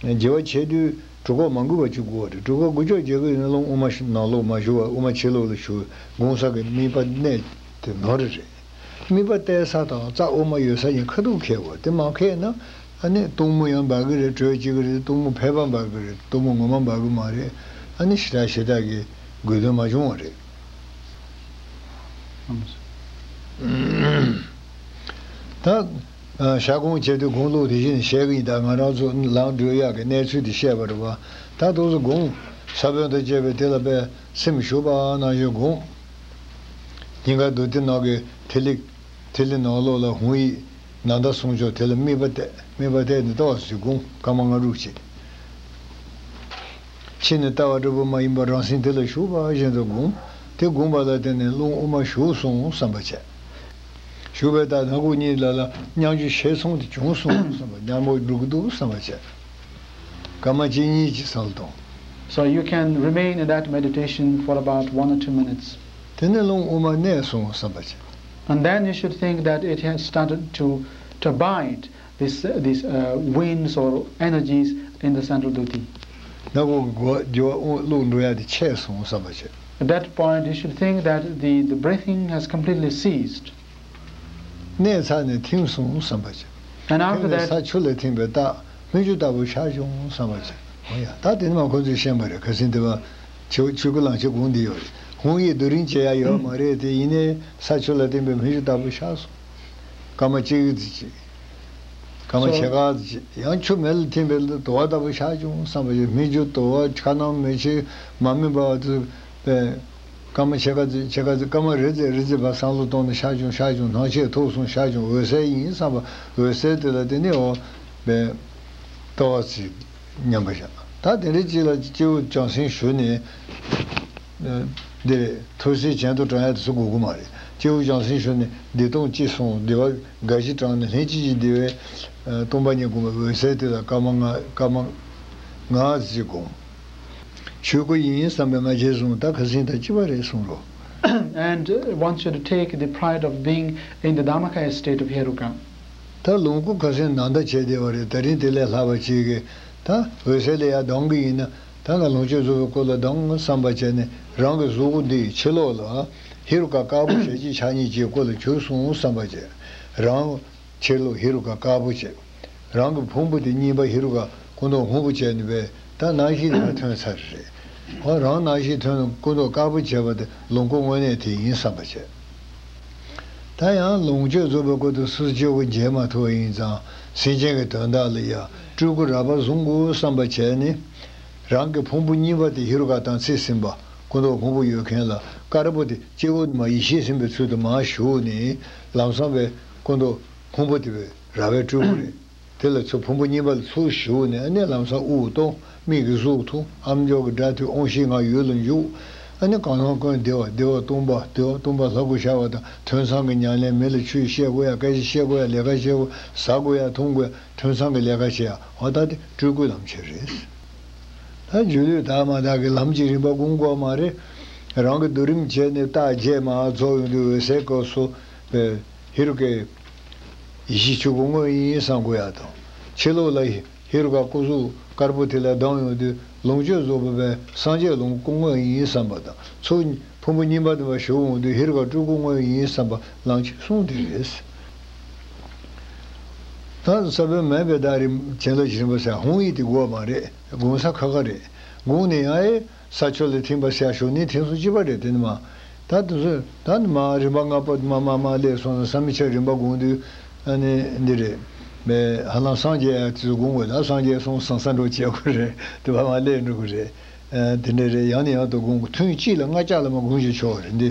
རྒྱུ་བ་ཆད་དུས་གྲུ་ཁོག་མ་འགུལ་བ་ཅིག་དགོས་པ་རེད། གྲུ་ཁོག་འགུལ་ཆོག་བྱེད་དགོས་ཡིན་ན་རླུང་དབུ་མ་ནང་ལོགས་མ་ཞུགས་པར་དབུ་མ་ཕྱི་ལོགས་ལ་ཞུགས། དགོངས་ས་གི་དམིགས་པ་གནས་དེ་ནོར་རེད། དམིགས་པ་གཏད་ས་དང་རྩ་དབུ་མ་ཡོད་ས་གཉིས་ཁ་ཐུག་འཁེལ་བ་དེ་མ་འཁེལ་ན། ཨ་ནི་གཏུམ་མོ་ཡང་འབར་གི་རེད། དྲོད་སྐྱེ་གི་རེད། གཏུམ་མོ་ཕལ་པ་འབར་གི་རེད། གཏུམ་མོ་ངོ་མ་འབར་གི་མ་རེད། ཨ་ནི་ཞེ་དྲག་ཞེ་དྲག་གི་དགོས་དོན་མ་བྱུང་བ་རེད། ད། ཨ། ཞག་གུང་བྱེད་དུས་དགུང་བླུག་དེ་བཞིན་བཤད་གི་ཡིན། ད་ང་རང་ཚོ་ལམ་འགྲོ་ཡག་གི་གནས་ཚུལ་དེ་བཤད་པ་རེད་བ། ད་དུང་སུ་དགུང་ས་བོན་དང་བཅས་པའི་དེ་ལ་པས་སེམས་ཞུགས་པ་ནང་བཞིན་དགུང་། སྙིང་ག་འདུག་སྟེ་ནང་གི་ཐིག་ལེ། ཐིག་ལེ་ནང་ལོགས་ལ་ཧཱུྃ་ཡིག་ནཱ་ད་གསུང་ཆོག་དེ་ལ་དམིགས་པ་གཏད། དམིགས་པ་གཏད་ནས་ཏོག་ཙམ་དགུང་། སྐར་མ་ལྔ་དྲུག་ཅིག་ཕྱི་ནས་ལྟ་བ་འདྲ་པོ་མ་ཡིན་པར་རང་སེམས་དེ་ལ་ཞུགས་པ་བཞིན་དུ་དགོངས། དེ་དགོངས་པ་ལ་བརྟེན་ནས་རླུང་དབུ་མ་ཞུགས་སོང་བསམ་པ་བྱས། ཞུགས་པའི་ད་སྣ་ཁུག་གཉིས་ལ་ལ་མཉམ་སྤྱོད་བྱེད་སོང་སྟེ་བྱུང་སོང་བསམ་པ། མཉམ་པོ་འགྲོ་གི་འདུག་བསམ་པ་བྱས། སྐར་མ་གཅིག་གཉིས་ཀྱི་སང་ལ་གཏོང་། So you can remain in that meditation for about one or two minutes. དེ་ནས་རླུང་དབུ་མ་གནས་སོང་བསམ་པ་བྱས། And then you should think that it has started to, to abide. This, uh, these, uh, winds or energies in the central doti. སྣ་ཁུག་གི་སྒོ་རྒྱུ་བ་དབུགས་བླུགས་འགྲོ་ཡ་དེ་ཆད་སོང་བསམ་པ་བྱས། At that point, you should think that the, the breathing has completely ceased. གནས་ཚར་ནས་ཐིམ་སོང་བསམ་པ་བྱས། And after that, ཐིམ་ནས་ས་ཆུ་ལ་ཐིམ་པའི་རྟགས་མིག་ཆུ་ལྟ་བུ་ཤར་བྱུང་བསམ་པ་བྱས། འོ་ཡ། ད་དེ་ནི་མ་ཁོ་ཚོས་ཤེས་པ་རེད། ཁ་སང་དེ་བ། ཆོས་ཆོས་སྐུ་ལམ་ཁྱེར་དགོངས་འདི་ཡོད་རེད། ཧཱུྃ་ཡིག་རྡོ་རིང་བྱེད་ཡ་ཡོད་མ་རེད་དེ། ཡིན་ནའི་ས་ཆུ་ལ་ཐིམ་པའི་མིག་ཆུ་ལྟ་བུ་ཤར་སོང་། སྐར་མ་གཅིག་ཙམ་ཅིག་སྐར་མ་ཕྱེད་ཀ་ཙམ་ཅིག་ཡང་ཆུ་མེ་ལ་ཐིམ་པའི་དུ་བ་ལྟ་བུ་ཤར་བྱུང་བསམ་པ་ཡོད། མིག་ཆུ་དུ་བ་ཁ་ནང་མེ་ཆུ་མ་སྨིན་པ་དུ་པའི་སྐར་མ་ཕྱེད་ཀ་ཙམ་ཕྱེད་ཀ་ཙམ་སྐར་མ་རེ་ཙམ་རེ་ཙམ་བ་བསམ་བློ་གཏོང་ནས་ཤར་བྱུང་ཤར་བྱུང་། སྣང་མཆེད་ཐུག་སོང་ཤར་བྱུང་། འོད་གསལ་ཡིན་བསམ་པ། འོད་གསལ་དེ་ལ་དེ་ནི་འོ་པའི་ལྟོ་བ་ཚིག་མཉམ་པ་བཞག་ད་དེ་འདྲའི་ཅིག་ལ་སྐྱེས་བུ་བྱང་སེམས་ཞུ་ནས། འདི་རེད། ཐུགས་སྲས་གྱེན་དུ་དྲངས་ཡ་དེ་ཚོ་དགོས་ཀྱི་མ་རེད། སྐྱེས་བུ་བྱང་སེམས་ཞུ་ནས་བདེ་སྟོང་སྐྱེས་སོང་། བདེ་བ་དགའ་བཞི་དྲངས་ནས་ལྷན་ཅིག་སྐྱེས་བདེ་བའི་སྟོང་པ་ཉིད་བསྒོམ་པའི་འོད་གསལ་དེ་ལ་སྐར་མ་ལྔ་སྐར་མ་ལྔ་ཙམ་བསྒོམ། ཆོས་སྐུ་ཡིན་བསམ་པའི་ང་རྒྱལ་བཟུང་། ད་ཁ་སང་ད་ཅི་བ་རེད་གསུངས་རོགས། And, uh, wants you to take the pride of being in the Dharmakaya state of Heruka. ད་ལོངས་སྐུ་ཁ་སང་ནང་ད་བྱས་བསྡད་པ་རེད། ད་རིང་དེ་ལས་ལྷག་པ་ཅིག་གིས་ད་འོད་གསལ་ལ་ཡར་ལྡང་གི་ཡིན་ན། ད་ང་ལོངས་སྤྱོད་རྫོགས་པའི་སྐུ་ལ་ལྡང་བསམ་པ་བྱས་ནས་རང་གི་གཟུགས་པོ་འདིའི་ཕྱི་ལོགས་ལ་ཧེ་རུ་ཀ་དཀར་པོ་ཞལ་གཅིག་ཕྱག་གཉིས་ཀྱི་སྐུ་ལ་གྱུར་སོང་བསམ་པ་བྱས། རང་ཕྱི་ལོགས་ཧེ་རུ་ཀ་དཀར་པོ་བྱས། རང་གི་ཕུང་པོ་དེ་གཉིས་པ་ཧེ་རུ་ཀ་སྐུ་མདོག་སྔོན་པོ་བྱས་ནས་པས། ད་རྣམ་ཤེས་དེ་མ་ཐོན་ཚར་རེད། འོ་རང་རྣམ་ཤེས་ཐོན་ནས་སྐུ་མདོག་དཀར་པོ་བྱས་པ་དེ་ལོངས་སྐུ་དངོས་གནས་དེ་ཡིན་བསམ་པ་བྱས། ད་ཡང་ལོངས་སྤྱོད་རྫོགས་པའི་སྐུ་དེ་སོ་སོ་སྐྱེ་བོ་མཇལ་མ་ཐུབ་པ་ཡིན་ཙང་སེམས་ཅན་གྱི་དོན་དག་ལ་ཡང་སྤྲུལ་སྐུ་རགས་པ་བཟུང་དགོས་བསམ་པ་བྱས་ནས། རང་གི་ཕུང་པོ་གཉིས་པ་དེ་ཧེ་རུ་ཀ་དང་ཚེ་ཟིན་པ་སྐུ་མདོག་སྔོན་པོ་ཡོད་མཁན་ལ་དཀར་པོ་དེ་སྐྱེ་བོ་མ་ཡེ་ཤེས་ཟིན་པའི་ཚུལ་དུ་མར་ཞུགས་ནས་ལམ་སང་པའི་སྐུ་མདོག་སྔོན་པོ་དེ་བས་རགས་པའི་སྤྲུལ་སྐུ་རེད། དེ་ལ་ཚུར་ཕུང་པོ་གཉིས་པ་ལ་ཚུར་ཞུགས་ནས་ཨ་ནི་ལམ་སང་དབུགས་གཏོང་། མིག་གིས་གཟུགས་མཐོང་། ཨ་མཆོག་གི་སྒྲ་ཐོས། དབང་ཤེས་ངག་ཡུལ་ལ་འཇུག་ཨ་ནི་གང་ལ་ཀུན་བདེ་བ་བདེ་བ་སྟོང་པ་བདེ་བ་སྟོང་པ་ལྷ་སྐུ་ཤར་བ་དང་ཐོས་བསམ་གྱི་ཉམས་ལེན། མི་ལ་ཆོས་བཤད་དགོས་ཡ་སྐད་ཆ་བཤད་དགོས་ཡ་ལས་ཀ་བྱེད་དགོས་ཟ་དགོས་ཡ་འཐུང་དགོས་ཡ་ཐོས་བསམ་གྱི་ལས་ཀ་བྱེད་ཡ་འོ་ད་དེ་སྤྲུལ་སྐུའི་ལམ་ཁྱེར་རེད། ད་སྒྱུ་ལུས་དག་མ་དག་གི་ལམ་གྱི་རིམ་པ་སྒོམ་དགོས་མ་རེད། རང་གི་སྡུག་རིམ་བྱས་ནས་རྟགས་བརྒྱད་མར་རྫོགས་ཡོང་དུས་འོད་གསལ་སྐབས་སུ་པའི་ཧེ་རུ་ཀའི་ཡེ་ཤེས་ཆོས་སྐུ་དངོས་ཡིན་བསམ་དགོས་ཡ་དང་། ཕྱི་ལོགས་ལ་ཧེ་རུ་ཀ་སྐུ་གཟུགས་དཀར་པོ་དེ་ལ་ལྡང་ཡོང་དུས་ལོངས་སྤྱོད་རྫོགས་པ་པའི་སངས་རྒྱས་ལོངས་སྐུ་དངོས་ཡིན་བསམ་པ་དང་། ཚུར་ཕུང་པོ་གཉིས་པ་དེ་མར་ཞུགས་འོང་དུས་ཧེ་རུ་ཀ་སྤྲུལ་སྐུ་དངོས་ཡིན་བསམ་པ་ལམ་ཁྱེར་གསུམ་དེ་རེད། ད་ས་བོན་མེད་པའི་བདག་རིམ་བྱིན་རླབས་ཀྱི་རིམ་པ་ཟེར་ཧཱུྃ་ཡིག་དེ་དགོས་མ་རེད། དགོངས་ས་ཁ་ཁ་རེད། དགོངས་ནས་ཡང་ཨེ། ས་ཆུ་ལ་ཐིམ་པ་ཟེར་ཞོག་ནི་ཐིམ་སོང་ཅི་པ་རེད་དེ་ནི་མ། ད་དེ་ཚོ་ད་ནི་མ་རིམ་པ་ལྔ་པོ་མ་མ་མ་སླེབས་སོང་ན་བསམ་མི་ཁྱབ་རིམ་པ་སྒོམ་དུས་ཨ་ནི་འདི་རེད། མེ་ཧ་ལམ་སངས་རྒྱས་ཡ་དེ་ཚོ་སྒོམ་དགོས། ད་སངས་རྒྱས་སོང་སང་ས་འགྲོ་བྱེད་དགོས་རེད། དེ་བ་མ་སླེབས་འགྲོ་གི་རེད། ཨ་དེ་འདྲ་རེད། ཡང་ནས་ཡང་དུ་སྒོམ་དགོས། ཐུན་གཅིག་ལ་ལྔ་བརྒྱ་ལ་མ་སྒོམ་ཞིག་ཆོག་རེད། འདི་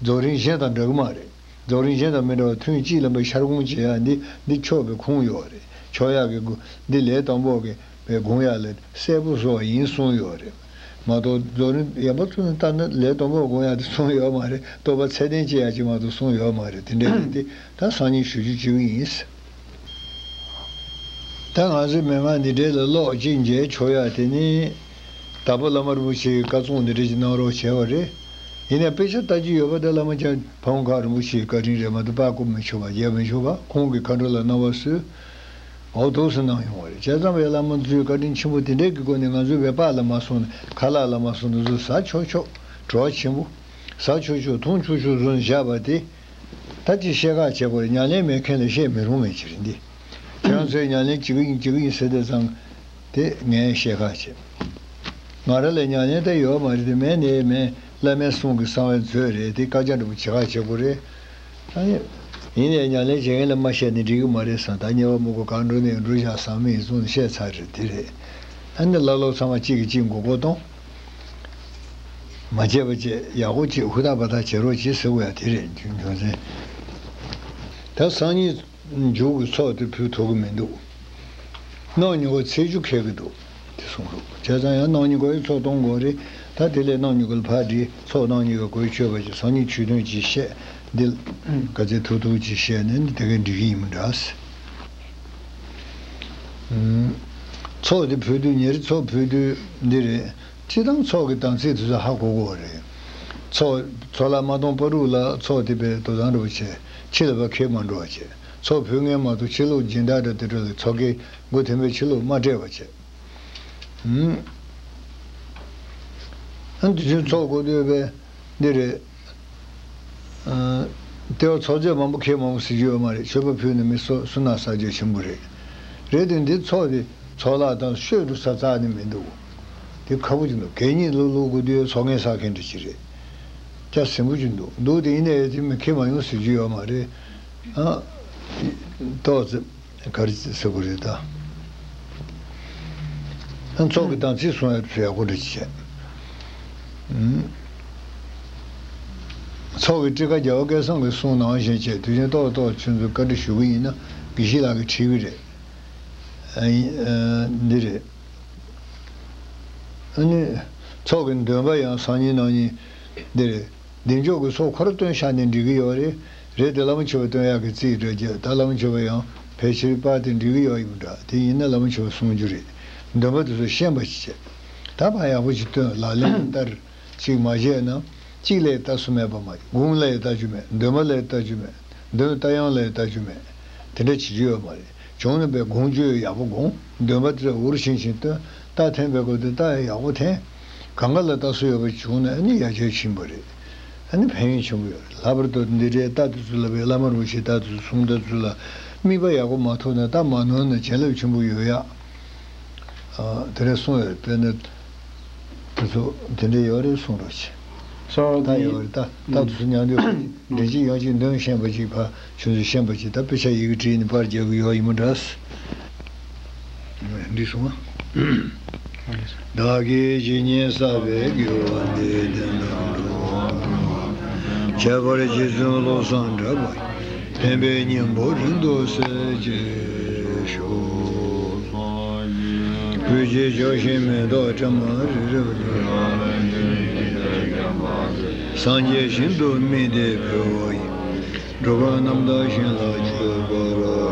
རྫོགས་རིམ་གཞན་དང་འདྲ་གི་མ་རེད། རྫོགས་རིམ་གཞན་དང་མི་འདྲ་བར་ཐུན་གཅིག་ལ་མ་ཤར་སྒོམ་བྱེད་ཡ་འདི་འདི་ཆོག་པའི་ཁུངས་ཡོད་རེད། ཆོག་ཡག་གི་སྒོ་འདི་ལས་དང་པོ་གི་པའི་སྒོམ་ཡག་ལས་གསལ་པོ་བཟོ་བ་ཡིན་གསུངས་ཡོད་རེད། མ་གཏོགས་རྫོགས་རིམ་ཡན་པ་ཚུ་ནི་ལྟ་ན་ལས་དང་པོ་སྒོམ་ཡག་དེ་གསུངས་ཡོད་མ་རེད། རྟོགས་པ་ཚད་ལྡན་ཅན་ཡག་ཅིག་མ་གཏོགས་གསུངས་ཡོད་མ་རེད། དེ་འདྲ་ཡིན་ཏེ་ད་སང་ཉིན་ཞུ་རྒྱུ་བྱེད་ཀྱི་ཡིན། ད་ང་ཚོའི་མན་ངག་འདི་འདྲའི་ལ་ཀློག་ཅིག་མཇལ་ཆོག་ཡག་དེ་ནི་དྭགས་པོ་བླ་མ་རིན་པོ་ཆེའི་བཀའ་བཙུན་འདི་འདྲ་ཅིག་གནང་རོགས་བྱས་པ་རེད། ཡིན་ནའི་དཔེ་ཆ་ལྟ་རྒྱུ་ཡོད་པ་དེ་བླ་མ་ཆེན་ཕ་བོང་ཁ་རིན་པོ་ཆེའི་བཀའ་དྲིན་རེད་མ་གཏོགས་པ་བཀོད་མི་ཆོག་པ་རྒྱབ་མི་ཆོག་པ་ཁོང་གི་མཁའ་འགྲོ་ལ་གནང་བ་སུས་འོ་ཐུགས་སུ་གནང་ཡོང་བ་རེད། བྱས་ཙང་བའི་བླ་མ་ཚོའི་བཀའ་དྲིན་ཆེན་པོ་དེ་འདྲའི་གི་སྒོ་ནས་ང་ཚོའི་བའི་པཱ་ལ་མ་སོང་ནས་ཁ་ལག་ལ་མ་སོང་ནས་བཟོ་ཟ་ཆོག་ཆོག་བྲོ་བ་ཆེན་པོ་ཟ་ཆོག་ཆོག་འཐུང་ཆོག་ཆོག་བཟོ་ནས་བཞག་པ་དེ། ད་ཅི་བཤད་ཁག་བྱེད་དགོས་རེད། ཉམས་ལེན་མེད་མཁན་ལ་བཤད་མི་རུང་བའི་ཕྱིར་འདི། ཁྱེད་རང་ཚོས་ཉམས་ལེན་བྱེད་ཀྱི་ཡིན་བྱེད་ཀྱི་ཡིན་ཟེར་དུས་ཙང་། དེ་ངས་བཤད་ཁག་བྱེད། ང་རང་ལ་ཉམས་ལེན་ད་ཡོད་མ་རེད་དེ་མེད་ནས་མེད་བླ་མའི་གསུང་གི་གསང་བའི་མཛོད་རེད་དེ་བཀའ་རྒྱ་འདྲ་པོ་བྱེད་ཁག་བྱེད་དགོས་རེད། ཨ་ནི། ཡིན་ནས་ཉམས་ལེན་བྱེད་མཁན་ལ་མ་བཤད་ནས་འགྲིག་གི་མ་རེད་བསམ་ད་ཉེ་བ་མུ་གུ་གང་འགྲོ་ནས་འགྲོ་བཞག་བསམ་མི་ཡིན་གསུངས་ནས་བཤད་ཚར་རེད་དེ་རེད། ཨ་ནི་བླ་སློབ་ཚང་མ་གཅིག་གིས་གཅིག་མགོ་སྐོར་གཏོང་། མ་བྱས་པ་བྱས་ཡག་པོ་བྱེད་ཧུར་ཐག་པ་ཐག་བྱེད་རོགས་བྱེད་ཟེར་དགོས་ཡ་དེ་རེད་རྒྱུ་མཚན། ད་སང་ཉིན་མཇུག་གི་ཚོགས་དེ་ཕུལ་ཐུབ་ཀྱི་མི་འདུག་གནངས་ཉིན་གོ་ཚེས་བཅུ་འཁེལ་གྱི་འདུག་དེ་གསུངས་འདུག་བྱས་ཙང་ཡང་གནངས་ཉིན་གོ་ཡི་ཚོགས་གཏོང་དགོས་རེད། ད་དེ་ལས་གནངས་ཉིན་གོ་ལ་ཕར་བྲིས་ཚོགས་གནངས་ཉིན་གོ་གོ་ཆོད་པ་ཅིག་སང་ཉིན་ཆོས་ཐུན་ཅིག་བཤད་འདི་ག་ཚད་ཐུབ་ཐུབ་ཅིག་བཤད་ནས་འདི་དེ་ག་འགྲིག་གི་ཡིན་མི་འདྲ། ཚོགས་དེ་ཕུལ་དུས་ཉེ་རི་ཚོགས་ཕུལ་དུས་འདི་རེད། སྤྱི་བཏང་ཚོགས་ཀྱི་དམ་ཚིག་དེ་ཚོ་ཧ་གོ་དགོས་པ་རེད། ཚོགས་ཚོགས་ལ་མ་གཏོང་བར་དུ་ལ་ཚོགས་དེ་པའི་དོ་དམ་འདྲ་པོ་བྱས་ཕྱི་ལ་ཕར་ཁྱེར་མ་འགྲོ་བ་བྱས། ཚོགས་ཕུལ་མཁན་མ་གཏོགས་ཕྱི་ལོགས་སྦྱིན་བདག་འདྲ་དེ་འདྲ་ལ་ཚོགས་ཀྱི་སྒོ་དེ་པའི་ཕྱི་ལོགས་མ་སྤྲད་པ་བྱས། ཨ་འདི་ཚོའི་ཚོགས་གོ་དུས་པའི་འདི་རེད། ལྟེ་བ་ཚོགས་རྫས་མང་པོ་ཁྱེད་མང་པོ་ཟེར་རྒྱུ་ཡོད་མ་རེད། མཆོད་པ་ཕུལ་ནས་མི་སོ་སོ་ན་ས་རྒྱ་ཆེན་པོ་རེད། རེད་དེ་འདི་ཚོགས་དེ་ཚོགས་ལག་དང་ཤོད་འགྲོ་ས་རྩ་ནས་མི་འདུག་དེ་ཁག་པོ་ཅིག་འདུག་གད་སྙིགས་བླུག་བླུག་དགོས་དུས་ཚོགས་ངན་བསགས་མཁན་འདྲ་ཅིག་རེད། སྐྱ་ཟིང་པོ་ཅིག་འདུག་འདུག་དེ་ཡིན་ནའི་དེ་མི་ཁྱེད་མ་ཡོང་ཟེར་རྒྱུ་ཡོད་མ་རེད། ཨ། ཏོག་ཙམ། ག་རེ་ཟེར་དགོས་རེད་ད། ཚོགས་ཀྱི་དམ་ཚིག་སྲུང་ཡ་ཡག་པོ་འདྲ་ཅིག་བྱས། ཚོགས་ཀྱི་ཊཱི་ཀ་རྒྱལ་བ་སྐལ་བཟང་གིས་གསུངས་ནང་བཞིན་བྱས་དུས་ཆེན་ཏོག་ཏོག་ཁྱོད་ཚོས་བཀའ་འདྲི་ཞུ་གི་ཡིན་ན་དགེ་བཤེས་ལགས་ཀྱིས་བྲིས་གི་རེད། འདི་རེད། ཨ་ནི། ཚོགས་ཀྱི་འདོན་པ་ཡང་སང་ཉིན་གནངས་ཉིན་འདི་རེད། བདེ་མཆོག་གི་ཚོགས་ཁོ་ར་བཏོན་བཞག་ནས་འགྲིག་གི་ཡོད་རེད། རེད་དེ་བླ་མ་མཆོད་པ་བཏོན་ཡག་གི་རྩིས་རེད་རྒྱུ་ད་བླ་མ་མཆོད་པ་ཡང་ཕལ་ཆེར་པར་དེ་འགྲིག་གི་ཡོད་ཡིན་འདྲ་དེ་ཡིན་ན་བླ་མ་མཆོད་པ་གསུང་རྒྱུ་རེད། འདོན་པ་དེ་ཚོ་ཤེས་པ་ཞིག་བྱས། ད་ཕར་ཡག་པོ་ཞིག་བཏོན་ལག་ལེན་བསྟར། ཅིག་མ་བྱས་ན་གཅིག་ལས་ལྟ་སུ་མེད་པ་མ་དགུང་ལས་ལྟ་རྒྱུ་མེད་འདོན་པ་ལས་ལྟ་རྒྱུ་མེད་འདོན་ལྟ་ཡང་ལས་ལྟ་རྒྱུ་མེད། དེ་འདྲ་བྱེད་རྒྱུ་ཡོད་མ་རེད། བྱུང་ན་པའི་དགོངས་བཅོལ་ཡག་པོ་དགོངས། འདོན་པ་དེ་འུར་ཤིང་ཤིང་བཏོན། རྟ་འཐེན་པའི་སྐོར་དེ་རྟ་ཡག་པོ་འཐེན། གང་ག་ལ་རྟ་སུ་ཡོད་པ་བྱུང་ན་ཨ་ནི་ཡར་རྒྱས་ཕྱིན་པ་རེད། ཨ་ནི་ཕན་ཡོན་ཆེན་པོ་ཡོད་རེད། ལྷག་པར་དུ་འདི་འདྲའི་རྟ་དེ་ཚོ་ལ་པའི་བླ་མ་རིན་པོ་ཆེ་རྟ་དེ་ཚོ་གསུང་རྟ་ཚོ་ལ་དམིགས་པ་ཡག་པོ་མ་ཐོགས་ན་རྟ་མ་ནོར་ན་བྱིན་རླབས་ཆེན་པོ་ཡོད་ཡག་དེ་འདྲ་གསུངས་ཡོད་རེད། དཔེར་ན། དེ་ཚོ་དེ་འདྲ་ཡོད་རེད་གསུངས་རོགས་བྱེད། སོ་ད་ཡོད་རེད་ད་ད་དུ་སུ་མཉམ་དུ་འདྲེ་གཅིག་ཡང་གཅིག་འདོན་ཤེས་པ་གཅིག་ཕ་ཆུ་ཚོད་ཤེས་པ་གཅིག་ད་དཔེ་ཆ་ཡི་གེ་བྲིས་ནས་པར་རྒྱག་གི་ཡོད་ཡིན་མོ་འདྲ། འདི་སོང་ཨ། བདག་གིས་ཇི་སྙེད་བསགས་པའི་དགེ་བ་འདི་དོན་དུ་འགྲོ། ཁྱད་པར་རྗེ་བཙུན་བློ་བཟང་གྲགས་པ་ཡི། ཕན་པའི་སྙིང་པོ་རིང་དུ་གསལ་བྱེད་ཤོག །གུས་ཀྱི་ཕྱག་བཞེས་མེ་ཏོག་སྲན་མ་རི་རབ་ཏུ། སངས་རྒྱས་ཞིང་དུ་དམིགས་ཏེ་འཕོ་བ་ཡི། འགྲོ་ཀུན་རྣམ་དག་ཞིང་ལ་སྤྱོད་པར།